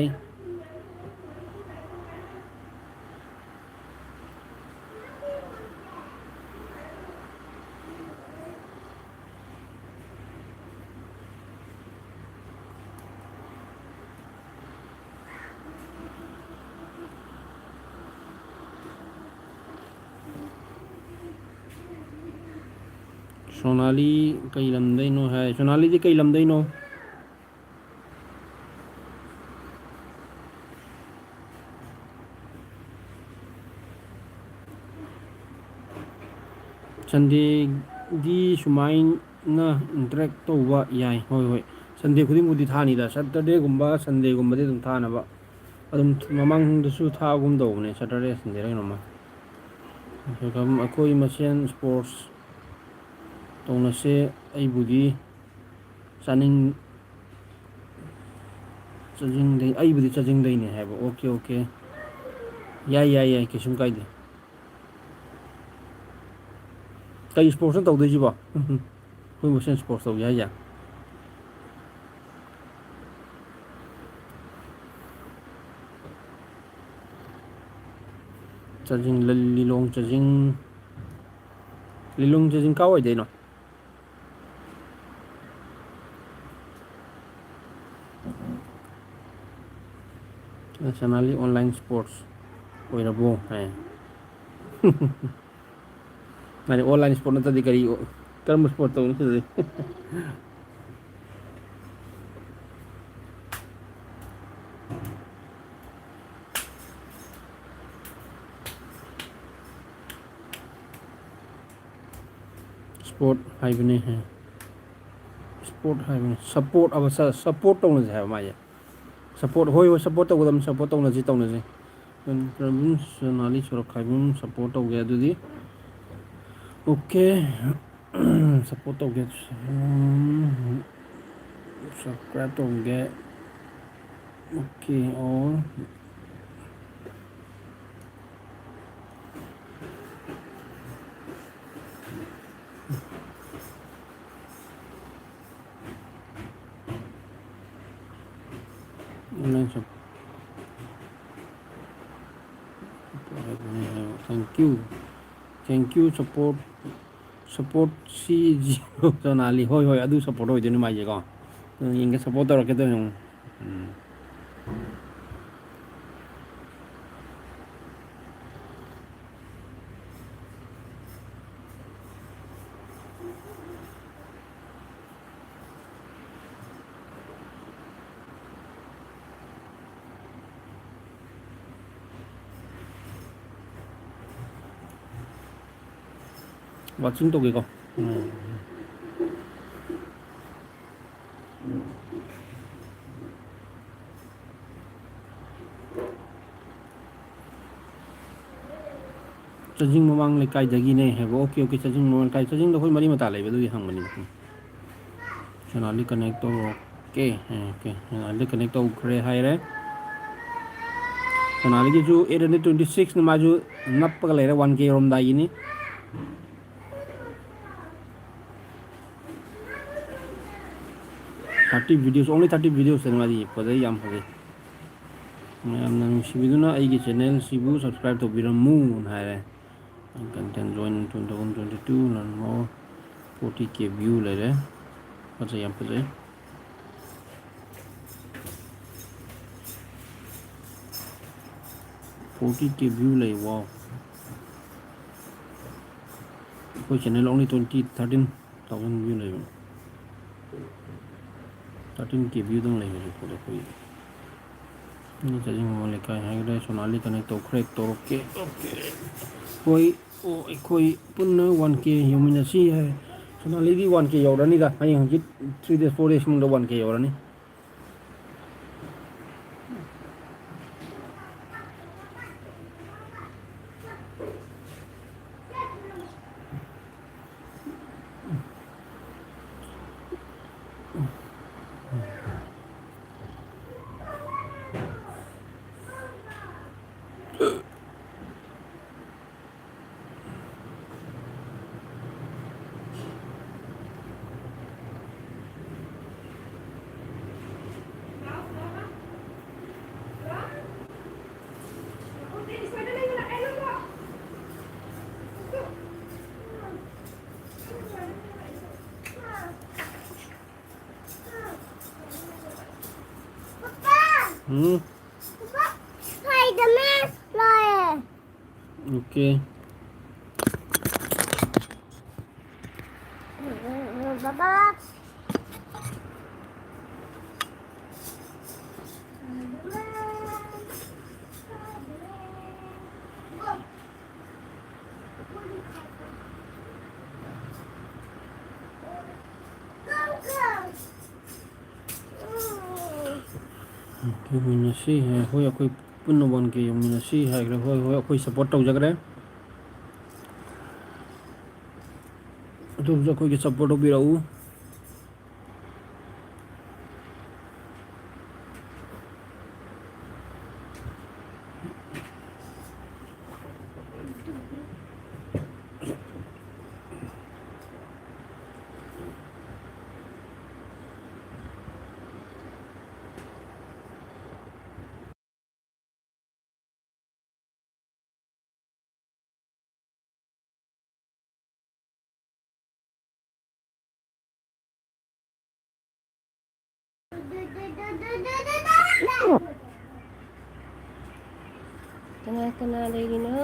ꯁꯣꯅꯥꯂꯤ ꯀꯩ ꯂꯝꯗꯩꯅꯣ ꯍꯥꯏ꯫ ꯁꯣꯅꯥꯂꯤꯗꯤ ꯀꯩ ꯂꯝꯗꯩꯅꯣ? Sunday ꯗꯤ ꯁꯨꯃꯥꯏꯅ interact ꯇꯧꯕ ꯌꯥꯏ꯫ ꯍꯣꯏ, ꯍꯣꯏ꯫ Sunday ꯈꯨꯗꯤꯡꯕꯨꯗꯤ ꯊꯥꯅꯤꯗ, Saturday ꯒꯨꯝꯕ, Sunday ꯒꯨꯝꯕꯗꯤ ꯑꯗꯨꯝ ꯊꯥꯅꯕ꯫ ꯑꯗꯨꯝ ꯃꯃꯥꯡꯗꯁꯨ ꯊꯥꯒꯨꯝ ꯇꯧꯕꯅꯦ, Saturday, Sunday ꯔ ꯀꯩꯅꯣꯝꯃ꯫ ꯑꯩꯈꯣꯏ ꯃꯁꯦꯟ sports ꯇꯧꯅꯁꯦ꯫ ꯑꯩꯕꯨꯗꯤ ꯆꯥꯅꯤꯡ-, ꯆꯥꯖꯤꯡꯗꯩ-, ꯑꯩꯕꯨꯗꯤ ꯆꯥꯖꯤꯡꯗꯩꯅꯦ ꯍꯥꯏꯕ꯫ Okay, okay꯫ ꯌꯥꯏ, ꯌꯥꯏ, ꯌꯥꯏ, ꯀꯩꯁꯨꯝ ꯀꯥꯏꯗꯦ꯫ ꯀꯩ ꯁ꯭ꯄꯣꯔꯠꯁꯅꯣ ꯇꯧꯗꯣꯏꯁꯤꯕꯣ? ꯑꯩꯈꯣꯏ ꯃꯁꯦꯟ ꯁ꯭ꯄꯣꯔꯠꯁ ꯇꯧꯒꯦ ꯍꯥꯏꯁꯦ? ꯆꯥꯖꯤꯡ, ꯂ-, ꯂꯤꯂꯣꯡ ꯆꯥꯖꯤꯡ, ꯂꯤꯂꯣꯡ ꯆꯥꯖꯤꯡ ꯀꯥꯏꯋꯥꯏꯗꯩꯅꯣ? ꯁꯅꯥꯂꯤ ꯑꯣꯟꯂꯥꯏꯟ ꯁ꯭ꯄꯣꯔꯠꯁ ꯑꯣꯏꯔꯕꯣ ꯍꯥꯏ꯫ ꯃꯥꯅꯦ, ꯑꯣꯟꯂꯥꯏꯟ ꯁ꯭ꯄꯣꯔꯠ ꯅꯠꯇ꯭ꯔꯗꯤ ꯀꯔꯤ, ꯀꯔꯝꯕ ꯁ꯭ꯄꯣꯔꯠ ꯇꯧꯅꯤ ꯁꯤꯗꯤ? ꯁ꯭ꯄꯣꯔꯠ ꯍꯥꯏꯕꯅꯦ꯫ ꯁ꯭ꯄꯣꯔꯠ ꯍꯥꯏꯕꯅꯦ꯫ ꯁꯞꯄꯣꯔꯠ ꯑꯃ ꯁ-, ꯁꯞꯄꯣꯔꯠ ꯇꯧꯅꯁꯦ ꯍꯥꯏꯕ ꯃꯥꯁꯦ꯫ ꯁꯞꯄꯣꯔꯠ, ꯍꯣꯏ, ꯍꯣꯏ, ꯁꯞꯄꯣꯔꯠ ꯇꯧꯒꯗꯕꯅꯤ, ꯁꯞꯄꯣꯔꯠ ꯇꯧꯅꯁꯤ, ꯇꯧꯅꯁꯤ꯫ ꯁꯣꯅꯥꯂꯤ ꯁꯣꯔꯣꯛꯈꯥꯏꯕꯝ ꯁꯞꯄꯣꯔꯠ ꯇꯧꯒꯦ ꯑꯗꯨꯗꯤ꯫ ꯑꯣꯀꯦ꯫ ꯁꯞꯄꯣꯔꯠ ꯇꯧꯒꯦ꯫ ꯁꯕꯁꯀ꯭ꯔꯥꯏꯕ ꯇꯧꯒꯦ꯫ ꯑꯣꯀꯦ, ꯑꯣ꯫ Online sub-, thank you, thank you, support, support ꯁꯤ ꯖꯤꯔꯣ ꯁꯣꯅꯥꯂꯤ꯫ ꯍꯣꯏ, ꯍꯣꯏ, ꯑꯗꯨ ꯁꯞꯄꯣꯔꯠ ꯑꯣꯏꯗꯣꯏꯅꯤ ꯃꯥꯏꯁꯦꯀꯣ꯫ ꯌꯦꯡꯒꯦ, ꯁꯞꯄꯣꯔꯠ ꯇꯧꯔꯛꯀꯦ ꯇꯧꯔꯤꯅꯤ꯫ ꯎꯝ꯫ ꯋꯥꯆꯤꯡ ꯇꯧꯒꯦꯀꯣ꯫ ꯎꯝ꯫ ꯆꯥꯖꯤꯡ ꯃꯃꯥꯡ ꯂꯩꯀꯥꯏꯗꯒꯤꯅꯦ ꯍꯥꯏꯕ꯫ ꯑꯣꯀꯦ, ꯑꯣꯀꯦ, ꯆꯥꯖꯤꯡ ꯃꯃꯥꯡ ꯂꯩꯀꯥꯏ, ꯆꯥꯖꯤꯡꯗ ꯑꯩꯈꯣꯏ ꯃꯔꯤ ꯃꯇꯥ ꯂꯩꯕ, ꯑꯗꯨꯒꯤ ꯍꯪꯕꯅꯤꯗ꯫ ꯁꯣꯅꯥꯂꯤ ꯀꯅꯦꯛ ꯇꯧꯔꯣ꯫ ꯑꯣꯀꯦ, ꯑꯣꯀꯦ, ꯁꯣꯅꯥꯂꯤ ꯀꯅꯦꯛ ꯇꯧꯈ꯭ꯔꯦ ꯍꯥꯏꯔꯦ꯫ ꯁꯣꯅꯥꯂꯤꯒꯤꯁꯨ eight hundred twenty sixꯅꯤ, ꯃꯥꯁꯨ ꯅꯞꯄꯒ ꯂꯩꯔꯦ one K ꯌꯧꯔꯝꯗꯥꯏꯒꯤꯅꯤ꯫ Thirty videos, only thirty videos ꯇꯅꯤ ꯃꯥꯗꯤ꯫ ꯐꯖꯩ, ꯌꯥꯝ ꯐꯖꯩ꯫ ꯃꯌꯥꯝꯅ ꯅꯨꯡꯁꯤꯕꯤꯗꯨꯅ ꯑꯩꯒꯤ channelꯁꯤꯕꯨ subscribe ꯇꯧꯕꯤꯔꯝꯃꯨꯅ ꯍꯥꯏꯔꯦ꯫ Content join two thousand twenty-two, learn more, forty K view ꯂꯩꯔꯦ꯫ ꯐꯖꯩ, ꯌꯥꯝ ꯐꯖꯩ꯫ Forty K view ꯂꯩ, wow꯫ ꯑꯩꯈꯣꯏ channel only twenty, thirteen thousand view ꯂꯩꯕ꯫ Thirteen K view ꯗꯪ ꯂꯩ ꯍꯧꯖꯤꯛ ꯐꯥꯎꯗ ꯑꯩꯈꯣꯏ꯫ ꯃꯤ ꯆꯥꯖꯤꯡ ꯃꯃꯜ ꯂꯩꯀꯥꯏ ꯍꯥꯏꯒꯗ꯭ꯔꯥ, ꯁꯣꯅꯥꯂꯤ connect ꯇꯧꯈ꯭ꯔꯦ, ꯇꯧꯔꯛꯀꯦ꯫ Okay꯫ ꯍꯣꯏ, ꯑꯣ, ꯑꯩꯈꯣꯏ ꯄꯨꯟꯅ one K ꯌꯧꯃꯤꯟꯅꯁꯤ ꯍꯥꯏ꯫ ꯁꯣꯅꯥꯂꯤꯗꯤ one K ꯌꯧꯔꯅꯤꯗ, ꯍꯌꯦꯡ ꯍꯪꯆꯤꯠ three days, four days ꯃꯅꯨꯡꯗ one K ꯌꯧꯔꯅꯤ꯫ ꯎꯝ꯫ Spider-Man ꯂꯥꯛꯑꯦ꯫ Okay꯫ ꯕꯕꯥ꯫ ꯌꯧꯃꯤꯟꯅꯁꯤ ꯍꯥꯏ꯫ ꯍꯣꯏ, ꯑꯩꯈꯣꯏ ꯄꯨꯟꯅ one K ꯌꯧꯃꯤꯟꯅꯁꯤ ꯍꯥꯏꯈ꯭ꯔꯦ꯫ ꯍꯣꯏ, ꯍꯣꯏ, ꯑꯩꯈꯣꯏ support ꯇꯧꯖꯈ꯭ꯔꯦ꯫ ꯑꯗꯣꯝꯁꯨ ꯑꯩꯈꯣꯏꯒꯤ support ꯇꯧꯕꯤꯔꯛꯎ꯫ ꯀꯅꯥ ꯀꯅꯥ ꯂꯩꯔꯤꯅꯣ?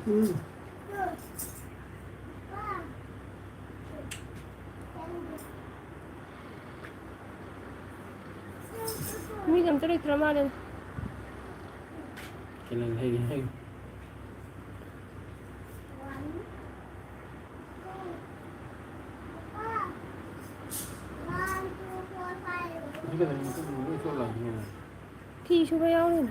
ꯎꯝ꯫ ꯃꯤꯒ ꯑꯝꯇ ꯂꯩꯇ꯭ꯔ ꯃꯥꯜꯂꯦ꯫ ꯀꯩꯅꯣ ꯂꯩꯔꯤ ꯍꯥꯏ꯫ ꯐꯤ ꯁꯨꯕ ꯌꯥꯎꯔꯤꯅꯦ꯫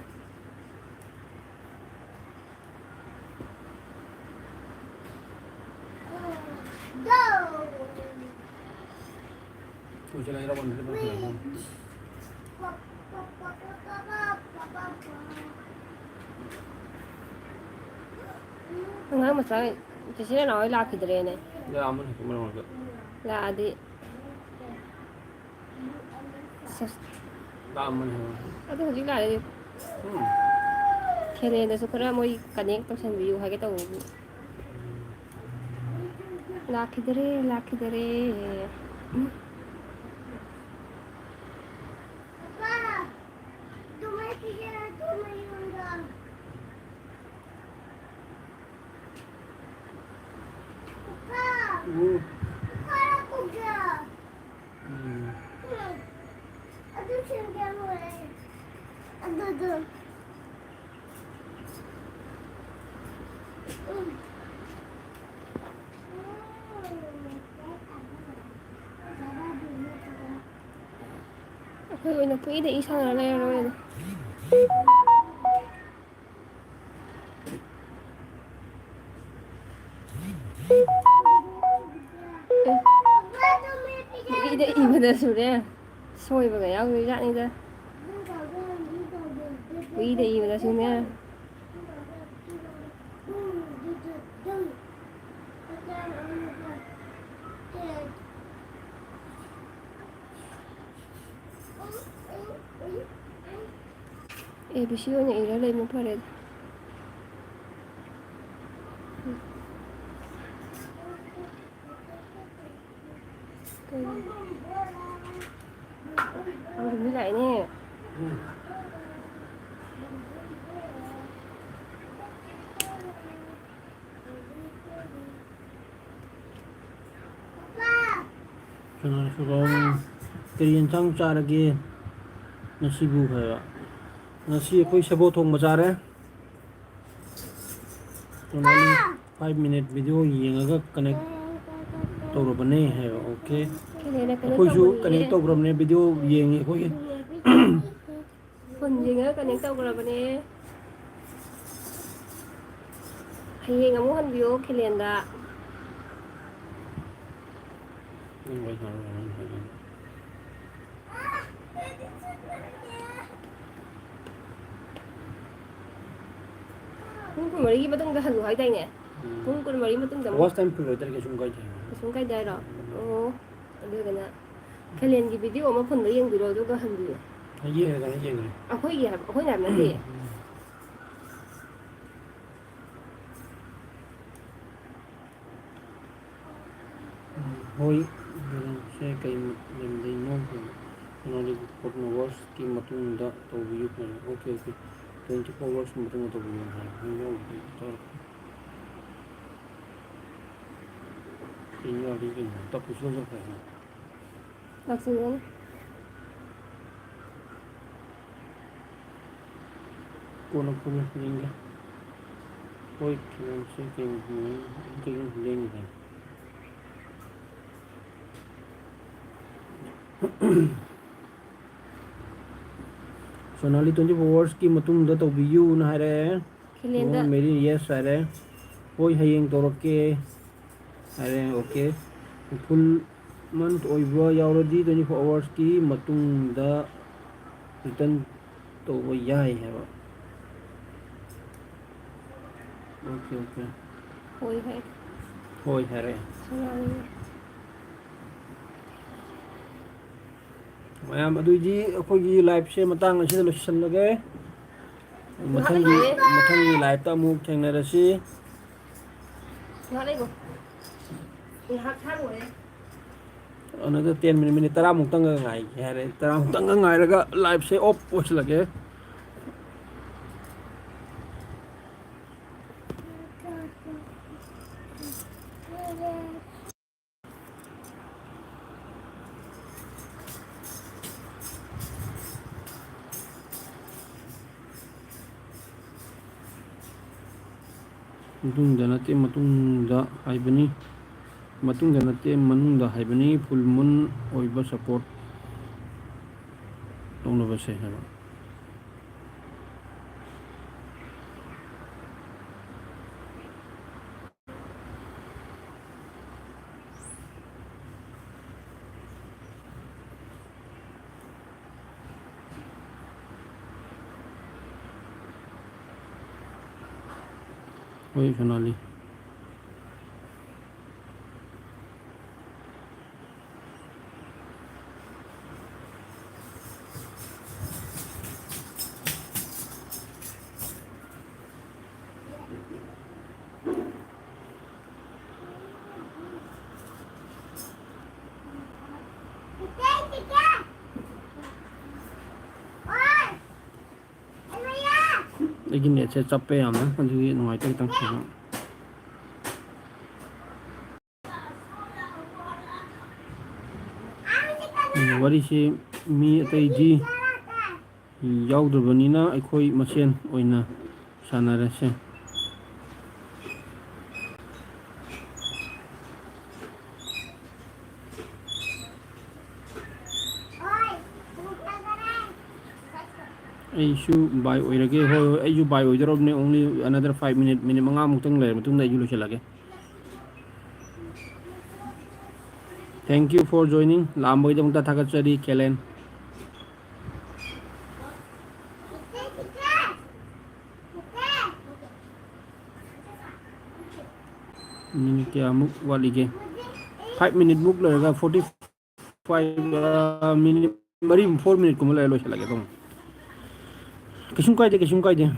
ꯑꯉꯥꯡ ꯃꯆꯥ ꯆꯦꯆꯦ ꯅꯅꯥꯎ ꯍꯣꯏ ꯂꯥꯛꯈꯤꯗ꯭ꯔꯦꯅꯦ꯫ ꯂꯥꯛꯑꯝꯃꯅꯤ ꯃꯔꯛ ꯃꯔꯛꯇ꯫ ꯂꯥꯛꯑꯗꯤ꯫ ꯁꯦꯁ꯫ ꯂꯥꯛꯑꯝꯃꯅꯤ ꯍꯥꯏꯕ꯫ ꯑꯗꯨ ꯍꯧꯖꯤꯛ ꯂꯥꯛꯑꯦ꯫ ꯎꯝ꯫ ꯈꯦꯂꯦꯟꯗꯁꯨ ꯈꯔ ꯃꯣꯏ connect ꯇꯧꯁꯟꯕꯤꯌꯨ ꯍꯥꯏꯒꯦ ꯇꯧꯕꯕꯨ꯫ ꯂꯥꯛꯈꯤꯗꯔꯦ, ꯂꯥꯛꯈꯤꯗꯔꯦ꯫ ꯎꯝ꯫ ꯎꯝ꯫ ꯑꯗꯨ ꯁꯦꯝꯒꯦ ꯍꯥꯏꯔꯦ꯫ ꯑꯗꯨꯗꯣ꯫ ꯎꯝ꯫ ꯑꯩꯈꯣꯏ ꯑꯣꯏꯅ ꯀꯨꯏꯅ ꯏ ꯁꯥꯟꯅꯔ ꯂꯩꯔꯔꯣꯏꯗ꯫ ꯑꯦ꯫ ꯃꯤꯗ ꯏꯕꯗꯁꯨꯅꯦ, ꯁꯣꯏꯕꯒ ꯌꯥꯎꯗꯣꯏ ꯖꯥꯠꯅꯤꯗ꯫ ꯃꯤꯗ ꯏꯕꯗꯁꯨꯅꯦ꯫ ꯑꯦ ꯕꯤ ꯁꯤ ꯑꯣꯏꯅ ꯏꯔ ꯂꯩꯕꯅ ꯐꯔꯦꯗ꯫ ꯃꯤ ꯂꯥꯛꯑꯦꯅꯦ꯫ ꯀꯔꯤ ꯌꯦꯟꯁꯥꯡ ꯆꯥꯔꯒꯦ ꯉꯁꯤꯕꯨ ꯍꯥꯏꯕ? ꯉꯁꯤ ꯑꯩꯈꯣꯏ ꯁꯦꯕꯣꯠ ꯊꯣꯡꯕ ꯆꯥꯔꯦ꯫ ꯁꯣꯅꯥꯂꯤ five minute video ꯌꯦꯡꯉꯒ connect ꯇꯧꯔꯕꯅꯦ ꯍꯥꯏꯕ꯫ Okay꯫ ꯀꯩꯅꯣꯅ connect ꯑꯩꯈꯣꯏꯁꯨ ꯇꯧꯕꯅꯦ꯫ Connect ꯇꯧꯈ꯭ꯔꯕꯅꯦ, video ꯌꯦꯡꯉꯤ ꯑꯩꯈꯣꯏꯒꯤ꯫ Phone ꯌꯦꯡꯉꯒ connect ꯇꯧꯈ꯭ꯔꯕꯅꯦ꯫ ꯍꯌꯦꯡ ꯑꯃꯨꯛ ꯍꯟꯕꯤꯌꯣ ꯈꯤꯂꯦꯟꯗ꯫ ꯄꯨꯡ ꯀꯨꯟꯃꯔꯤꯒꯤ ꯃꯇꯨꯡꯗ ꯍꯜꯂꯨ ꯍꯥꯏꯗꯥꯏꯅꯦ? ꯎꯝ꯫ ꯄꯨꯡ ꯀꯨꯟꯃꯔꯤ ꯃꯇꯨꯡꯗ ꯑꯃꯨꯛ꯫ Watch time full ꯑꯣꯏꯇꯥꯔꯗꯤ ꯀꯩꯁꯨꯝ ꯀꯥꯏꯗꯦ꯫ ꯀꯩꯁꯨꯝ ꯀꯥꯏꯗꯦ ꯍꯥꯏꯔꯣ? ꯎꯝ꯫ ꯑꯣ, ꯑꯗꯨꯒꯅ ꯈꯤꯂꯦꯟꯒꯤ video ꯑꯃ phoneꯗ ꯌꯦꯡꯕꯤꯔꯣ, ꯑꯗꯨꯒ ꯍꯟꯕꯤꯌꯣ꯫ ꯌꯦꯡꯉꯒꯅꯤ, ꯌꯦꯡꯉꯒꯅꯤ꯫ ꯑꯩꯈꯣꯏꯒꯤ ꯍꯥꯏꯕ, ꯑꯩꯈꯣꯏꯅ ꯍꯥꯏꯕ ꯅꯠꯇꯦ꯫ ꯎꯝ꯫ ꯍꯣꯏ, ꯁꯦ ꯀꯩ ꯂꯝꯗꯩꯅꯣ? ꯀꯩꯅꯣꯗꯒꯤ, ꯀꯣꯔꯣꯅꯥ ꯚꯥꯏꯔꯁꯀꯤ ꯃꯇꯨꯡꯗ ꯇꯧꯕꯤꯌꯨ꯫ Okay, okay. Twenty four hours ꯃꯇꯨꯡꯗ ꯇꯧꯕꯤꯌꯨ ꯍꯥꯏ꯫ ꯀꯩꯅꯣ ꯌꯥꯎꯗꯦ, ꯇꯧꯔꯛꯀꯦ꯫ ꯀꯩꯅꯣ ꯌꯥꯎꯗꯦ, ꯀꯩꯅꯣ? ꯇꯞꯄꯁꯨ ꯆꯠꯈ꯭ꯔꯦ꯫ ꯂꯥꯛꯁꯤꯜꯂꯅꯤ꯫ ꯀꯣꯟꯅ, ꯀꯣꯟꯅ ꯌꯦꯡꯒꯦ꯫ ꯍꯣꯏ, ꯀꯩꯅꯣꯁꯦ, ꯀꯩꯅꯣ, ꯀꯩꯅꯣ ꯂꯦꯡꯉꯤꯁꯦ꯫ ꯁꯣꯅꯥꯂꯤ twenty four hoursꯀꯤ ꯃꯇꯨꯡꯗ ꯇꯧꯕꯤꯌꯨꯅ ꯍꯥꯏꯔꯛꯑꯦ꯫ ꯈꯤꯂꯦꯟꯗ꯫ ꯃꯣꯍꯟ ꯃꯦꯔꯤ, yes ꯍꯥꯏꯔꯦ꯫ ꯍꯣꯏ, ꯍꯌꯦꯡ ꯇꯧꯔꯛꯀꯦ ꯍꯥꯏꯔꯦ꯫ Okay꯫ Full month ꯑꯣꯏꯕ ꯌꯥꯎꯔꯗꯤ twenty four hoursꯀꯤ ꯃꯇꯨꯡꯗ return ꯇꯧꯕ ꯌꯥꯏ ꯍꯥꯏꯕ꯫ Okay, okay꯫ ꯍꯣꯏ ꯍꯥꯏ꯫ ꯍꯣꯏ ꯍꯥꯏꯔꯦ꯫ ꯁꯣꯅꯥꯂꯤ꯫ ꯃꯌꯥꯝ, ꯑꯗꯨꯏꯗꯤ ꯑꯩꯈꯣꯏꯒꯤ liveꯁꯦ ꯃꯇꯥꯡ ꯑꯁꯤꯗ ꯂꯣꯏꯁꯤꯜꯂꯒꯦ꯫ ꯃꯊꯪꯒꯤ, ꯃꯊꯪꯒꯤ liveꯇ ꯑꯃꯨꯛ ꯊꯦꯡꯅꯔꯁꯤ꯫ ꯉꯥꯏꯍꯥꯛ ꯂꯩꯒꯣ꯫ ꯉꯥꯏꯍꯥꯛ ꯊꯥꯔꯨꯔꯦ꯫ Another ten minute, minute ꯇꯔꯥꯃꯨꯛꯇꯪꯒ ꯉꯥꯏꯒꯦ ꯍꯥꯏꯔꯦ꯫ ꯇꯔꯥꯃꯨꯛꯇꯪꯒ ꯉꯥꯏꯔꯒ liveꯁꯦ off ꯑꯣꯏꯁꯤꯜꯂꯒꯦ꯫ ꯃꯇꯨꯡꯗ ꯅꯠꯇꯦ, ꯃꯇꯨꯡꯗ ꯍꯥꯏꯕꯅꯤ꯫ ꯃꯇꯨꯡꯗ ꯅꯠꯇꯦ, ꯃꯅꯨꯡꯗ ꯍꯥꯏꯕꯅꯤ꯫ Full moon ꯑꯣꯏꯕ support ꯇꯧꯅꯕꯁꯦ ꯍꯥꯏꯕ꯫ ꯍꯣꯏ, ꯁꯣꯅꯥꯂꯤ꯫ ꯑꯩꯒꯤ netꯁꯦ ꯆꯞꯄꯦ ꯌꯥꯝꯅ, ꯑꯗꯨꯒꯤ ꯅꯨꯡꯉꯥꯏꯇꯦ ꯈꯤꯇꯪ꯫ ꯎꯝ, ꯋꯥꯔꯤꯁꯤ ꯃꯤ ꯑꯇꯩꯗꯤ ꯌꯥꯎꯗ꯭ꯔꯕꯅꯤꯅ ꯑꯩꯈꯣꯏ ꯃꯁꯦꯟ ꯑꯣꯏꯅ ꯁꯥꯟꯅꯔꯁꯦ꯫ ꯑꯩꯁꯨ bye ꯑꯣꯏꯔꯒꯦ꯫ ꯍꯣꯏ, ꯍꯣꯏ, ꯑꯩꯁꯨ bye ꯑꯣꯏꯗꯧꯔꯕꯅꯦ꯫ Only another five minute, minute ꯃꯉꯥꯃꯨꯛꯇꯪ ꯂꯩꯔ ꯃꯇꯨꯡꯗ ꯑꯩꯁꯨ ꯂꯣꯏꯁꯤꯜꯂꯒꯦ꯫ Thank you for joining. ꯂꯥꯛꯑꯝꯕꯒꯤꯗꯃꯛꯇ ꯊꯥꯒꯠꯆꯔꯤ, ꯀꯦꯂꯦꯟ꯫ Minute ꯀꯌꯥꯃꯨꯛ ꯋꯥꯠꯂꯤꯒꯦ? Five minute ꯃꯨꯛ ꯂꯩꯔꯒ forty five, ꯑ, minute ꯃꯔꯤ, four minute ꯀꯨꯝꯕ ꯂꯩꯔ ꯂꯣꯏꯁꯤꯜꯂꯒꯦ ꯑꯗꯨꯝ꯫ ꯀꯩꯁꯨꯝ ꯀꯥꯏꯗꯦ, ꯀꯩꯁꯨꯝ ꯀꯥꯏꯗꯦ꯫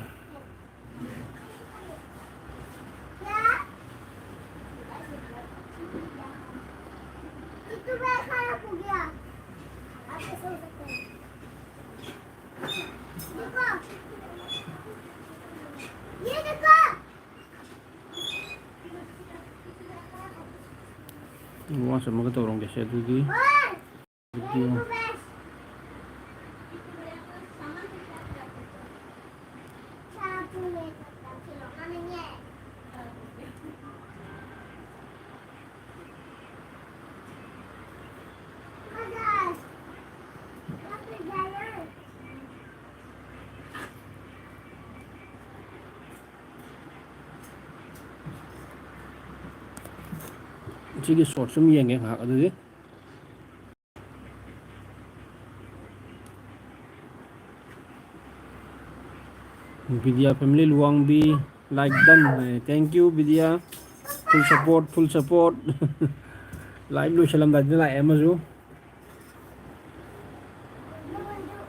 ꯋꯥꯁ ꯑꯃꯒ ꯇꯧꯔꯝꯒꯦꯁꯦ ꯑꯗꯨꯗꯤ꯫ ꯁꯤꯒꯤ ꯁꯣꯔꯠꯁ ꯑꯃ ꯌꯦꯡꯒꯦ ꯉꯥꯏꯍꯥꯛ ꯑꯗꯨꯗꯤ꯫ ꯕꯤꯗ꯭ꯌꯥ ꯐꯦꯃꯤꯂꯤ ꯂꯨꯋꯥꯡꯕꯤ, like done ꯍꯥꯏ꯫ Thank you Bidya, full support, full support꯫ Live ꯂꯣꯏꯁꯜꯂꯝꯗꯥꯏꯗ ꯂꯥꯛꯑꯦ ꯑꯃꯁꯨ꯫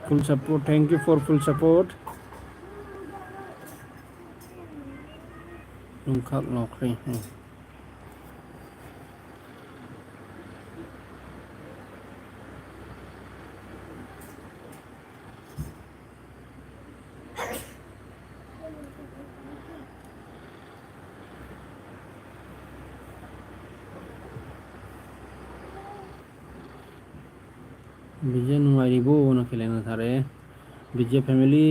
Full support, thank you for full support꯫ ꯌꯨꯝꯈꯥꯛ ꯂꯥꯎꯈ꯭ꯔꯦ꯫ Bijay ꯅꯨꯡꯉꯥꯏꯔꯤꯕꯣꯅ ꯈꯦꯂꯦꯟꯅ ꯊꯥꯔꯛꯑꯦ꯫ ꯕꯤꯖꯦ ꯐꯦꯃꯤꯂꯤ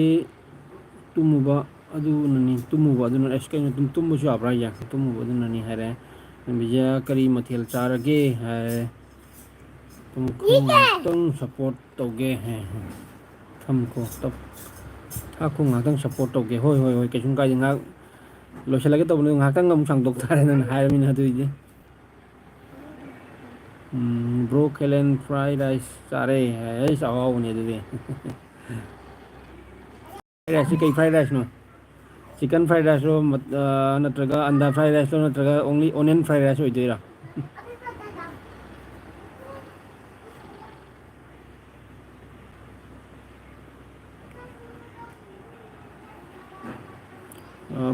ꯇꯨꯝꯃꯨꯕ ꯑꯗꯨꯅꯅꯤ, ꯇꯨꯝꯃꯨꯕ ꯑꯗꯨꯅ, ꯑꯁ, ꯀꯩꯅꯣ, ꯇꯨꯝ-, ꯇꯨꯝꯕꯁꯨ ꯌꯥꯕ꯭ꯔꯥ ꯍꯥꯏꯁꯦ? ꯇꯨꯝꯃꯨꯕ ꯑꯗꯨꯅꯅꯤ ꯍꯥꯏꯔꯦ꯫ ꯕꯤꯖꯦ ꯀꯔꯤ ꯃꯊꯦꯜ ꯆꯥꯔꯒꯦ ꯍꯥꯏꯔꯦ꯫ ꯇꯨꯝꯈꯣꯡ ꯉꯥꯛꯇꯪ ꯁꯞꯄꯣꯔꯠ ꯇꯧꯒꯦ ꯍꯥꯏ꯫ ꯊꯝꯈꯣ, ꯇꯞ-, ꯊꯥꯈꯣ, ꯉꯥꯛꯇꯪ ꯁꯞꯄꯣꯔꯠ ꯇꯧꯒꯦ꯫ ꯍꯣꯏ, ꯍꯣꯏ, ꯍꯣꯏ, ꯀꯩꯁꯨꯝ ꯀꯥꯏꯗꯦ꯫ ꯉꯥꯏꯍꯥꯛ ꯂꯣꯏꯁꯤꯜꯂꯒꯦ ꯇꯧꯕꯅꯦ, ꯉꯥꯏꯍꯥꯛꯇꯪ ꯑꯃꯨꯛ ꯁꯥꯡꯗꯣꯛ ꯇꯥꯔꯦ ꯅꯪꯅ ꯍꯥꯏꯔꯕꯅꯤꯅ ꯑꯗꯨꯏꯗꯤ꯫ ꯎꯝ, bro ꯈꯦꯂꯦꯟ fried rice ꯆꯥꯔꯦ꯫ ꯑꯩꯁ, ꯑꯍꯥꯎꯕꯅꯦ ꯑꯗꯨꯗꯤ꯫ Fried rice ꯁꯤ ꯀꯩ fried rice ꯅꯣ? Chicken fried rice ꯂꯣ, ꯃꯠ-, ꯑ, ꯅꯠꯇ꯭ꯔꯒ ꯑꯟꯗꯥ fried rice ꯂꯣ, ꯅꯠꯇ꯭ꯔꯒ only onion fried rice ꯑꯣꯏꯗꯣꯏꯔꯥ?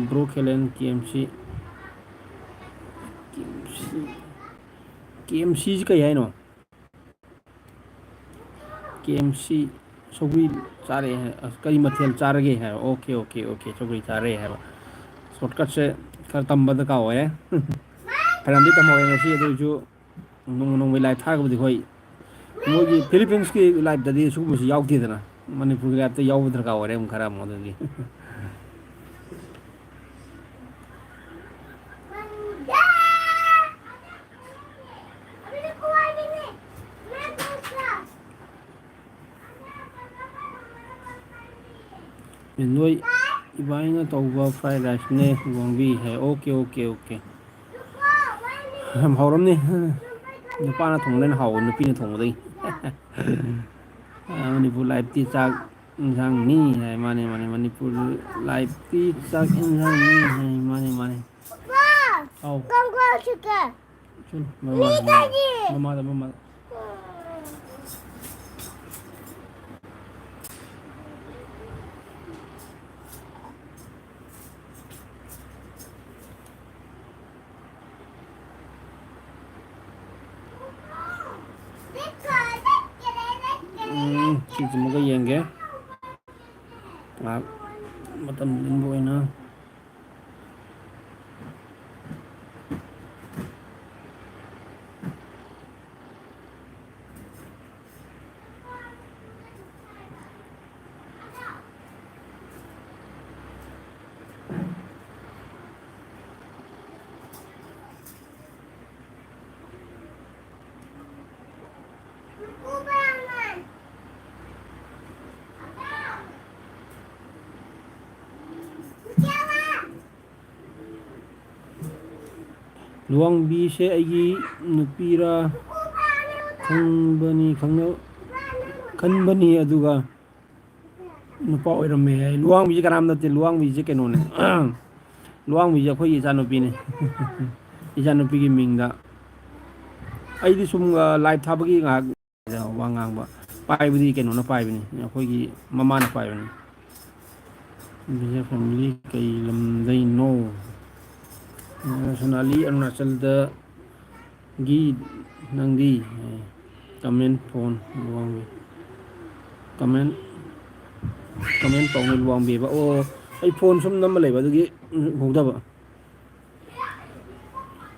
ꯕ꯭ꯔꯣ ꯈꯦꯂꯦꯟ ꯀꯦ ꯑꯦꯝ ꯁꯤ꯫ ꯀꯦ ꯑꯦꯝ ꯁꯤ, ꯀꯦ ꯑꯦꯝ ꯁꯤꯁꯤ ꯀꯩ ꯍꯥꯏꯅꯣ? ꯀꯦ ꯑꯦꯝ ꯁꯤ ꯁꯧꯒ꯭ꯔꯤ ꯆꯥꯔꯛꯑꯦ ꯍꯥꯏ꯫ ꯑꯁ, ꯀꯔꯤ ꯃꯊꯦꯜ ꯆꯥꯔꯒꯦ ꯍꯥꯏꯕ? ꯑꯣꯀꯦ, ꯑꯣꯀꯦ, ꯑꯣꯀꯦ, ꯁꯧꯒ꯭ꯔꯤ ꯆꯥꯔꯦ ꯍꯥꯏꯕ꯫ ꯁꯣꯔꯠꯀꯠꯁꯦ ꯈꯔ ꯇꯝꯕ ꯗꯔꯀꯥꯔ ꯑꯣꯏꯔꯦ꯫ ꯐꯅꯌꯥꯝꯗꯤ ꯇꯝꯍꯧꯔꯦ ꯉꯁꯤ, ꯑꯗꯨ ꯑꯣꯏꯔꯁꯨ ꯅꯣꯡꯃ ꯅꯣꯡꯃꯒꯤ ꯂꯥꯏꯐ ꯊꯥꯔꯒꯕꯨꯗꯤ ꯍꯣꯏ꯫ ꯃꯣꯏꯒꯤ ꯐꯤꯂꯤꯄꯤꯟꯁꯀꯤ ꯂꯥꯏꯐꯇꯗꯤ ꯁꯤꯒꯨꯝꯕꯁꯤ ꯌꯥꯎꯗꯦꯗꯅ, ꯃꯅꯤꯄꯨꯔꯒꯤ ꯂꯥꯏꯐꯇ ꯌꯥꯎꯕ ꯗꯔꯀꯥꯔ ꯑꯣꯏꯔꯦ ꯑꯃꯨꯛ ꯈꯔ ꯑꯃꯨꯛ ꯑꯗꯨꯗꯤ꯫ ꯅꯣꯏ ꯏꯕꯥꯏꯅ ꯇꯧꯕ ꯐ꯭ꯔꯥꯏ ꯔꯥꯏꯁꯅꯦ ꯂꯨꯍꯣꯡꯕꯤ ꯍꯥꯏ꯫ Okay, okay, okay. ꯌꯥꯝ ꯍꯥꯎꯔꯝꯅꯤ꯫ ꯅꯨꯄꯥꯅ ꯊꯣꯡꯕꯅ ꯍꯦꯟꯅ ꯍꯥꯎꯕ, ꯅꯨꯄꯤꯅ ꯊꯣꯡꯕꯗꯒꯤ꯫ ꯑ, ꯃꯅꯤꯄꯨꯔ ꯂꯥꯏꯐꯇꯤ ꯆꯥꯛ ꯏꯟꯁꯥꯡꯅꯤ ꯍꯥꯏ꯫ ꯃꯥꯅꯦ, ꯃꯥꯅꯦ, ꯃꯅꯤꯄꯨꯔ ꯂꯥꯏꯐꯇꯤ ꯆꯥꯛ ꯏꯟꯁꯥꯡꯅꯤ ꯍꯥꯏ꯫ ꯃꯥꯅꯦ, ꯃꯥꯅꯦ꯫ ꯑꯧ꯫ ꯆꯠꯂꯨ, ꯃꯃꯥꯗ, ꯃꯃꯥꯗ, ꯃꯃꯥꯗ꯫ ꯎꯝ, ꯁꯤꯁꯤꯃꯒ ꯌꯦꯡꯒꯦ꯫ ꯉꯥꯏꯍꯥꯛ ꯃꯇꯝ ꯂꯤꯟꯕ ꯑꯣꯏꯅ꯫ ꯂꯨꯍꯣꯡꯕꯤꯁꯦ ꯑꯩꯒꯤ ꯅꯨꯄꯤꯔꯥ ꯈꯪꯕꯅꯤ, ꯈꯪꯅ-, ꯈꯟꯕꯅꯤ, ꯑꯗꯨꯒ ꯅꯨꯄꯥ ꯑꯣꯏꯔꯝꯃꯦ ꯍꯥꯏ꯫ ꯂꯨꯋꯥꯡꯕꯤꯁꯦ ꯀꯅꯥꯝ ꯅꯠꯇꯦ, ꯂꯨꯋꯥꯡꯕꯤꯁꯦ ꯀꯩꯅꯣꯅꯦ꯫ ꯂꯨꯋꯥꯡꯕꯤꯁꯦ ꯑꯩꯈꯣꯏꯒꯤ ꯏꯆꯥꯅꯨꯄꯤꯅꯦ꯫ ꯏꯆꯥꯅꯨꯄꯤꯒꯤ ꯃꯤꯡꯗ ꯑꯩꯗꯤ ꯁꯨꯝ, ꯑ, ꯂꯥꯏꯚ ꯊꯥꯕꯒꯤ ꯉꯥꯏꯍꯥꯛ ꯋꯥ ꯉꯥꯡꯕ꯫ ꯄꯥꯏꯕꯗꯤ ꯀꯩꯅꯣꯅ ꯄꯥꯏꯕꯅꯤ, ꯑꯩꯈꯣꯏꯒꯤ ꯃꯃꯥꯅ ꯄꯥꯏꯕꯅꯤ꯫ ꯕꯤꯖꯦ ꯐꯦꯃꯤꯂꯤ ꯀꯩ ꯂꯝꯗꯩꯅꯣ? ꯁꯣꯅꯥꯂꯤ ꯑꯔꯨꯅꯥꯆꯜꯗꯒꯤ ꯅꯪꯗꯤ? ꯀꯃꯦꯟ ꯐꯣꯟ ꯂꯨꯋꯥꯡꯕꯤ꯫ ꯀꯃꯦꯟ ꯀꯃꯦꯟ ꯄꯥꯎꯃꯤ ꯂꯨꯋꯥꯡꯕꯤꯕ꯫ ꯑꯣ, ꯑꯩ ꯐꯣꯟ ꯁꯨꯝ ꯅꯝꯕ ꯂꯩꯕ ꯑꯗꯨꯒꯤ ꯎꯍꯧꯗꯕ꯫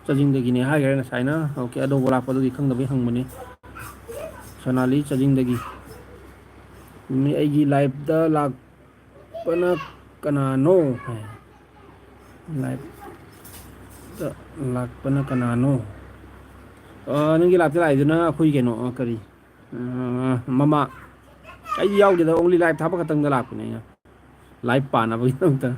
ꯆꯥꯖꯤꯡꯗꯒꯤꯅꯦ ꯍꯥꯏꯈ꯭ꯔꯦ ꯉꯁꯥꯏꯅ꯫ ꯑꯣꯀꯦ, ꯑꯅꯧꯕ ꯂꯥꯛꯄꯗꯨꯒꯤ ꯈꯪꯗꯕꯩ ꯍꯪꯕꯅꯤ꯫ ꯁꯣꯅꯥꯂꯤ ꯆꯥꯖꯤꯡꯗꯒꯤ꯫ ꯃꯤ ꯑꯩꯒꯤ ꯂꯥꯏꯞꯇ ꯂꯥꯛꯄꯅ ꯀꯅꯥꯅꯣ ꯍꯥꯏ꯫ ꯂꯥꯏꯞꯇ ꯂꯥꯛꯄꯅ ꯀꯅꯥꯅꯣ? ꯑ, ꯅꯪꯒꯤ ꯂꯥꯏꯞꯇ ꯂꯥꯛꯏꯗꯨꯅ ꯑꯩꯈꯣꯏ ꯀꯩꯅꯣ, ꯑ, ꯀꯔꯤ? ꯑ, ꯃꯃꯥ꯫ ꯑꯩꯗꯤ ꯌꯥꯎꯗꯦꯗ, only ꯂꯥꯏꯞ ꯊꯥꯕ ꯈꯛꯇꯪꯗ ꯂꯥꯛꯄꯅꯦ ꯑꯩꯅ꯫ ꯂꯥꯏꯞ ꯄꯥꯅꯕꯒꯤꯗꯃꯛꯇ꯫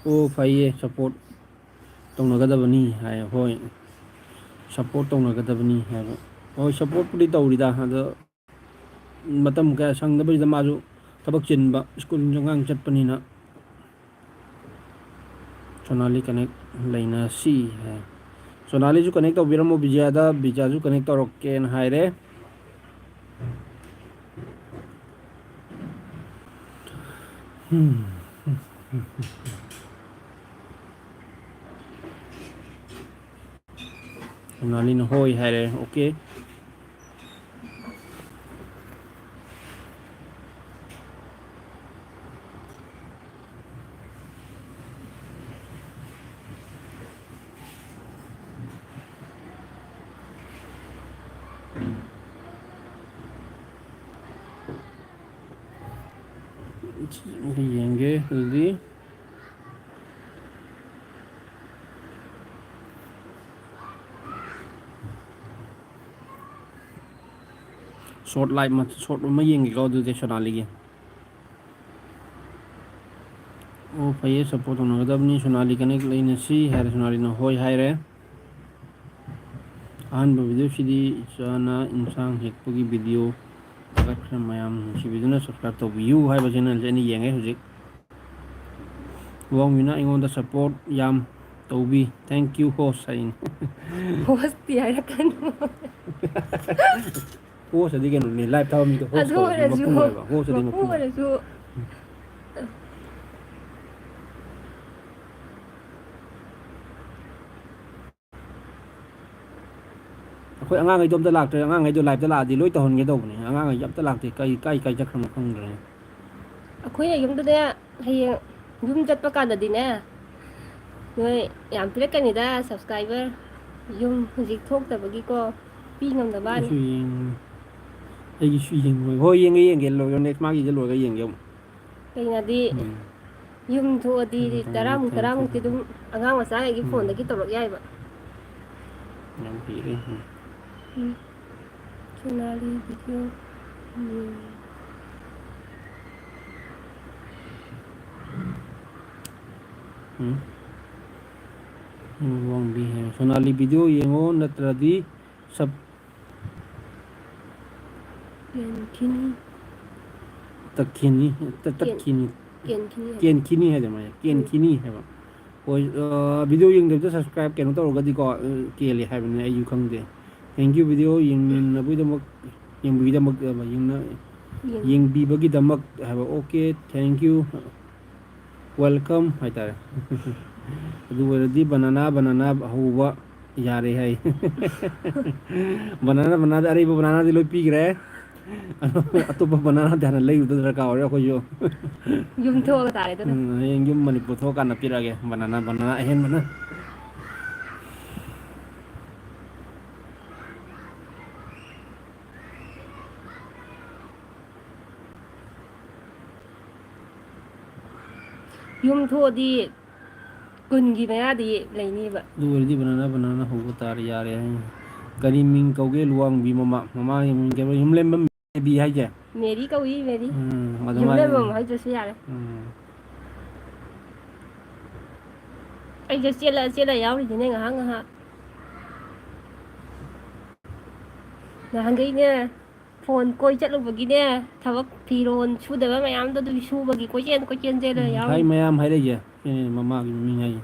ꯑꯣ, ꯐꯩꯌꯦ, support ꯇꯧꯅꯒꯗꯕꯅꯤ ꯍꯥꯏ꯫ ꯍꯣꯏ, support ꯇꯧꯅꯒꯗꯕꯅꯤ ꯍꯥꯏꯕ꯫ ꯍꯣꯏ, supportꯄꯨꯗꯤ ꯇꯧꯔꯤꯗ, ꯑꯗꯣ ꯃꯇꯝ ꯀꯌꯥ ꯁꯪꯗꯕꯁꯤꯗ ꯃꯥꯁꯨ ꯊꯕꯛ ꯆꯤꯟꯕ, ꯁ꯭ꯀꯨꯜ ꯑꯉꯥꯡ ꯆꯠꯄꯅꯤꯅ꯫ ꯁꯣꯅꯥꯂꯤ connect ꯂꯩꯅꯁꯤ ꯍꯥꯏ꯫ ꯁꯣꯅꯥꯂꯤꯁꯨ connect ꯇꯧꯕꯤꯔꯝꯃꯣ ꯕꯤꯖꯌꯥꯗ, ꯕꯤꯖꯌꯥꯁꯨ connect ꯇꯧꯔꯛꯀꯦꯅ ꯍꯥꯏꯔꯦ꯫ ꯎꯝ꯫ ꯁꯣꯅꯥꯂꯤꯅ ꯍꯣꯏ ꯍꯥꯏꯔꯦ꯫ ꯑꯣꯀꯦ꯫ ꯑꯝꯇ ꯌꯦꯡꯒꯦ ꯑꯗꯨꯗꯤ꯫ Short live ꯑꯃ, short ꯑꯃ ꯌꯦꯡꯒꯦꯀꯣ ꯑꯗꯨꯗꯤ ꯁꯣꯅꯥꯂꯤꯒꯤ꯫ ꯑꯣ, ꯐꯩꯌꯦ, support ꯇꯧꯅꯒꯗꯕꯅꯤ꯫ ꯁꯣꯅꯥꯂꯤ connect ꯂꯩꯅꯁꯤ ꯍꯥꯏꯔꯦ, ꯁꯣꯅꯥꯂꯤꯅ ꯍꯣꯏ ꯍꯥꯏꯔꯦ꯫ ꯑꯍꯥꯟꯕ video ꯁꯤꯗꯤ ꯏꯆꯥꯅ ꯏꯟꯁꯥꯡ ꯍꯦꯛꯄꯒꯤ video ꯊꯥꯒꯠꯈ꯭ꯔꯦ꯫ ꯃꯌꯥꯝ ꯅꯨꯡꯁꯤꯕꯤꯗꯨꯅ subscribe ꯇꯧꯕꯤꯌꯨ ꯍꯥꯏꯕ channel ꯁꯦ ꯑꯩꯅ ꯌꯦꯡꯉꯦ ꯍꯧꯖꯤꯛ꯫ ꯋꯥꯡꯕꯤꯅ ꯑꯩꯉꯣꯟꯗ support ꯌꯥꯝ ꯇꯧꯕꯤ꯫ Thank you host ꯍꯥꯏꯅꯤ꯫ Host ꯇꯤ ꯍꯥꯏꯔꯛꯀꯅꯨ꯫ Host ꯑꯗꯤ ꯀꯩꯅꯣꯅꯦ, live ꯊꯥꯕ ꯃꯤꯗꯣ host ꯑꯗꯨ ꯀꯧꯋꯦ, ꯑꯣꯏꯔꯁꯨ, ꯃꯄꯨ ꯍꯥꯏꯕ, host ꯑꯗꯤ ꯃꯄꯨ ꯃꯄꯨ꯫ ꯑꯣꯏꯔꯁꯨ꯫ ꯑꯩꯈꯣꯏ ꯑꯉꯥꯡꯈꯩꯗꯣ ꯑꯝꯇ ꯂꯥꯛꯇ꯭ꯔꯦ꯫ ꯑꯉꯥꯡꯈꯩꯗꯣ live ꯇ ꯂꯥꯛꯑꯗꯤ ꯂꯣꯏ ꯇꯧꯍꯟꯒꯦ ꯇꯧꯕꯅꯦ꯫ ꯑꯉꯥꯡꯈꯩꯁꯦ ꯑꯝꯇ ꯂꯥꯛꯇꯦ꯫ ꯀꯩ, ꯀꯥꯏ, ꯀꯥꯏ ꯆꯠꯈ꯭ꯔꯕꯅꯣ ꯈꯪꯗ꯭ꯔꯦ꯫ ꯑꯩꯈꯣꯏꯅ ꯌꯨꯝꯗꯅꯦ, ꯍꯌꯦꯡ ꯌꯨꯝ ꯆꯠꯄ ꯀꯥꯟꯗꯗꯤꯅꯦ, ꯅꯣꯏ ꯌꯥꯝ ꯄꯤꯔꯛꯀꯅꯤꯗ subscriber꯫ ꯌꯨꯝ ꯍꯧꯖꯤꯛ ꯊꯣꯛꯇꯕꯒꯤꯀꯣ, ꯄꯤ ꯉꯝꯗꯕ ꯋꯥꯅꯤ꯫ ꯑꯩꯁꯨ ꯌꯦꯡ-, ꯑꯩꯒꯤꯁꯨ ꯌꯦꯡꯉꯣꯏ꯫ ꯍꯣꯏ, ꯌꯦꯡꯒꯦ, ꯌꯦꯡꯒꯦ꯫ ꯂꯣꯏꯔ next ꯃꯥꯒꯤꯁꯦ ꯂꯣꯏꯔꯒ ꯌꯦꯡꯒꯦ ꯑꯃꯨꯛ꯫ ꯀꯩꯅꯣꯗꯤ, ꯎꯝ꯫ ꯌꯨꯝ ꯊꯣꯛꯑꯗꯤ ꯎꯝ, ꯇꯔꯥꯃꯨꯛ, ꯊꯝꯃꯦ, ꯇꯔꯥꯃꯨꯛꯇꯤ ꯊꯝꯃꯦ꯫ ꯑꯗꯨꯝ ꯑꯉꯥꯡ ꯃꯆꯥꯈꯩꯒꯤ ꯎꯝ꯫ ꯐꯣꯟꯗꯒꯤ ꯇꯧꯔꯛ ꯌꯥꯏꯕ꯫ ꯌꯥꯝ ꯀꯨꯏꯔꯦ꯫ ꯎꯝ꯫ ꯎꯝ꯫ ꯁꯣꯅꯥꯂꯤ video꯫ ꯎꯝ꯫ ꯎꯝ꯫ ꯎꯝ, ꯋꯥꯡꯕꯤ ꯍꯥꯏ꯫ ꯁꯣꯅꯥꯂꯤ video ꯌꯦꯡꯉꯣ ꯅꯠꯇ꯭ꯔꯗꯤ sub ꯀꯦꯟꯈꯤꯅꯤ꯫ ꯇꯠꯈꯤꯅꯤ, ꯇ-, ꯀꯦꯟ-, ꯇꯠꯈꯤꯅꯤ꯫ ꯀꯦꯟꯈꯤꯅꯤ ꯍꯥꯏꯕ꯫ ꯀꯦꯟꯈꯤꯅꯤ ꯍꯥꯏꯗꯅ ꯃꯥꯁꯦ, ꯎꯝ꯫ ꯀꯦꯟꯈꯤꯅꯤ ꯍꯥꯏꯕ꯫ ꯍꯣꯏ, ꯑ, video ꯌꯦꯡꯗꯕꯤꯗ subscribe ꯀꯩꯅꯣ ꯇꯧꯔꯒꯗꯤꯀꯣ, ꯑ, ꯀꯦꯜꯂꯦ ꯍꯥꯏꯕꯅꯦ, ꯑꯩꯁꯨ ꯈꯪꯗꯦ꯫ Thank you video ꯌꯦꯡꯃꯤꯟꯅꯕꯒꯤꯗꯃꯛ, ꯌꯦꯡꯕꯒꯤꯗꯃꯛ, ꯑ, ꯌꯦꯡꯅ-, ꯌꯦꯡ- ꯌꯦꯡꯕꯤꯕꯒꯤꯗꯃꯛ ꯍꯥꯏꯕ꯫ Okay, thank you꯫ Welcome ꯍꯥꯏꯇꯥꯔꯦ꯫ ꯑꯗꯨ ꯑꯣꯏꯔꯗꯤ banana, banana ꯍꯧꯕ ꯌꯥꯔꯦ ꯍꯥꯏ꯫ Banana, banana ꯗꯤ, ꯑꯔꯩꯕ banana ꯗꯤ ꯂꯣꯏ ꯄꯤꯈ꯭ꯔꯦ꯫ ꯑꯇꯣꯞꯄ banana ꯗꯤ ꯍꯥꯟꯅ ꯂꯩꯔꯨꯗ ꯗꯔꯀꯥꯔ ꯑꯣꯏꯔꯦ ꯑꯩꯈꯣꯏꯁꯨ꯫ ꯌꯨꯝ ꯊꯣꯛꯑꯒ ꯇꯥꯔꯦ ꯑꯗꯨꯅ꯫ ꯎꯝ, ꯍꯌꯦꯡ ꯌꯨꯝ ꯃꯅꯤꯄꯨꯔ ꯊꯣꯛꯑꯀꯥꯟꯗ ꯄꯤꯔꯛꯑꯒꯦ banana, banana ꯑꯍꯦꯟꯕꯅ꯫ ꯌꯨꯝ ꯊꯣꯛꯑꯗꯤ ꯀꯨꯟꯒꯤ ꯃꯌꯥꯗꯤ ꯂꯩꯅꯤꯕ꯫ ꯑꯗꯨ ꯑꯣꯏꯔꯗꯤ banana, banana ꯍꯧꯕ ꯇꯥꯔꯦ, ꯌꯥꯔꯦ꯫ ꯀꯔꯤ ꯃꯤꯡ ꯀꯧꯒꯦ? ꯂꯨꯋꯥꯡꯕꯤ ꯃꯃꯥ꯫ ꯃꯃꯥꯒꯤ ꯃꯃꯤꯡ ꯀꯩ? ꯌꯨꯝꯂꯦꯝꯕꯝ ꯕꯦꯕꯤ ꯍꯥꯏꯁꯦ? ꯃꯦꯔꯤ ꯀꯧꯏ, ꯃꯦꯔꯤ꯫ ꯎꯝ, ꯑꯗꯨꯃꯥꯏꯅ꯫ ꯌꯨꯝꯂꯦꯝꯕꯝ ꯍꯥꯏꯗ꯭ꯔꯁꯨ ꯌꯥꯔꯦ꯫ ꯎꯝ꯫ ꯑꯩꯁꯨ ꯆꯦꯜꯂ ꯆꯦꯜꯂ ꯌꯥꯎꯔꯤꯁꯤꯅꯦ ꯉꯥꯏꯍꯥꯛ ꯉꯥꯏꯍꯥꯛ꯫ ꯅꯍꯥꯟꯈꯩꯅꯦ, ꯐꯣꯟ ꯀꯣꯏ ꯆꯠꯂꯨꯕꯒꯤꯅꯦ, ꯊꯕꯛ ꯐꯤꯔꯣꯜ ꯁꯨꯗꯕ ꯃꯌꯥꯝꯗꯣ ꯑꯗꯨꯒꯤ ꯁꯨꯕꯒꯤ ꯀꯣꯏꯆꯦꯟ ꯀꯣꯏꯆꯦꯟ ꯆꯦꯜꯂ ꯎꯝ, ꯌꯥꯎꯔꯤ꯫ ꯍꯥꯏ ꯃꯌꯥꯝ ꯍꯥꯏꯔꯛꯏꯁꯦ꯫ ꯁꯤꯅꯤ ꯃꯃꯥꯒꯤ ꯃꯃꯤꯡ ꯍꯥꯏꯁꯦ꯫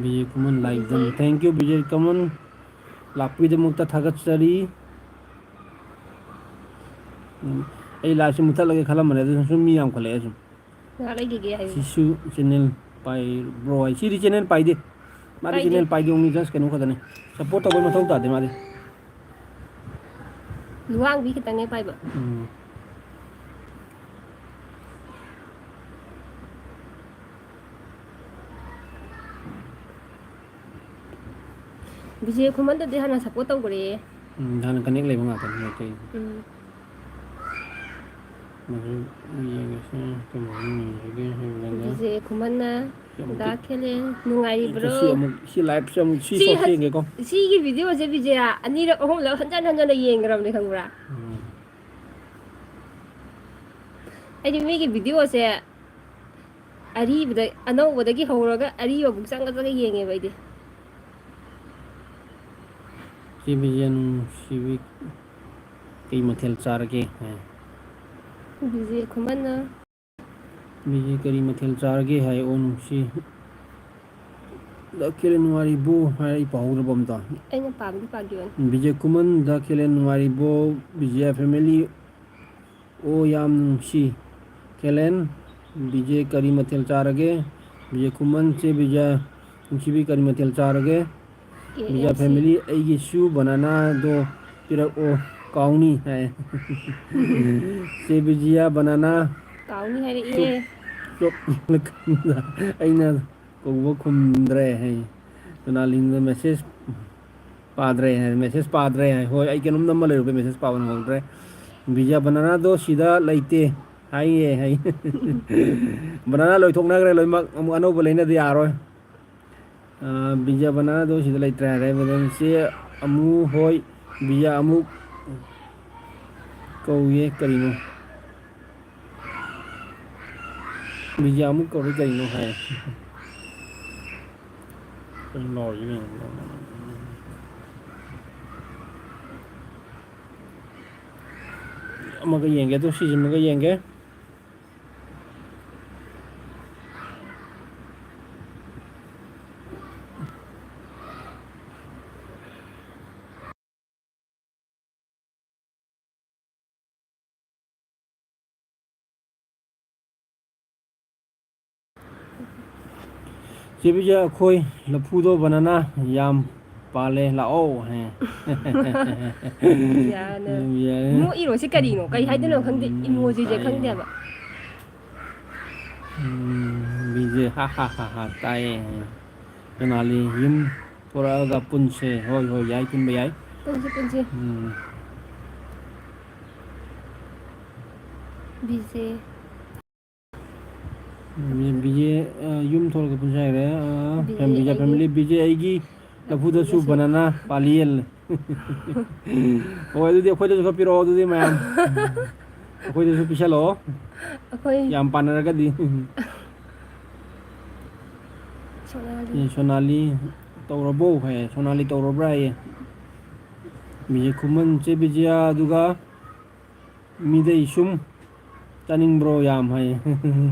ꯕꯤꯖꯦ ꯀꯃꯟ, like done꯫ Bijay. Thank you, Bijay ꯀꯃꯟ꯫ ꯂꯥꯛꯄꯒꯤꯗꯃꯛꯇ ꯊꯥꯒꯠꯆꯔꯤ꯫ ꯎꯝ, ꯑꯩ live ꯁꯦ ꯃꯨꯊꯠꯂꯒꯦ ꯈꯜꯂꯝꯕꯅꯦ, ꯑꯗꯨ ꯁꯨꯝ ꯃꯤ ꯌꯥꯝꯈꯠꯂꯛꯑꯦ ꯁꯨꯝ꯫ ꯉꯥꯏꯍꯥꯛ ꯂꯩꯈꯤꯒꯦ ꯍꯥꯏꯌꯨ꯫ ꯁꯤꯁꯨ channel ꯄꯥꯏꯕ꯭ꯔꯣ ꯍꯥꯏ? ꯁꯤꯗꯤ channel ꯄꯥꯏꯗꯦ꯫ ꯃꯥꯗꯤ ꯄꯥꯏꯗꯦ꯫ Channel ꯄꯥꯏꯗꯦ, only just ꯀꯩꯅꯣ ꯈꯛꯇꯅꯦ꯫ Support ꯇꯧꯕꯩ ꯃꯊꯧ ꯇꯥꯗꯦ ꯃꯥꯗꯤ꯫ ꯂꯨꯋꯥꯡꯕꯤ ꯈꯛꯇꯪꯅꯦ ꯄꯥꯏꯕ꯫ ꯎꯝ꯫ ꯕꯤꯖꯦ ꯈꯨꯃꯟꯗꯗꯤ ꯍꯥꯟꯅ support ꯇꯧꯈ꯭ꯔꯦꯌꯦ꯫ ꯎꯝ, ꯍꯥꯟꯅ connect ꯂꯩꯕ ꯉꯥꯛꯇꯅꯤ ꯃꯩꯇꯩ꯫ ꯎꯝ꯫ ꯃꯗꯨ ꯌꯦꯡꯉꯁꯤ, ꯀꯃꯥꯏꯅ ꯌꯦꯡꯁꯤꯒꯦ ꯍꯥꯏꯕꯗ ꯕꯤꯖꯦ ꯈꯨꯃꯟꯅ ꯁꯤ ꯑꯃꯨꯛ ꯗꯥ ꯈꯦꯂꯦꯟ ꯅꯨꯡꯉꯥꯏꯔꯤꯕ꯭ꯔꯣ? ꯁꯤ ꯑꯃꯨꯛ, ꯁꯤ live ꯁꯦ ꯑꯃꯨꯛ, ꯁꯤ ꯁꯤ short ꯍ-, ꯌꯦꯡꯒꯦꯀꯣ꯫ ꯁꯤꯒꯤ video ꯁꯦ ꯕꯤꯖꯦ ꯑꯅꯤꯔꯛ ꯑꯍꯨꯝꯂꯛ ꯍꯟꯖꯟ ꯍꯟꯖꯟꯅ ꯌꯦꯡꯈ꯭ꯔꯕꯅꯦ ꯈꯪꯕ꯭ꯔꯥ? ꯎꯝ꯫ ꯑꯩꯗꯤ ꯃꯤꯒꯤ video ꯁꯦ ꯑꯔꯤꯕꯗ, ꯑꯅꯧꯕꯗꯒꯤ ꯍꯧꯔꯒ ꯑꯔꯤꯕꯕꯨꯛ ꯆꯪꯉ ꯆꯪꯉ ꯌꯦꯡꯉꯦꯕ ꯑꯩꯗꯤ꯫ ꯁꯤ ꯕꯤꯖꯦ ꯅꯨꯡꯁꯤꯕꯤ ꯀꯩ ꯃꯊꯦꯜ ꯆꯥꯔꯒꯦ ꯍꯥꯏ꯫ ꯕꯤꯖꯦ ꯈꯨꯃꯟꯅ꯫ ꯕꯤꯖꯦ ꯀꯔꯤ ꯃꯊꯦꯜ ꯆꯥꯔꯒꯦ ꯍꯥꯏ꯫ ꯑꯣ ꯅꯨꯡꯁꯤ꯫ ꯗꯥ ꯈꯦꯂꯦꯟ ꯅꯨꯡꯉꯥꯏꯔꯤꯕꯣ ꯍꯥꯏ, ꯑꯩ ꯄꯥꯍꯧꯗ꯭ꯔꯕ ꯑꯝꯇ꯫ ꯑꯩꯅ ꯄꯥꯕꯗꯤ ꯄꯥꯈꯤꯕꯅꯤ꯫ ꯕꯤꯖꯦ ꯈꯨꯃꯟ, ꯗꯥ ꯈꯦꯂꯦꯟ ꯅꯨꯡꯉꯥꯏꯔꯤꯕꯣ? ꯕꯤꯖꯦ family꯫ ꯑꯣ ꯌꯥꯝ ꯅꯨꯡꯁꯤ꯫ ꯈꯦꯂꯦꯟ, ꯕꯤꯖꯦ ꯀꯔꯤ ꯃꯊꯦꯜ ꯆꯥꯔꯒꯦ? ꯕꯤꯖꯦ ꯈꯨꯃꯟ, ꯆꯦ ꯕꯤꯖꯦ ꯅꯨꯡꯁꯤꯕꯤ ꯀꯔꯤ ꯃꯊꯦꯜ ꯆꯥꯔꯒꯦ? ꯕꯤꯖꯦ ꯀꯦ ꯑꯦꯐ ꯁꯤ꯫ Family, ꯑꯩꯒꯤꯁꯨ banana ꯗꯣ ꯄꯤꯔꯛꯑꯣ, ꯀꯥꯎꯅꯤ ꯍꯥꯏ꯫ ꯆꯦ ꯕꯤꯖꯤꯌꯥ banana꯫ ꯀꯥꯎꯅꯤ ꯍꯥꯏꯔꯛꯑꯦ꯫ ꯆꯨꯞ, ꯆꯨꯞ꯫ ꯑꯩꯅ ꯀꯧꯕ ꯈꯨꯝꯗ꯭ꯔꯦ ꯍꯥꯏ꯫ ꯁꯣꯅꯥꯂꯤꯟꯗ message ꯄꯥꯗ꯭ꯔꯦ ꯍꯥꯏ, message ꯄꯥꯗ꯭ꯔꯦ ꯍꯥꯏ꯫ ꯍꯣꯏ, ꯑꯩ ꯀꯩꯅꯣꯝ ꯅꯝꯃ ꯂꯩꯔꯨꯕꯩ message ꯄꯥꯕ ꯅꯪꯍꯧꯗ꯭ꯔꯦ꯫ ꯕꯤꯖꯤꯌꯥ banana ꯗꯣ ꯁꯤꯗ ꯂꯩꯇꯦ꯫ ꯍꯥꯏꯌꯦ, ꯍꯥꯏꯌꯦ꯫ ꯕꯅꯥꯅꯥ ꯂꯣꯏꯊꯣꯛꯅꯈ꯭ꯔꯦ ꯂꯣꯏꯅꯃꯛ, ꯑꯃꯨꯛ ꯑꯅꯧꯕ ꯂꯩꯅꯗ ꯌꯥꯔꯣꯏ꯫ ꯑꯥ, ꯕꯤꯖꯌ ꯕꯅꯥꯅꯥꯗꯣ ꯁꯤꯗ ꯂꯩꯇ꯭ꯔꯦ ꯍꯥꯏꯔꯦ꯫ ꯃꯦꯗꯥꯝ ꯆꯦ ꯑꯃꯨ ꯍꯣꯏ, ꯕꯤꯖꯌ ꯑꯃꯨꯛ ꯀꯧꯏ ꯀꯔꯤꯅꯣ? ꯕꯤꯖꯌ ꯑꯃꯨꯛ ꯀꯧꯏ ꯀꯔꯤꯅꯣ ꯍꯥꯏ꯫ ꯀꯩꯅꯣ ꯂꯥꯎꯔꯤꯁꯤꯅ? ꯑꯃꯒ ꯌꯦꯡꯒꯦ, ꯑꯗꯨ ꯁꯤꯁꯤꯃꯒ ꯌꯦꯡꯒꯦ꯫ ꯆꯦ ꯕꯤꯖꯌ, ꯑꯩꯈꯣꯏ ꯂꯐꯨꯗꯣ ꯕꯅꯥꯅꯥ ꯌꯥꯝ ꯄꯥꯜꯂꯦ, ꯂꯥꯛꯑꯣ ꯍꯥꯏ꯫ ꯌꯥꯅ ꯌꯥꯝ ꯌꯥꯏ꯫ ꯅꯣꯛꯏꯔꯣ? ꯁꯤ ꯀꯔꯤꯅꯣ? ꯀꯩ ꯍꯥꯏꯗꯣꯏꯅꯣ ꯈꯪꯗꯦ꯫ ꯎꯝ, ꯏꯃꯣꯖꯤꯁꯦ ꯇꯥꯏꯌꯦ꯫ ꯈꯪꯗꯦꯕ꯫ ꯎꯝ, ꯕꯤꯖꯦ, ꯍꯥ, ꯍꯥ, ꯍꯥ, ꯍꯥ, ꯇꯥꯏꯌꯦ꯫ ꯁꯣꯅꯥꯂꯤ, ꯌꯨꯝ ꯊꯣꯔꯛꯑꯒ ꯄꯨꯟꯁꯦ꯫ ꯍꯣꯏ, ꯍꯣꯏ, ꯌꯥꯏ, ꯄꯨꯟꯕ ꯌꯥꯏ꯫ ꯄꯨꯟꯁꯤ, ꯄꯨꯟꯁꯤ꯫ ꯎꯝ꯫ ꯕꯤꯖꯦ꯫ ꯎꯝ, ꯕꯤꯖꯦ, ꯑ, ꯌꯨꯝ ꯊꯣꯛꯂꯒ ꯄꯨꯟꯁꯦ ꯍꯥꯏꯔꯦ꯫ ꯑ, ꯕꯤꯖꯦ ꯐꯦꯃꯤꯂꯤꯒ ꯑꯩꯒꯤ ꯐꯦꯃꯤꯂꯤ, ꯕꯤꯖꯦ ꯑꯩꯒꯤ ꯂꯐꯨꯗꯁꯨ ꯂꯐꯨꯗꯁꯨ꯫ ꯕꯅꯥꯅꯥ ꯄꯥꯜꯂꯤ ꯌꯦꯜꯂꯦ꯫ ꯍꯣꯏ, ꯑꯗꯨꯗꯤ ꯑꯩꯈꯣꯏꯗꯁꯨ ꯈꯔ ꯄꯤꯔꯛꯑꯣ ꯑꯗꯨꯗꯤ ꯃꯌꯥꯝ꯫ ꯑꯩꯈꯣꯏꯗꯁꯨ ꯄꯤꯁꯜꯂꯛꯑꯣ꯫ ꯑꯩꯈꯣꯏ ꯌꯥꯝ ꯄꯥꯟꯅꯔꯒꯗꯤ꯫ ꯁꯣꯅꯥꯂꯤ꯫ ꯑꯦ, ꯁꯣꯅꯥꯂꯤ ꯇꯧꯔꯕꯣ? ꯍꯥꯏꯌꯦ꯫ ꯁꯣꯅꯥꯂꯤ ꯇꯧꯔꯕ꯭ꯔꯥ? ꯍꯥꯏꯌꯦ꯫ ꯕꯤꯖꯦ ꯈꯨꯃꯟ, ꯆꯦ ꯕꯤꯖꯌꯥ, ꯑꯗꯨꯒ ꯃꯤꯗꯩ ꯁꯨꯝ ꯆꯥꯅꯤꯡꯕ꯭ꯔꯣ ꯌꯥꯝ ꯍꯥꯏꯌꯦ꯫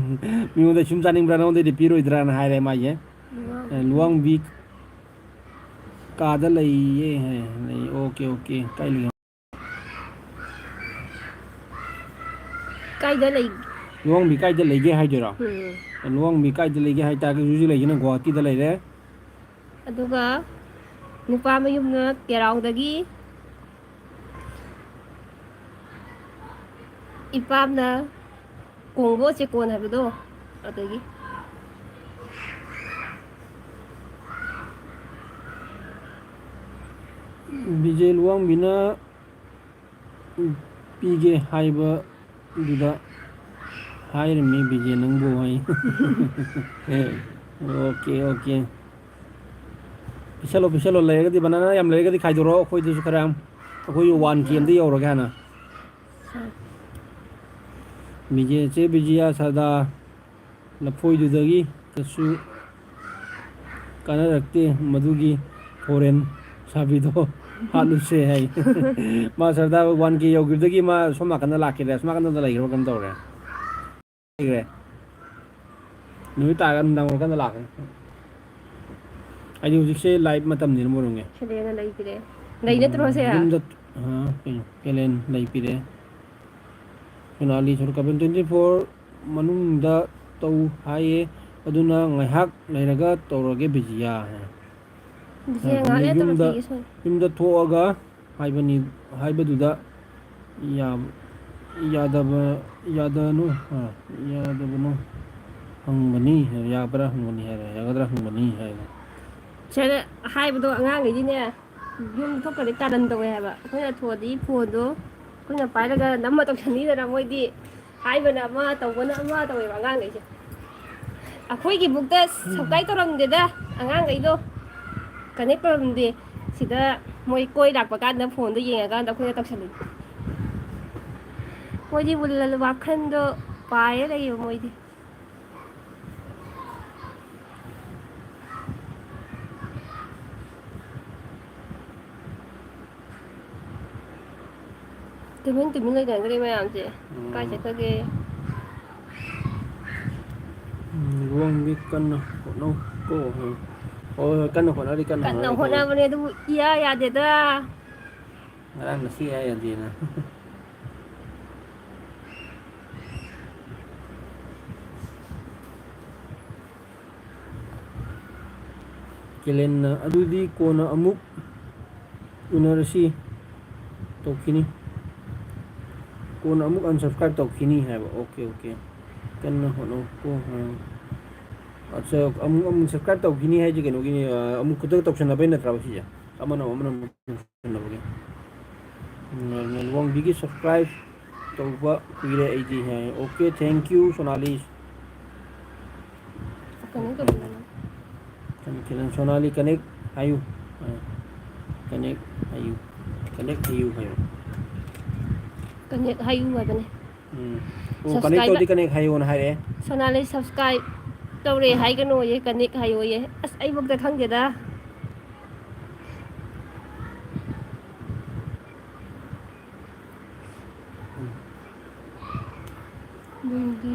ꯃꯤꯉꯣꯟꯗ ꯁꯨꯝ ꯆꯥꯅꯤꯡꯕ꯭ꯔꯥ, ꯅꯉꯣꯟꯗꯩꯗꯤ ꯄꯤꯔꯣꯏꯗ꯭ꯔꯥꯅ ꯍꯥꯏꯔꯦ ꯃꯥꯁꯦ꯫ ꯂꯨꯋꯥꯡ꯫ ꯑꯦ, ꯂꯨꯋꯥꯡꯕꯤ ꯀꯥꯗ ꯂꯩꯌꯦ ꯍꯥꯏ꯫ ꯂꯩ, ꯑꯣꯀꯦ, ꯑꯣꯀꯦ꯫ ꯀꯥꯏ ꯂꯩꯒꯦ? ꯀꯥꯏꯗ ꯂꯩ? ꯂꯨꯋꯥꯡꯕꯤ ꯀꯥꯏꯗ ꯂꯩꯒꯦ ꯍꯥꯏꯗꯣꯏꯔꯣ? ꯎꯝ꯫ ꯂꯨꯋꯥꯡꯕꯤ ꯀꯥꯏꯗ ꯂꯩꯒꯦ ꯍꯥꯏꯇꯥꯔꯒꯗꯤ ꯍꯧꯖꯤꯛ ꯂꯩꯁꯤꯅ ꯒꯨꯋꯥꯍꯥꯇꯤꯗ ꯂꯩꯔꯦ꯫ ꯑꯗꯨꯒ ꯅꯨꯄꯥ ꯃꯌꯨꯝꯅ ꯀꯦꯔꯥꯎꯗꯒꯤ꯫ ꯏꯄꯥꯝꯅ ꯀꯣꯡꯕꯣ ꯆꯦꯀꯣꯟ ꯍꯥꯏꯕꯗꯣ ꯑꯗꯒꯤ꯫ ꯕꯤꯖꯦ ꯂꯨꯋꯥꯡꯕꯤꯅ ꯄꯤꯒꯦ ꯍꯥꯏꯕꯗꯨꯗ ꯍꯥꯏꯔꯤꯃꯤ ꯕꯤꯖꯦ ꯅꯪꯕꯨ ꯍꯥꯏ꯫ Okay, okay. ꯄꯤꯁꯜꯂꯣ, ꯄꯤꯁꯜꯂꯣ, ꯂꯩꯔꯒꯗꯤ, ꯕꯅꯥꯅꯥ ꯌꯥꯝ ꯂꯩꯔꯒꯗꯤ ꯈꯥꯏꯗꯣꯔꯛꯑꯣ ꯑꯩꯈꯣꯏꯗꯁꯨ ꯈꯔ ꯌꯥꯝ꯫ ꯑꯩꯈꯣꯏ ꯋꯥꯟ ꯀꯦ ꯑꯝꯇ ꯌꯧꯔꯒꯦ ꯍꯥꯟꯅ꯫ ꯕꯤꯖꯦ, ꯆꯦ ꯕꯤꯖꯤꯌꯥ ꯁꯔꯗꯥ ꯂꯐꯣꯏꯗꯨꯗꯒꯤ ꯀꯩꯁꯨ ꯀꯥꯟꯅꯔꯛꯇꯦ, ꯃꯗꯨꯒꯤ ꯐꯣꯔꯦꯟ ꯁꯥꯕꯤꯗꯣ ꯍꯥꯠꯂꯨꯁꯦ ꯍꯥꯏ꯫ ꯃꯥ ꯁꯔꯗꯥ ꯋꯥꯟ ꯀꯦ ꯌꯧꯈꯤꯕꯗꯒꯤ ꯃꯥ ꯁꯣꯝ ꯅꯥꯀꯟꯗ ꯂꯥꯛꯈꯤꯗ꯭ꯔꯦ, ꯑꯁꯣꯝ ꯅꯥꯀꯟꯗ ꯂꯩꯈ꯭ꯔꯕ ꯀꯩꯅꯣꯝ ꯇꯧꯔꯦ꯫ ꯂꯩꯈ꯭ꯔꯦ꯫ ꯅꯨꯃꯤꯠ ꯇꯥꯔꯒ ꯅꯨꯡꯗꯥꯡ ꯑꯣꯏꯔꯀꯥꯟꯗ ꯂꯥꯛꯀꯅꯤ꯫ ꯍꯥꯏꯗꯤ ꯍꯧꯖꯤꯛꯁꯦ ꯂꯥꯏꯚ ꯃꯇꯝꯅꯤꯅ ꯃꯣꯏꯔꯣꯝꯒꯤ꯫ ꯁꯦꯂꯦꯅ ꯂꯩꯈꯤꯗ꯭ꯔꯦ꯫ ꯂꯩ ꯅꯠꯇ꯭ꯔꯣ ꯁꯦ? ꯌꯨꯝꯗ, ꯑ, ꯀꯩꯅꯣ, ꯀꯦꯂꯦꯟ ꯂꯩ ꯄꯤꯔꯛꯑꯦ꯫ ꯁꯣꯅꯥꯂꯤ ꯁꯣꯔꯀꯥꯕꯟ twenty four ꯃꯅꯨꯡꯗ ꯇꯧ ꯍꯥꯏꯌꯦ, ꯑꯗꯨꯅ ꯉꯥꯏꯍꯥꯛ ꯂꯩꯔꯒ ꯇꯧꯔꯒꯦ ꯕꯤꯖꯤꯌꯥ ꯍꯥꯏ꯫ ꯕꯤꯖꯤꯌꯥ ꯑ, ꯉꯥꯏꯍꯥꯛ ꯂꯩꯔ ꯌꯨꯝꯗ, ꯇꯧꯔꯛꯈꯤꯒꯦ ꯁꯣꯏ꯫ ꯌꯨꯝꯗ ꯊꯣꯛꯑꯒ ꯍꯥꯏꯕꯅꯤ, ꯍꯥꯏꯕꯗꯨꯗ ꯌꯥ-, ꯌꯥꯗꯕ, ꯌꯥꯗꯅꯨ, ꯑ, ꯌꯥꯗꯕꯅꯨ ꯍꯪꯕꯅꯤ, ꯌꯥꯕ꯭ꯔꯥ ꯍꯪꯕꯅꯤ ꯍꯥꯏꯔꯦ, ꯌꯥꯒꯗ꯭ꯔꯥ ꯍꯪꯕꯅꯤ ꯍꯥꯏꯔꯦ꯫ ꯁꯤꯗ ꯍꯥꯏꯕꯗꯣ ꯑꯉꯥꯡꯈꯩꯗꯤꯅꯦ, ꯌꯨꯝ ꯊꯣꯛꯈ꯭ꯔꯗꯤ ꯀꯥꯔꯟ ꯇꯧꯋꯦ ꯍꯥꯏꯕ꯫ ꯑꯩꯈꯣꯏꯅ ꯊꯣꯛꯑꯗꯤ ꯐꯣꯟꯗꯣ ꯑꯩꯈꯣꯏꯅ ꯄꯥꯏꯔꯒ ꯅꯝꯃ ꯇꯧꯁꯟꯅꯤꯗꯅ, ꯃꯣꯏꯗꯤ ꯍꯥꯏꯕꯅ ꯑꯃ, ꯇꯧꯕꯅ ꯑꯃ ꯇꯧꯋꯦꯕ ꯑꯉꯥꯡꯈꯩꯁꯦ꯫ ꯑꯩꯈꯣꯏꯒꯤ ꯕꯨꯛꯇ ꯁꯞꯁꯀ꯭ꯔꯥꯏꯕ ꯇꯧꯔꯝꯗꯦꯗ ꯑꯉꯥꯡꯈꯩꯗꯣ, ꯀꯅꯦꯛ ꯇꯧꯔꯝꯗꯦ꯫ ꯁꯤꯗ ꯃꯣꯏ ꯀꯣꯏ ꯂꯥꯛꯄ ꯀꯥꯟꯗ ꯐꯣꯟꯗꯣ ꯌꯦꯡꯉꯀꯥꯟꯗ ꯑꯩꯈꯣꯏꯅ ꯇꯧꯁꯜꯂꯤꯅꯤ꯫ ꯃꯣꯏꯗꯤ ꯋꯥꯈꯜꯗꯣ ꯄꯥꯏꯔ ꯂꯩꯌꯦꯕ ꯃꯣꯏꯗꯤ꯫ ꯇꯨꯃꯤꯟ ꯇꯨꯃꯤꯟ ꯂꯩꯅꯈ꯭ꯔꯦ ꯃꯌꯥꯝꯁꯦ꯫ ꯎꯝ꯫ ꯀꯥꯏ ꯆꯠꯈ꯭ꯔꯒꯦ? ꯎꯝ, ꯂꯨꯍꯣꯡꯕꯤ ꯀꯟꯅ ꯍꯣꯠꯅꯧ ꯀꯣ꯫ ꯎꯝ꯫ ꯍꯣꯏ, ꯍꯣꯏ, ꯀꯟꯅ ꯍꯣꯠꯅꯔꯤ, ꯀꯟꯅ ꯀꯟꯅ ꯍꯣꯠꯅꯔꯤ꯫ ꯍꯣꯠꯅꯕꯅꯦ, ꯑꯗꯨꯕꯨ ꯏꯌꯥ ꯌꯥꯗꯦꯗ꯫ ꯉꯔꯥꯡ ꯉꯁꯤ ꯍꯥꯏ ꯌꯥꯗꯦꯅ꯫ ꯀꯦꯂꯦꯟꯅ, "ꯑꯗꯨꯗꯤ ꯀꯣꯟꯅ ꯑꯃꯨꯛ ꯎꯅꯔꯁꯤ, ꯇꯧꯈꯤꯅꯤ꯫ ꯀꯣꯟꯅ ꯑꯃꯨꯛ unsubscribe ꯇꯧꯈꯤꯅꯤ" ꯍꯥꯏꯕ꯫ Okay, okay. ꯀꯟꯅ ꯍꯣꯠꯅꯧꯀꯣ꯫ ꯑꯠꯆꯥ, ꯑꯃꯨꯛ, ꯑꯃꯨꯛ subscribe ꯇꯧꯈꯤꯅꯤ ꯍꯥꯏꯁꯦ ꯀꯩꯅꯣꯒꯤꯅꯤ, ꯑ, ꯑꯃꯨꯛ ꯈꯨꯗꯛꯇ ꯇꯧꯁꯟꯅꯕꯩ ꯅꯠꯇ꯭ꯔꯕ ꯁꯤꯁꯦ? ꯑꯃꯅ ꯑꯃꯨꯛ, ꯑꯃꯅ ꯑꯃꯨꯛ ꯇꯧꯁꯟꯅꯕꯒꯤ꯫ ꯎꯝ, ꯋꯥꯡꯕꯤꯒꯤ subscribe ꯇꯧꯕ ꯀꯨꯏꯔꯦ ꯑꯩꯗꯤ ꯍꯥꯏ꯫ Okay, thank you, ꯁꯣꯅꯥꯂꯤ꯫ ꯀꯩꯅꯣ ꯇꯧꯕꯤꯔꯣ꯫ ꯀꯩꯅꯣ, ꯈꯤꯇꯪ ꯁꯣꯅꯥꯂꯤ connect ꯍꯥꯏꯌꯨ꯫ ꯑ, connect ꯍꯥꯏꯌꯨ꯫ Connect ꯍꯥꯏꯌꯨ ꯍꯥꯏꯌꯨ꯫ Connect ꯍꯥꯏꯌꯨ ꯍꯥꯏꯕꯅꯦ꯫ ꯎꯝ꯫ ꯑꯣ, connect subscribe ꯇꯧꯔꯗꯤ connect ꯍꯥꯏꯌꯣꯅ ꯍꯥꯏꯔꯛꯑꯦ꯫ ꯁꯣꯅꯥꯂꯤ subscribe ꯇꯧꯔꯦ ꯍꯥꯏꯒꯅꯣꯌꯦ, connect ꯍꯥꯏꯌꯣꯌꯦ꯫ ꯑꯁ, ꯑꯩꯕꯨꯛꯇ ꯈꯪꯗꯦꯗ꯫ ꯅꯨꯡꯗꯤ꯫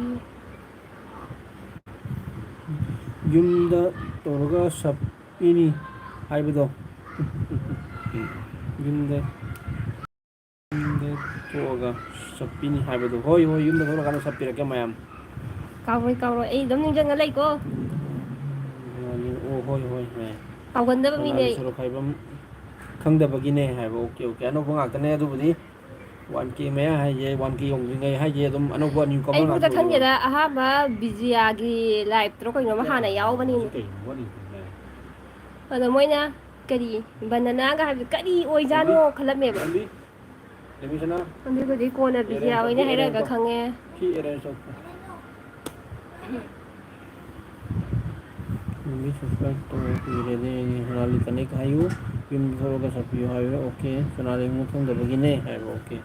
ꯌꯨꯝꯗ ꯇꯧꯔꯒ ꯁꯞ ꯄꯤꯅꯤ ꯍꯥꯏꯕꯗꯣ꯫ ꯌꯨꯝꯗ, ꯌꯨꯝꯗ ꯊꯣꯛꯑꯒ ꯁꯞ ꯄꯤꯅꯤ ꯍꯥꯏꯕꯗꯣ꯫ ꯍꯣꯏ, ꯍꯣꯏ, ꯌꯨꯝꯗ ꯊꯣꯛꯂꯀꯥꯟꯗ ꯁꯞ ꯄꯤꯔꯛꯀꯦ ꯃꯌꯥꯝ꯫ ꯀꯥꯎꯔꯣꯏ, ꯀꯥꯎꯔꯣꯏ, ꯑꯩ ꯑꯗꯨꯝ ꯅꯤꯡꯁꯤꯡꯉ ꯂꯩꯀꯣ꯫ ꯑꯣ, ꯍꯣꯏ, ꯍꯣꯏ, ꯍꯣꯏ꯫ ꯀꯥꯎꯒꯟꯗꯕ ꯃꯤꯅꯦ ꯁꯣꯅꯥꯂꯤ ꯑꯩ꯫ ꯁꯣꯔꯣꯛꯈꯥꯏꯕꯝ ꯈꯪꯗꯕꯒꯤꯅꯦ ꯍꯥꯏꯕ꯫ Okay, okay, ꯑꯅꯧꯕ ꯉꯥꯛꯇꯅꯦ ꯑꯗꯨꯕꯨꯗꯤ꯫ One K ꯃꯌꯥ ꯍꯥꯏꯁꯦ, one K ꯌꯧꯗ꯭ꯔꯤꯉꯩ ꯍꯥꯏꯁꯦ ꯑꯗꯨꯝ ꯑꯅꯧꯕ newcomer ꯑꯩꯕꯨꯗ ꯉꯥꯛꯇ ꯑꯣꯏꯗꯣꯏꯅꯦ꯫ ꯈꯪꯗꯦꯗ, ꯑꯍꯥꯟꯕ ꯕꯤꯖꯤꯌꯥꯒꯤ liveꯇꯔꯣ ꯀꯩꯅꯣꯝꯃ ꯍꯥꯟꯅ ꯌꯥꯎꯕꯅꯤꯅꯦ꯫ ꯁꯤ ꯀꯩꯅꯣ ꯋꯥꯠꯂꯤꯁꯦ? ꯑꯗꯣ ꯃꯣꯏꯅ ꯀꯔꯤ ꯕꯟꯗꯅꯥꯒ ꯍꯥꯏꯕꯗꯣ ꯀꯔꯤ ꯑꯣꯏꯖꯥꯠꯅꯣ ꯈꯜꯂꯝꯃꯦꯕ꯫ ꯂꯝꯕꯤ, ꯂꯝꯕꯤ ꯁꯅꯥ꯫ ꯑꯗꯨꯒꯗꯤ ꯀꯣꯟꯅ ꯕꯤꯖꯤꯌꯥ arrange ꯇꯧ, ꯍꯣꯏꯅ ꯁꯤ arrange ꯍꯥꯏꯔꯛꯑꯒ ꯇꯧ꯫ ꯈꯪꯉꯦ꯫ ꯁꯤ arrange ꯇꯧ꯫ ꯅꯨꯃꯤꯠ subscribe ꯇꯧꯕ ꯀꯨꯏꯔꯦꯅꯦ꯫ ꯁꯣꯅꯥꯂꯤ connect ꯍꯥꯏꯌꯨ꯫ ꯌꯨꯝꯗ ꯊꯣꯛꯂꯒ ꯁꯛꯄꯤꯌꯨ ꯍꯥꯏꯌꯨ꯫ Okay, ꯁꯣꯅꯥꯂꯤ ꯑꯃꯨꯛ ꯈꯪꯗꯕꯒꯤꯅꯦ ꯍꯥꯏꯕ꯫ Okay꯫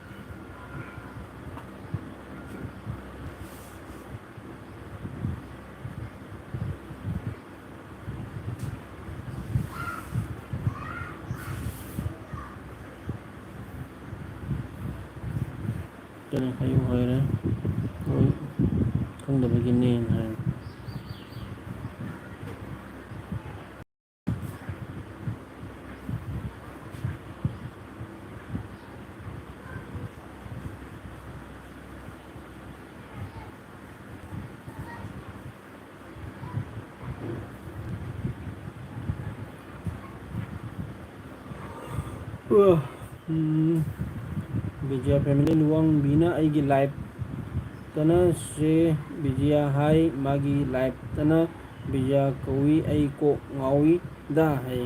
ꯀꯔꯤ ꯍꯥꯏꯌꯨ ꯍꯥꯏꯔꯦ? ꯃꯣꯏ ꯈꯪꯗꯕꯒꯤꯅꯦꯅ ꯍꯥꯏ꯫ ꯎꯝ, ꯕꯤꯖꯤꯌꯥ family ꯂꯨꯋꯥꯡꯕꯤꯅ ꯑꯩꯒꯤ liveꯇꯅ ꯁꯦ ꯕꯤꯖꯤꯌꯥ ꯍꯥꯏ, ꯃꯥꯒꯤ liveꯇꯅ ꯕꯤꯖꯤꯌꯥ ꯀꯧꯏ, ꯑꯩ ꯀꯣꯛ ꯉꯥꯎꯏ ꯗ ꯍꯥꯏ꯫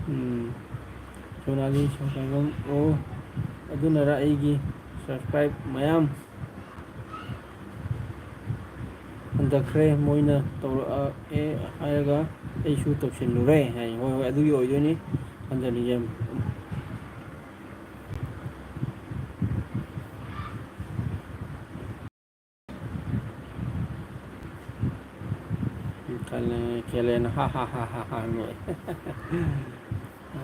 ꯎꯝ, ꯁꯣꯅꯥꯂꯤ ꯁꯪꯁꯥꯏꯕꯝ, ꯑꯣ꯫ ꯑꯗꯨꯅꯔ ꯑꯩꯒꯤ subscribe ꯃꯌꯥꯝ ꯍꯟꯊꯈ꯭ꯔꯦ, ꯃꯣꯏꯅ ꯇꯧꯔꯛꯑꯦ ꯍꯥꯏꯔꯒ ꯑꯩꯁꯨ ꯇꯧꯁꯤꯜꯂꯨꯔꯦ ꯍꯥꯏ꯫ ꯍꯣꯏ, ꯍꯣꯏ, ꯑꯗꯨꯒꯤ ꯑꯣꯏꯗꯣꯏꯅꯤ꯫ ꯍꯟꯊꯅꯤꯡꯉꯦ꯫ ꯈꯦꯂꯦꯟ, ꯈꯦꯂꯦꯟ, ꯍꯥ, ꯍꯥ, ꯍꯥ, ꯍꯥ, ꯍꯥ, ꯅꯣꯛꯑꯦ꯫ ꯑ,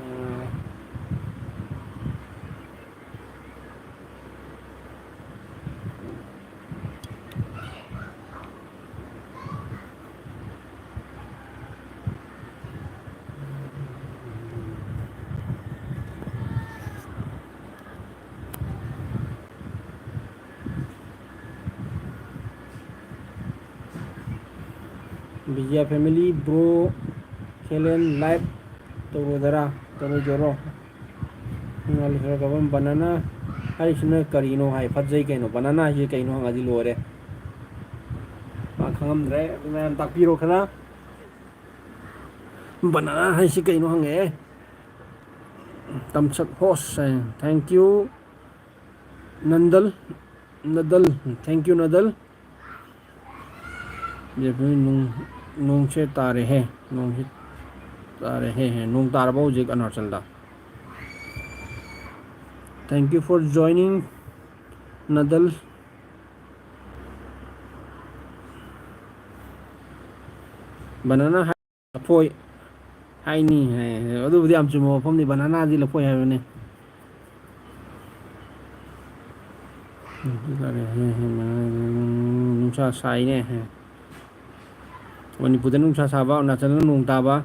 Vijaya family bro, ꯈꯦꯂꯦꯟ live ꯇꯧꯔꯣꯗꯔꯥ, ꯇꯧꯔꯣꯏꯗꯣꯔꯣ? ꯉꯥꯜꯈ꯭ꯔꯒꯕ banana ꯍꯥꯏꯔꯤꯁꯤꯅ ꯀꯔꯤꯅꯣ ꯍꯥꯏ, ꯐꯠꯖꯩ ꯀꯩꯅꯣ, banana ꯍꯥꯏꯁꯤ ꯀꯩꯅꯣ ꯍꯪꯉꯗꯤ ꯂꯣꯏꯔꯦ꯫ ꯃꯥ ꯈꯪꯉꯝꯗ꯭ꯔꯦ, ꯑꯗꯨ ꯃꯌꯥꯝ ꯇꯥꯛꯄꯤꯔꯣ ꯈꯔ꯫ Banana ꯍꯥꯏꯁꯤ ꯀꯩꯅꯣ ꯍꯪꯉꯛꯑꯦ꯫ ꯇꯝꯆꯠ host high, thank you ꯅꯟꯗꯜ, ꯅꯗꯜ, thank you ꯅꯗꯜ꯫ ꯅꯣꯡ, ꯅꯣꯡꯁꯦ ꯇꯥꯔꯦꯍꯦ, ꯅꯣꯡꯁꯦ ꯇꯥꯔꯦꯍꯦ꯫ ꯅꯣꯡ ꯇꯥꯔꯕꯣ ꯍꯧꯖꯤꯛ ꯑꯔꯨꯅꯥꯆꯜꯗ? Thank you for joining ꯅꯗꯜ꯫ Banana ꯍꯥꯏ, ꯂꯐꯣꯏ ꯍꯥꯏꯅꯤ ꯍꯥꯏ꯫ ꯑꯗꯨꯕꯨꯗꯤ ꯌꯥꯝ ꯆꯨꯝꯕ ꯋꯥꯐꯝꯅꯤ, banana ꯗꯤ ꯂꯐꯣꯏ ꯍꯥꯏꯕꯅꯤ꯫ ꯅꯨꯡꯁꯥ ꯁꯥꯏꯅꯦ꯫ ꯃꯅꯤꯄꯨꯔꯗ ꯅꯨꯡꯁꯥ ꯁꯥꯕ, ꯑꯔꯨꯅꯥꯆꯜꯗ ꯅꯣꯡ ꯇꯥꯕ,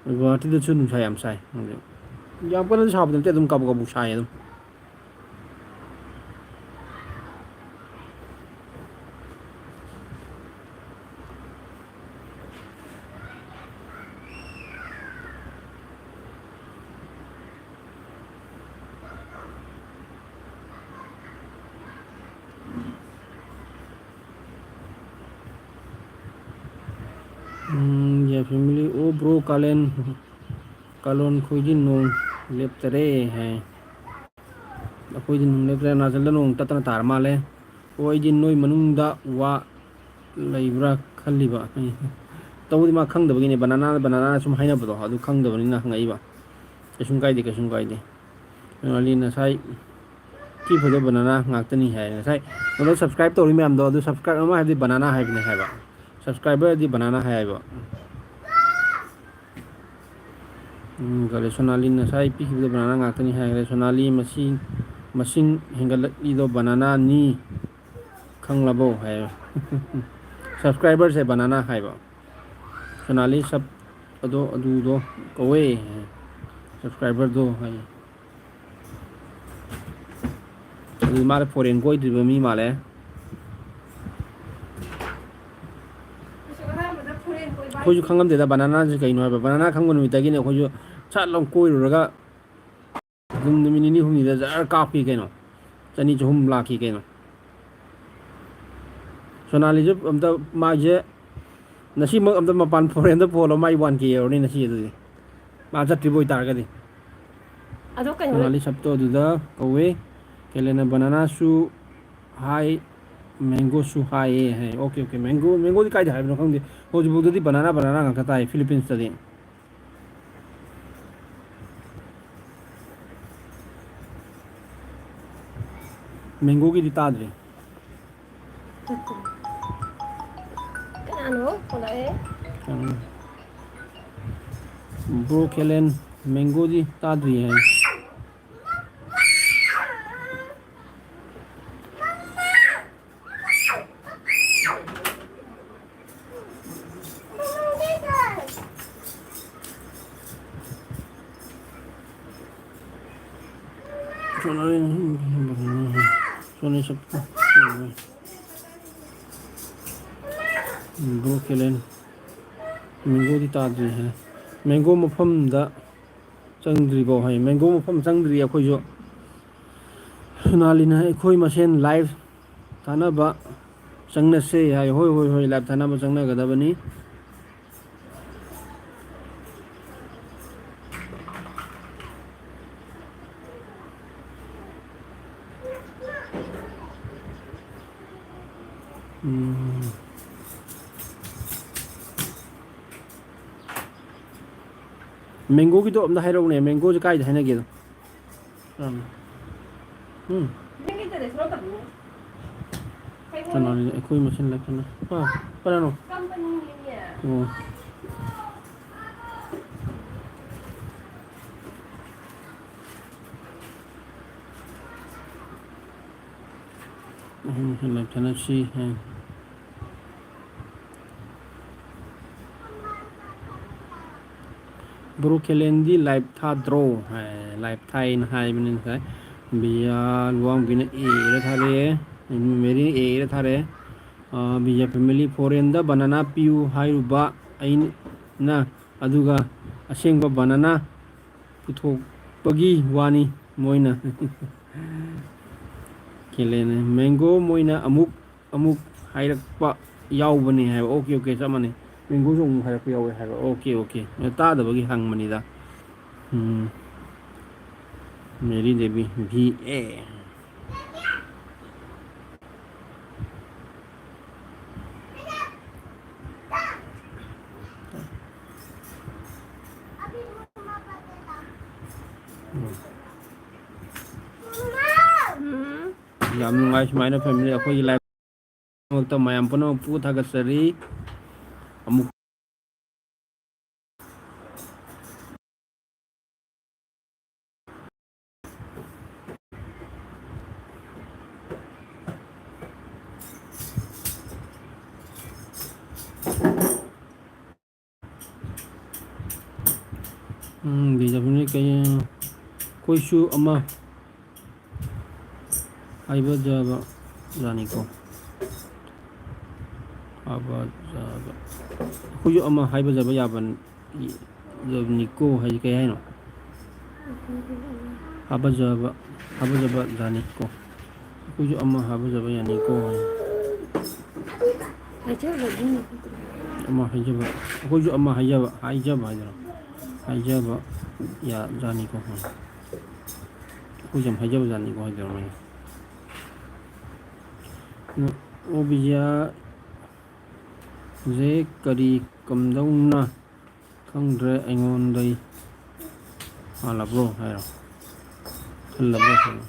ꯒꯨꯋꯥꯍꯥꯇꯤꯗꯁꯨ ꯅꯨꯡꯁꯥ ꯌꯥꯝ ꯁꯥꯏ꯫ ꯌꯥꯝ ꯀꯟꯅ ꯁꯥꯕꯗꯤ ꯅꯠꯇꯦ, ꯑꯗꯨꯝ ꯀꯥꯕꯛ ꯀꯥꯕꯛ ꯁꯥꯏ ꯑꯗꯨꯝ꯫ ꯎꯝ, ꯌꯥ family, ꯑꯣ bro, ꯀꯥꯂꯦꯟ, ꯀꯥꯂꯣꯟ ꯈꯣꯏꯗꯤ ꯅꯣꯡ ꯂꯦꯞꯇꯔꯦ ꯍꯥꯏ꯫ ꯑꯩꯈꯣꯏꯗꯤ ꯅꯣꯡ ꯂꯦꯞꯇ꯭ꯔꯦ, ꯑꯔꯨꯅꯥꯆꯜꯗ ꯅꯣꯡ ꯇꯠꯇꯅ ꯇꯥꯔ ꯃꯥꯜꯂꯦ꯫ ꯑꯣ, ꯑꯩꯗꯤ ꯅꯣꯏ ꯃꯅꯨꯡꯗ ꯋꯥ ꯂꯩꯕ꯭ꯔꯥ ꯈꯜꯂꯤꯕ꯫ ꯇꯧꯕꯗꯤ ꯃꯥ ꯈꯪꯗꯕꯒꯤꯅꯦ, ꯕꯅꯥꯅꯥ ꯕꯅꯥꯅꯥ ꯁꯨꯝ ꯍꯥꯏꯅꯕꯗꯣ, ꯑꯗꯨ ꯈꯪꯗꯕꯅꯤꯅ ꯍꯪꯉꯛꯏꯕ꯫ ꯀꯩꯁꯨꯝ ꯀꯥꯏꯗꯦ, ꯀꯩꯁꯨꯝ ꯀꯥꯏꯗꯦ꯫ ꯑꯂꯤ ꯉꯁꯥꯏ ꯀꯤ ꯐꯣꯇꯣ ꯕꯅꯥꯅꯥ ꯉꯥꯛꯇꯅꯤ ꯍꯥꯏ꯫ ꯉꯁꯥꯏ ꯅꯣꯡꯃ subscribe ꯇꯧꯔꯤ ꯃꯌꯥꯝꯗꯣ, ꯑꯗꯨ subscribe ꯑꯃ ꯍꯥꯏꯕꯗꯤ ꯕꯅꯥꯅꯥ ꯍꯥꯏꯕꯅꯦ ꯍꯥꯏꯕ꯫ Subscriber ꯗꯤ ꯕꯅꯥꯅꯥ ꯍꯥꯏ ꯍꯥꯏꯕ꯫ ꯎꯝ, ꯀꯔꯤ, ꯁꯣꯅꯥꯂꯤ ꯉꯁꯥꯏ ꯄꯤꯈꯤꯕꯗꯣ ꯕꯅꯥꯅꯥ ꯉꯥꯛꯇꯅꯤ ꯍꯥꯏꯈ꯭ꯔꯦ꯫ ꯁꯣꯅꯥꯂꯤ ꯃꯁꯤ ꯃꯁꯤꯡ ꯍꯦꯟꯒꯠꯂꯛꯂꯤꯗꯣ ꯕꯅꯥꯅꯥꯅꯤ, ꯈꯪꯂꯕꯣ ꯍꯥꯏ꯫ Subscriber ꯁꯦ ꯕꯅꯥꯅꯥ ꯍꯥꯏꯕ꯫ ꯁꯣꯅꯥꯂꯤ ꯁꯞ ꯑꯗꯣ ꯑꯗꯨꯗꯣ ꯀꯧꯋꯦ꯫ Subscriber ꯗꯣ ꯍꯥꯏ꯫ ꯑꯗꯨꯗꯤ ꯃꯥꯅ foreign ꯀꯣꯏꯗ꯭ꯔꯤꯕ ꯃꯤ ꯃꯥꯜꯂꯦ꯫ ꯑꯩꯈꯣꯏꯁꯨ ꯈꯪꯉꯝꯗꯦꯗ ꯕꯅꯥꯅꯥꯁꯦ ꯀꯩꯅꯣ ꯍꯥꯏꯕ꯫ ꯕꯅꯥꯅꯥ ꯈꯪꯕ ꯅꯨꯃꯤꯠꯇꯒꯤꯅꯦ ꯑꯩꯈꯣꯏꯁꯨ ꯁꯠ ꯂꯥꯎ ꯀꯣꯏꯔꯨꯔꯒ ꯑꯗꯨꯝ ꯅꯨꯃꯤꯠ ꯅꯤꯅꯤ ꯍꯨꯝꯅꯤꯗ ꯖꯔ ꯀꯥꯞꯈꯤ ꯀꯩꯅꯣ꯫ ꯆꯅꯤ ꯆꯍꯨꯝ ꯂꯥꯛꯈꯤ ꯀꯩꯅꯣ꯫ ꯁꯣꯅꯥꯂꯤꯁꯨ ꯑꯝꯇ ꯃꯥꯁꯦ ꯉꯁꯤꯃꯛ ꯑꯝꯇ ꯃꯄꯥꯟ foreign ꯗ ꯄꯨꯍꯜꯂꯣ, ꯃꯥꯏ one K ꯌꯧꯔꯅꯤ ꯉꯁꯤ꯫ ꯑꯗꯨꯗꯤ ꯃꯥ ꯆꯠꯇ꯭ꯔꯤꯕ ꯑꯣꯏꯇꯥꯔꯒꯗꯤ꯫ ꯑꯗꯣ ꯀꯩꯅꯣ ꯁꯣꯅꯥꯂꯤ ꯁꯞꯇꯣ ꯑꯗꯨꯗ ꯀꯧꯋꯦ꯫ ꯀꯦꯂꯦꯅ ꯕꯅꯥꯅꯥꯁꯨ ꯍꯥꯏ, mango ꯁꯨ ꯍꯥꯏꯌꯦ ꯍꯥꯏ꯫ Okay, okay, mango, mango ꯗꯤ ꯀꯥꯏꯗ ꯍꯥꯏꯕꯅꯣ ꯈꯪꯗꯦ꯫ ꯍꯧꯖꯤꯛꯐꯥꯎꯗꯗꯤ ꯕꯅꯥꯅꯥ ꯕꯅꯥꯅꯥ ꯉꯥꯛꯇ ꯇꯥꯏ ꯐꯤꯂꯤꯄꯤꯟꯁꯇꯗꯤ꯫ Mango ꯒꯤꯗꯤ ꯇꯥꯗ꯭ꯔꯤ꯫ ꯀꯅꯥꯅꯣ ꯐꯣꯟ ꯂꯥꯛꯑꯦ? ꯀꯅꯥꯅꯣ? Bro ꯀꯦꯂꯦꯟ, mango ꯗꯤ ꯇꯥꯗ꯭ꯔꯤ ꯍꯥꯏ꯫ Bro ꯀꯦꯂꯦꯟ, mango ꯗꯤ ꯇꯥꯗ꯭ꯔꯤ ꯍꯥꯏ꯫ Mango ꯃꯐꯝꯗ ꯆꯪꯗ꯭ꯔꯤꯕꯣ ꯍꯥꯏ꯫ Mango ꯃꯐꯝ ꯆꯪꯗ꯭ꯔꯤ ꯑꯩꯈꯣꯏꯁꯨ꯫ ꯁꯣꯅꯥꯂꯤꯅ ꯑꯩꯈꯣꯏ ꯃꯁꯦꯟ live ꯊꯥꯅꯕ ꯆꯪꯅꯁꯦ ꯍꯥꯏ꯫ ꯍꯣꯏ, ꯍꯣꯏ, ꯍꯣꯏ, live ꯊꯥꯅꯕ ꯆꯪꯅꯒꯗꯕꯅꯤ꯫ ꯎꯝ꯫ ꯃꯦꯡꯒꯣꯒꯤꯗꯣ ꯑꯝꯇ ꯍꯥꯏꯔꯛꯎꯅꯦ, ꯃꯦꯡꯒꯣꯁꯦ ꯀꯥꯏꯗ ꯍꯥꯏꯅꯒꯦꯗꯣ? ꯎꯝ꯫ ꯀꯅꯥꯅꯣ? ꯑꯩꯈꯣꯏ ꯃꯁꯦꯟ ꯂꯩ ꯀꯅꯥ? ꯑꯥ, ꯀꯅꯥꯅꯣ? ꯑꯣ꯫ ꯑꯍꯨꯝ ꯍꯦꯜꯂꯛꯇꯅ ꯁꯤ ꯍꯥꯏ꯫ ꯕ꯭ꯔꯣ ꯀꯦꯂꯦꯟꯗꯤ ꯂꯥꯏꯚ ꯊꯥꯗ꯭ꯔꯣ? ꯍꯥꯏ, ꯂꯥꯏꯚ ꯊꯥꯏꯅ ꯍꯥꯏꯕꯅꯤ ꯉꯁꯥꯏ꯫ ꯕꯤꯌꯥ ꯂꯨꯋꯥꯡꯕꯤꯅ ꯑꯦꯗ ꯊꯥꯔꯛꯑꯦ꯫ ꯃꯦꯔꯤꯅ ꯑꯦꯗ ꯊꯥꯔꯛꯑꯦ꯫ ꯑ, ꯕꯤꯌꯥ ꯐꯦꯃꯤꯂꯤ ꯐꯣꯔꯦꯟꯗ ꯕꯅꯥꯅꯥ ꯄꯤꯌꯨ ꯍꯥꯏꯔꯨꯕ ꯑꯩꯅ, ꯑꯗꯨꯒ ꯑꯁꯦꯡꯕ ꯕꯅꯥꯅꯥ ꯄꯨꯊꯣꯛꯄꯒꯤ ꯋꯥꯅꯤ ꯃꯣꯏꯅ꯫ ꯀꯦꯂꯦꯟ ꯃꯦꯡꯒꯣ ꯃꯣꯏꯅ ꯑꯃꯨꯛ ꯑꯃꯨꯛ ꯍꯥꯏꯔꯛꯄ ꯌꯥꯎꯕꯅꯤ ꯍꯥꯏꯕ꯫ ꯑꯣꯀꯦ, ꯑꯣꯀꯦ, ꯆꯞ ꯃꯥꯟꯅꯩ꯫ ꯃꯦꯡꯒꯣꯁꯨ ꯑꯃꯨꯛ ꯍꯥꯏꯔꯛꯄ ꯌꯥꯎꯋꯦ ꯍꯥꯏꯕ꯫ Okay, okay. ꯇꯥꯗꯕꯒꯤ ꯍꯪꯕꯅꯤꯗ꯫ ꯎꯝ꯫ Mary Devi, V A. ꯎꯝ꯫ ꯌꯥꯝ ꯅꯨꯡꯉꯥꯏ ꯁꯨꯃꯥꯏꯅ ꯐꯦꯃꯤꯂꯤ ꯑꯩꯈꯣꯏꯒꯤ ꯂꯥꯏꯐ ꯃꯌꯥꯝ ꯄꯨꯝꯅꯃꯛꯄꯨ ꯊꯥꯒꯠꯆꯔꯤ꯫ ꯑꯃꯨꯛ ꯎꯝ, ꯕꯤꯖꯥꯄꯨꯔꯅꯤ ꯀꯩ, ꯑꯩꯈꯣꯏꯁꯨ ꯑꯃ ꯍꯥꯏꯕꯖꯕ ꯌꯥꯅꯤꯀꯣ꯫ ꯍꯥꯏꯕꯖꯕ꯫ ꯑꯩꯈꯣꯏꯁꯨ ꯑꯃ ꯍꯥꯏꯕꯖꯕ ꯌꯥꯕ, ꯌꯥꯕꯅꯤꯀꯣ ꯍꯥꯏꯗꯤ ꯀꯩ ꯍꯥꯏꯅꯣ? ꯍꯥꯕꯖꯕ, ꯍꯥꯕꯖꯕ ꯌꯥꯅꯤꯀꯣ꯫ ꯑꯩꯈꯣꯏꯁꯨ ꯑꯃ ꯍꯥꯕꯖꯕ ꯌꯥꯅꯤꯀꯣ ꯍꯥꯏ꯫ ꯍꯥꯏꯖꯕꯗꯤ꯫ ꯑꯃ ꯍꯥꯏꯖꯕ, ꯑꯩꯈꯣꯏꯁꯨ ꯑꯃ ꯍꯥꯏꯖꯕ, ꯍꯥꯏꯖꯕ ꯍꯥꯏꯗꯣꯏꯔꯣ? ꯍꯥꯏꯖꯕ ꯌꯥꯖꯥꯠꯅꯤꯀꯣ ꯍꯥꯏ꯫ ꯑꯩꯈꯣꯏꯁꯨ ꯌꯥꯝ ꯍꯥꯏꯖꯕ ꯖꯥꯠꯅꯤꯀꯣ ꯍꯥꯏꯗꯣꯏꯔꯣ ꯃꯣꯏꯅ? ꯑꯗꯣ ꯑꯣ ꯕꯤꯖꯤꯌꯥꯁꯦ ꯀꯔꯤ ꯀꯝꯗꯧꯅ ꯈꯪꯗ꯭ꯔꯦ ꯑꯩꯉꯣꯟꯗꯩ꯫ ꯃꯥꯜꯂꯕ꯭ꯔꯣ ꯍꯥꯏꯔꯣ? ꯈꯜꯂꯕ꯭ꯔꯣ ꯍꯥꯏꯔꯣ?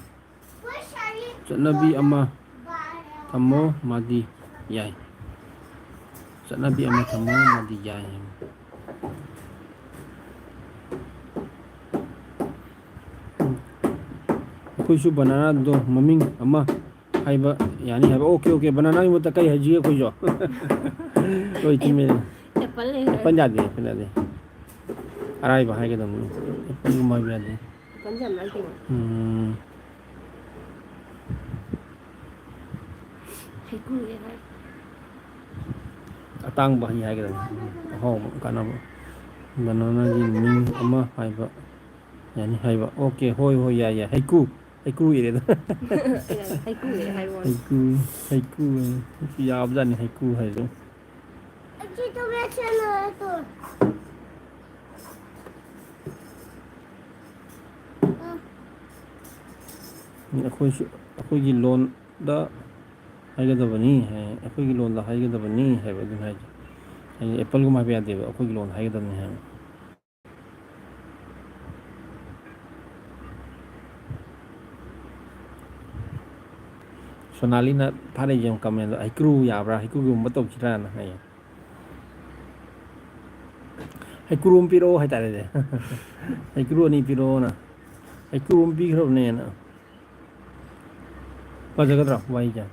ꯆꯠꯅꯕꯤ ꯑꯃ ꯊꯝꯃꯣ, ꯃꯥꯗꯤ ꯌꯥꯏ꯫ ꯆꯠꯅꯕꯤ ꯑꯃ ꯊꯝꯃꯣ, ꯃꯥꯗꯤ ꯌꯥꯏ꯫ ꯑꯩꯈꯣꯏꯁꯨ ꯕꯅꯥꯅꯥꯗꯣ ꯃꯃꯤꯡ ꯑꯃ ꯍꯥꯏꯕ ꯌꯥꯅꯤ ꯍꯥꯏꯕ꯫ ꯑꯣꯀꯦ, ꯑꯣꯀꯦ, ꯕꯅꯥꯅꯥꯒꯤ ꯃꯍꯨꯠꯇ ꯀꯔꯤ ꯍꯥꯏꯁꯤꯒꯦ ꯑꯩꯈꯣꯏꯁꯨ? ꯍꯣꯏ, ꯆꯨꯝꯃꯦ꯫ ꯑꯦꯄꯜ ꯂꯩ꯫ ꯑꯦꯄꯜ ꯌꯥꯗꯦ, ꯑꯦꯄꯜ ꯌꯥꯗꯦ꯫ ꯑꯔꯥꯏꯕ ꯍꯥꯏꯒꯗꯕꯅꯤ꯫ ꯑꯦꯄꯜꯒꯨꯝꯕ ꯍꯥꯏꯕ ꯌꯥꯗꯦ꯫ ꯑꯦꯄꯜꯁꯦ ꯌꯥꯝ ꯂꯥꯏ ꯀꯩꯅꯣ꯫ ꯎꯝ꯫ ꯍꯩꯀ꯭ꯔꯨ ꯍꯦꯛ ꯍꯥꯏ꯫ ꯑꯇꯥꯡꯕ ꯍꯩ ꯍꯥꯏꯒꯗꯕꯅꯤ꯫ ꯑꯍꯥꯎꯕ, ꯀꯥꯟꯅꯕ꯫ ꯕꯅꯥꯅꯥꯒꯤ ꯃꯤꯡ ꯑꯃ ꯍꯥꯏꯕ ꯌꯥꯅꯤ ꯍꯥꯏꯕ꯫ ꯑꯣꯀꯦ, ꯍꯣꯏ, ꯍꯣꯏ, ꯌꯥꯏ, ꯌꯥꯏ꯫ ꯍꯩꯀ꯭ꯔꯨ, ꯍꯩꯀ꯭ꯔꯨ ꯏꯔꯦꯗ꯫ ꯍꯩꯀ꯭ꯔꯨ ꯍꯦꯛ ꯍꯥꯏꯕ ꯋꯥꯅꯤ꯫ ꯍꯩꯀ꯭ꯔꯨ, ꯍꯩꯀ꯭ꯔꯨ ꯍꯥꯏ꯫ ꯌꯥꯕꯖꯥꯠꯅꯤ ꯍꯩꯀ꯭ꯔꯨ ꯍꯥꯏꯁꯨ꯫ ꯑꯩꯈꯣꯏꯁꯨ, ꯑꯩꯈꯣꯏꯒꯤ ꯂꯣꯟꯗ ꯍꯥꯏꯒꯗꯕꯅꯤ ꯍꯥꯏ, ꯑꯩꯈꯣꯏꯒꯤ ꯂꯣꯟꯗ ꯍꯥꯏꯒꯗꯕꯅꯤ ꯍꯥꯏꯕ ꯑꯗꯨꯅ ꯍꯥꯏꯁꯦ꯫ ꯍꯥꯏꯗꯤ ꯑꯦꯄꯜꯒꯨꯝꯕ ꯍꯥꯏꯕ ꯌꯥꯗꯦꯕ, ꯑꯩꯈꯣꯏꯒꯤ ꯂꯣꯟꯗ ꯍꯥꯏꯒꯗꯕꯅꯤ ꯍꯥꯏꯕ꯫ ꯁꯣꯅꯥꯂꯤꯅ ꯊꯥꯔꯛꯏꯁꯦ ꯌꯦꯡꯉꯨ comment ꯗ, "ꯍꯩꯀ꯭ꯔꯨ ꯌꯥꯕ꯭ꯔꯥ? ꯍꯩꯀ꯭ꯔꯨꯒꯨꯝꯕ ꯇꯧꯁꯤꯔꯥꯅ?" ꯍꯥꯏꯌꯦ꯫ "ꯍꯩꯀ꯭ꯔꯨ ꯑꯃ ꯄꯤꯔꯛꯑꯣ" ꯍꯥꯏꯇꯥꯔꯦꯅꯦ꯫ "ꯍꯩꯀ꯭ꯔꯨ ꯑꯅꯤ ꯄꯤꯔꯛꯑꯣꯅ"꯫ ꯍꯩꯀ꯭ꯔꯨ ꯑꯃ ꯄꯤꯈ꯭ꯔꯕꯅꯦꯅ꯫ ꯐꯖꯒꯗ꯭ꯔꯣ ꯋꯥꯍꯩꯁꯦ?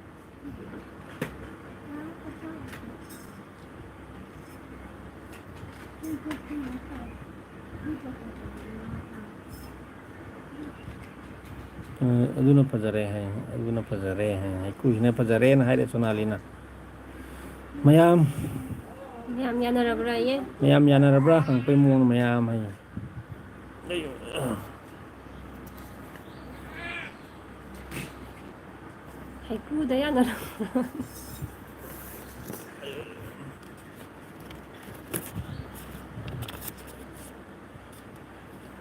ꯑ, ꯑꯗꯨꯅ ꯐꯖꯔꯦ ꯍꯥꯏ, ꯑꯗꯨꯅ ꯐꯖꯔꯦ ꯍꯥꯏ, ꯍꯩꯀ꯭ꯔꯨꯁꯤꯅ ꯐꯖꯔꯦꯅ ꯍꯥꯏꯔꯦ ꯁꯣꯅꯥꯂꯤꯅ꯫ ꯃꯌꯥꯝ ꯃꯌꯥꯝ ꯌꯥꯅꯔꯕ꯭ꯔꯥꯌꯦ? ꯃꯌꯥꯝ ꯌꯥꯅꯔꯕ꯭ꯔꯥ ꯍꯪꯉꯛꯄꯩ ꯃꯑꯣꯡꯗ ꯃꯌꯥꯝ ꯍꯥꯏꯌꯦ꯫ ꯍꯩꯀ꯭ꯔꯨꯗ ꯌꯥꯅꯔꯕ꯭ꯔꯥ?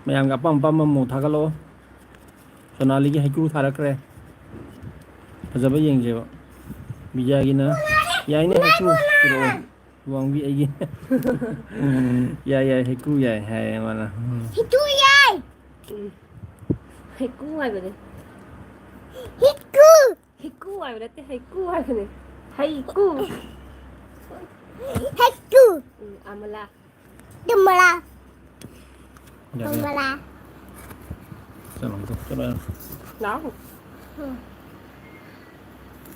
ꯃꯌꯥꯝꯒꯤ ꯑꯄꯥꯝ ꯑꯄꯥꯝꯕ ꯑꯃꯨꯛ ꯊꯥꯒꯠꯂꯛꯑꯣ꯫ ꯁꯣꯅꯥꯂꯤꯒꯤ ꯍꯩꯀ꯭ꯔꯨ ꯊꯥꯔꯛꯈ꯭ꯔꯦ꯫ ꯐꯖꯕ ꯌꯦꯡꯁꯦꯕ꯫ ꯕꯤꯖꯥꯒꯤꯅ ꯌꯥꯏꯅꯦ, ꯍꯩꯀ꯭ꯔꯨ ꯄꯤꯔꯛꯑꯣ꯫ ꯋꯥꯡꯕꯤ ꯑꯩꯒꯤ꯫ ꯌꯥꯏ, ꯌꯥꯏ, ꯍꯩꯀ꯭ꯔꯨ ꯌꯥꯏ ꯍꯥꯏꯌꯦ ꯃꯥꯅ꯫ ꯎꯝ꯫ ꯍꯩꯀ꯭ꯔꯨ ꯌꯥꯏ꯫ ꯎꯝ꯫ ꯍꯩꯀ꯭ꯔꯨ ꯍꯥꯏꯕꯅꯦ꯫ ꯍꯩꯀ꯭ꯔꯨ꯫ ꯍꯩꯀ꯭ꯔꯨ ꯍꯥꯏꯕ ꯅꯠꯇꯦ, ꯍꯩꯀ꯭ꯔꯨ ꯍꯥꯏꯕꯅꯦ꯫ ꯍꯩꯀ꯭ꯔꯨ꯫ ꯍꯩꯀ꯭ꯔꯨ꯫ ꯎꯝ, ꯑꯃꯂꯥ꯫ ꯇꯨꯝꯕ꯭ꯔꯥ? ꯌꯥꯔꯦ꯫ ꯇꯨꯝꯕ꯭ꯔꯥ? ꯆꯠꯂꯣ, ꯑꯝꯇ ꯆꯠꯂꯣ꯫ ꯂꯥꯛꯑꯣ꯫ ꯎꯝ꯫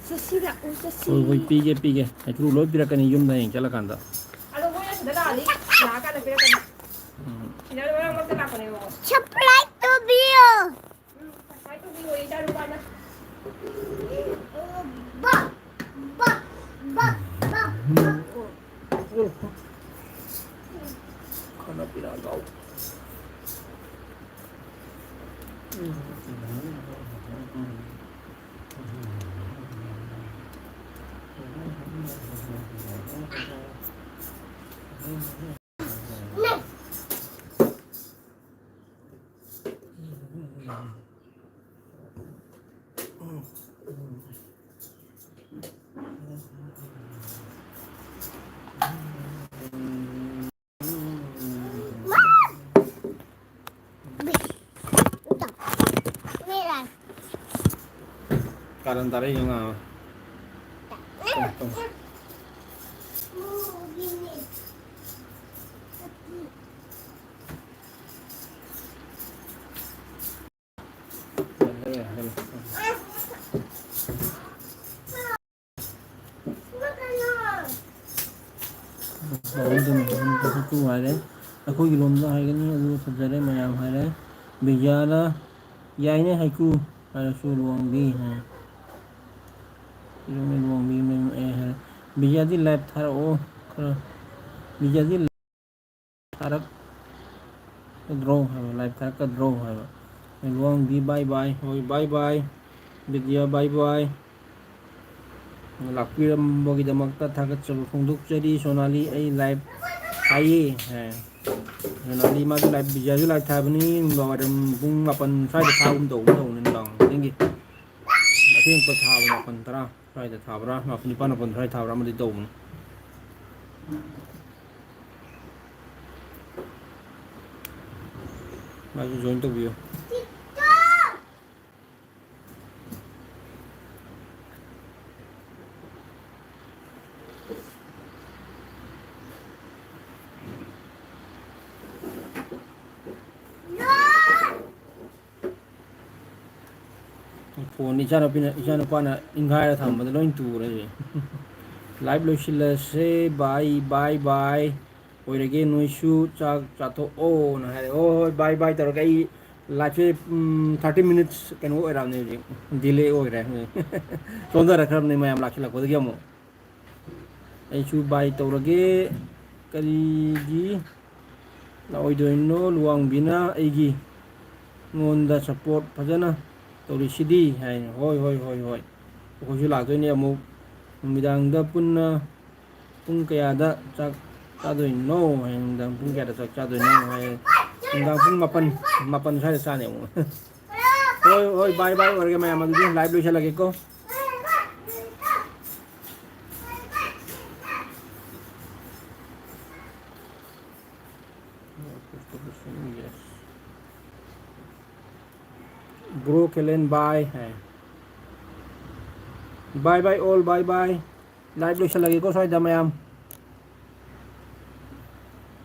ꯆꯠꯁꯤ ꯂꯥꯛꯑꯣ, ꯆꯠꯁꯤ꯫ ꯍꯣꯏ, ꯍꯣꯏ, ꯄꯤꯒꯦ, ꯄꯤꯒꯦ꯫ ꯍꯩꯀ꯭ꯔꯨ ꯂꯣꯏ ꯄꯤꯔꯛꯀꯅꯤ ꯌꯨꯝꯗ ꯍꯌꯦꯡ ꯆꯠꯂꯀꯥꯟꯗ꯫ ꯑꯗꯣ ꯃꯣꯏꯅ ꯁꯤꯗ ꯂꯥꯛꯑꯗꯤ ꯂꯥꯛꯑꯀꯥꯟꯗ ꯄꯤꯔꯛꯀꯅꯤ꯫ ꯎꯝ꯫ ꯁꯤꯗ ꯃꯔꯛ ꯃꯔꯛꯇ ꯂꯥꯛꯄꯅꯦꯕꯀꯣ꯫ Subscribe ꯇꯧꯕꯤꯌꯣ꯫ ꯎꯝ, subscribe ꯇꯧꯕꯤꯌꯣ, ꯏꯆꯥꯅꯨꯄꯥꯅ꯫ ꯕꯥ, ꯕꯥ, ꯕꯥ, ꯕꯥ꯫ ꯈꯔ ꯄꯤꯔꯛꯑꯣ꯫ ꯀꯥꯔꯟ ꯇꯥꯔꯛꯏꯁꯦ ꯉꯥ꯫ ꯇꯣꯡ, ꯇꯣꯡ꯫ ꯍꯥꯏꯔꯦ꯫ ꯑꯩꯈꯣꯏꯒꯤ ꯂꯣꯟꯗ ꯍꯥꯏꯒꯅꯤ, ꯑꯗꯨ ꯐꯖꯔꯦ ꯃꯌꯥꯝ ꯍꯥꯏꯔꯦ꯫ ꯕꯤꯖꯥꯅ ꯌꯥꯏꯅꯦ ꯍꯩꯀ꯭ꯔꯨ ꯍꯥꯏꯔꯁꯨ ꯂꯨꯍꯣꯡꯕꯤ ꯍꯥꯏ꯫ ꯏꯔꯨꯝꯅ ꯂꯨꯍꯣꯡꯕꯤ ꯃꯌꯨꯝ ꯑꯦ ꯍꯥꯏꯔꯦ꯫ ꯕꯤꯖꯥꯗꯤ live ꯊꯥꯔꯛꯑꯣ ꯈꯔ꯫ ꯕꯤꯖꯥꯗꯤ ꯊꯥꯔꯛꯀꯗ꯭ꯔꯣ ꯍꯥꯏꯕ, live ꯊꯥꯔꯛꯀꯗ꯭ꯔꯣ ꯍꯥꯏꯕ꯫ ꯂꯨꯍꯣꯡꯕꯤ bye bye꯫ ꯍꯣꯏ, bye bye꯫ ꯕꯤꯗ꯭ꯌꯥ bye bye꯫ ꯂꯥꯛꯄꯤꯔꯝꯕꯒꯤꯗꯃꯛꯇ ꯊꯥꯒꯠꯆꯕ ꯐꯣꯡꯗꯣꯛꯆꯔꯤ꯫ ꯁꯣꯅꯥꯂꯤ, ꯑꯩ live ꯊꯥꯏꯌꯦ ꯍꯥꯏ꯫ ꯁꯣꯅꯥꯂꯤ ꯃꯥꯁꯨ live, ꯕꯤꯗ꯭ꯌꯥꯁꯨ live ꯊꯥꯕꯅꯤ꯫ ꯅꯨꯡꯗꯥꯡꯋꯥꯏꯔꯝ ꯄꯨꯡ ꯃꯥꯄꯟ ꯁ꯭ꯋꯥꯏꯗ ꯊꯥꯒꯨꯝ ꯇꯧꯕꯅꯤ, ꯇꯧꯕꯅꯤ ꯅꯨꯡꯗꯥꯡ ꯈꯨꯗꯤꯡꯒꯤ꯫ ꯑꯊꯦꯡꯕ ꯊꯥꯕ ꯃꯥꯄꯟ, ꯇꯔꯥ꯫ ꯁ꯭ꯋꯥꯏꯗ ꯊꯥꯕ꯭ꯔꯥ, ꯃꯥꯄꯟ, ꯅꯤꯄꯥꯟ ꯃꯥꯄꯟ ꯁ꯭ꯋꯥꯏꯗ ꯊꯥꯕ꯭ꯔꯥ ꯑꯃꯗꯤ ꯇꯧꯕꯅꯤ꯫ ꯃꯥꯁꯨ join ꯇꯧꯕꯤꯌꯨ꯫ ꯐꯣꯟ ꯏꯆꯥꯅꯨꯄꯤꯅ, ꯏꯆꯥꯅꯨꯄꯥꯅ ꯏꯪꯈꯥꯏꯔ ꯊꯝꯕꯗ ꯂꯣꯏ ꯇꯨꯔꯦ ꯍꯧꯖꯤꯛ꯫ Live ꯂꯣꯏꯁꯤꯜꯂꯁꯦ, bye, bye, bye꯫ ꯑꯣꯏꯔꯒꯦ, ꯅꯣꯏꯁꯨ ꯆꯥꯛ ꯆꯥꯊꯣꯛꯑꯣꯅ ꯍꯥꯏꯔꯦ꯫ ꯍꯣꯏ, ꯍꯣꯏ, bye, bye ꯇꯧꯔꯒ ꯑꯩ liveꯁꯦ, ꯎꯝ, thirty minutes ꯀꯩꯅꯣ ꯑꯣꯏꯔꯛꯑꯕꯅꯦ ꯍꯧꯖꯤꯛ, delay ꯑꯣꯏꯔꯦ꯫ ꯆꯣꯟꯊꯔꯛꯈ꯭ꯔꯕꯅꯦ ꯃꯌꯥꯝ ꯂꯥꯛꯁꯤꯜꯂꯛꯄꯗꯒꯤ ꯑꯃꯨꯛ꯫ ꯑꯩꯁꯨ bye ꯇꯧꯔꯒꯦ꯫ ꯀꯔꯤꯒꯤ ꯂꯥꯛꯑꯣꯏꯗꯣꯏꯅꯣ? ꯂꯨꯋꯥꯡꯕꯤꯅ ꯑꯩꯒꯤ, ꯑꯩꯉꯣꯟꯗ support ꯐꯖꯅ ꯇꯧꯔꯤꯁꯤꯗꯤ ꯍꯥꯏꯅ꯫ ꯍꯣꯏ, ꯍꯣꯏ, ꯍꯣꯏ, ꯍꯣꯏ꯫ ꯑꯩꯈꯣꯏꯁꯨ ꯂꯥꯛꯇꯣꯏꯅꯦ ꯑꯃꯨꯛ꯫ ꯅꯨꯃꯤꯗꯥꯡꯗ ꯄꯨꯟꯅ ꯄꯨꯡ ꯀꯌꯥꯗ ꯆꯥꯛ ꯆꯥꯗꯣꯏꯅꯣ ꯍꯥꯏ꯫ ꯅꯨꯃꯤꯗꯥꯡ ꯄꯨꯡ ꯀꯌꯥꯗ ꯆꯥꯛ ꯆꯥꯗꯣꯏꯅꯣ ꯍꯥꯏ꯫ ꯅꯨꯃꯤꯗꯥꯡ ꯄꯨꯡ ꯃꯥꯄꯟ, ꯃꯥꯄꯟ ꯁ꯭ꯋꯥꯏꯗ ꯆꯥꯅꯤ ꯑꯃꯨꯛ꯫ ꯍꯣꯏ, ꯍꯣꯏ, bye, bye ꯑꯣꯏꯔꯒꯦ ꯃꯌꯥꯝ, ꯑꯗꯨꯗꯤ live ꯂꯣꯏꯁꯤꯜꯂꯒꯦꯀꯣ꯫ Bro ꯀꯦꯂꯦꯟ, bye ꯍꯥꯏ꯫ Bye, bye all, bye, bye꯫ Live ꯂꯣꯏꯁꯤꯜꯂꯒꯦꯀꯣ ꯁ꯭ꯋꯥꯏꯗ ꯃꯌꯥꯝ꯫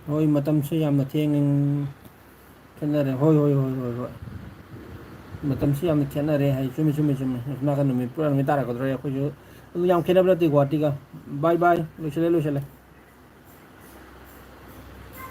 ꯍꯣꯏ, ꯃꯇꯝꯁꯦ ꯌꯥꯝꯅ ꯊꯦꯡ-, ꯈꯦꯠꯅꯔꯦ꯫ ꯍꯣꯏ, ꯍꯣꯏ, ꯍꯣꯏ, ꯍꯣꯏ, ꯍꯣꯏ꯫ ꯃꯇꯝꯁꯤ ꯌꯥꯝꯅ ꯈꯦꯠꯅꯔꯦ ꯍꯥꯏ꯫ ꯆꯨꯝꯃꯤ, ꯆꯨꯝꯃꯤ, ꯆꯨꯝꯃꯤ꯫ ꯑꯁꯣꯝ ꯅꯥꯀꯟ ꯅꯨꯃꯤꯠ ꯄꯨꯔꯥ ꯅꯨꯃꯤꯠ ꯇꯥꯔꯛꯀꯗ꯭ꯔꯣ? ꯑꯩꯈꯣꯏꯁꯨ ꯑꯗꯨ ꯌꯥꯝ ꯈꯦꯠꯅꯕ ꯅꯠꯇꯦ ꯒꯨꯍꯥꯇꯤꯒ꯫ Bye, bye꯫ ꯂꯣꯏꯁꯤꯜꯂꯦ, ꯂꯣꯏꯁꯤꯜꯂꯦ꯫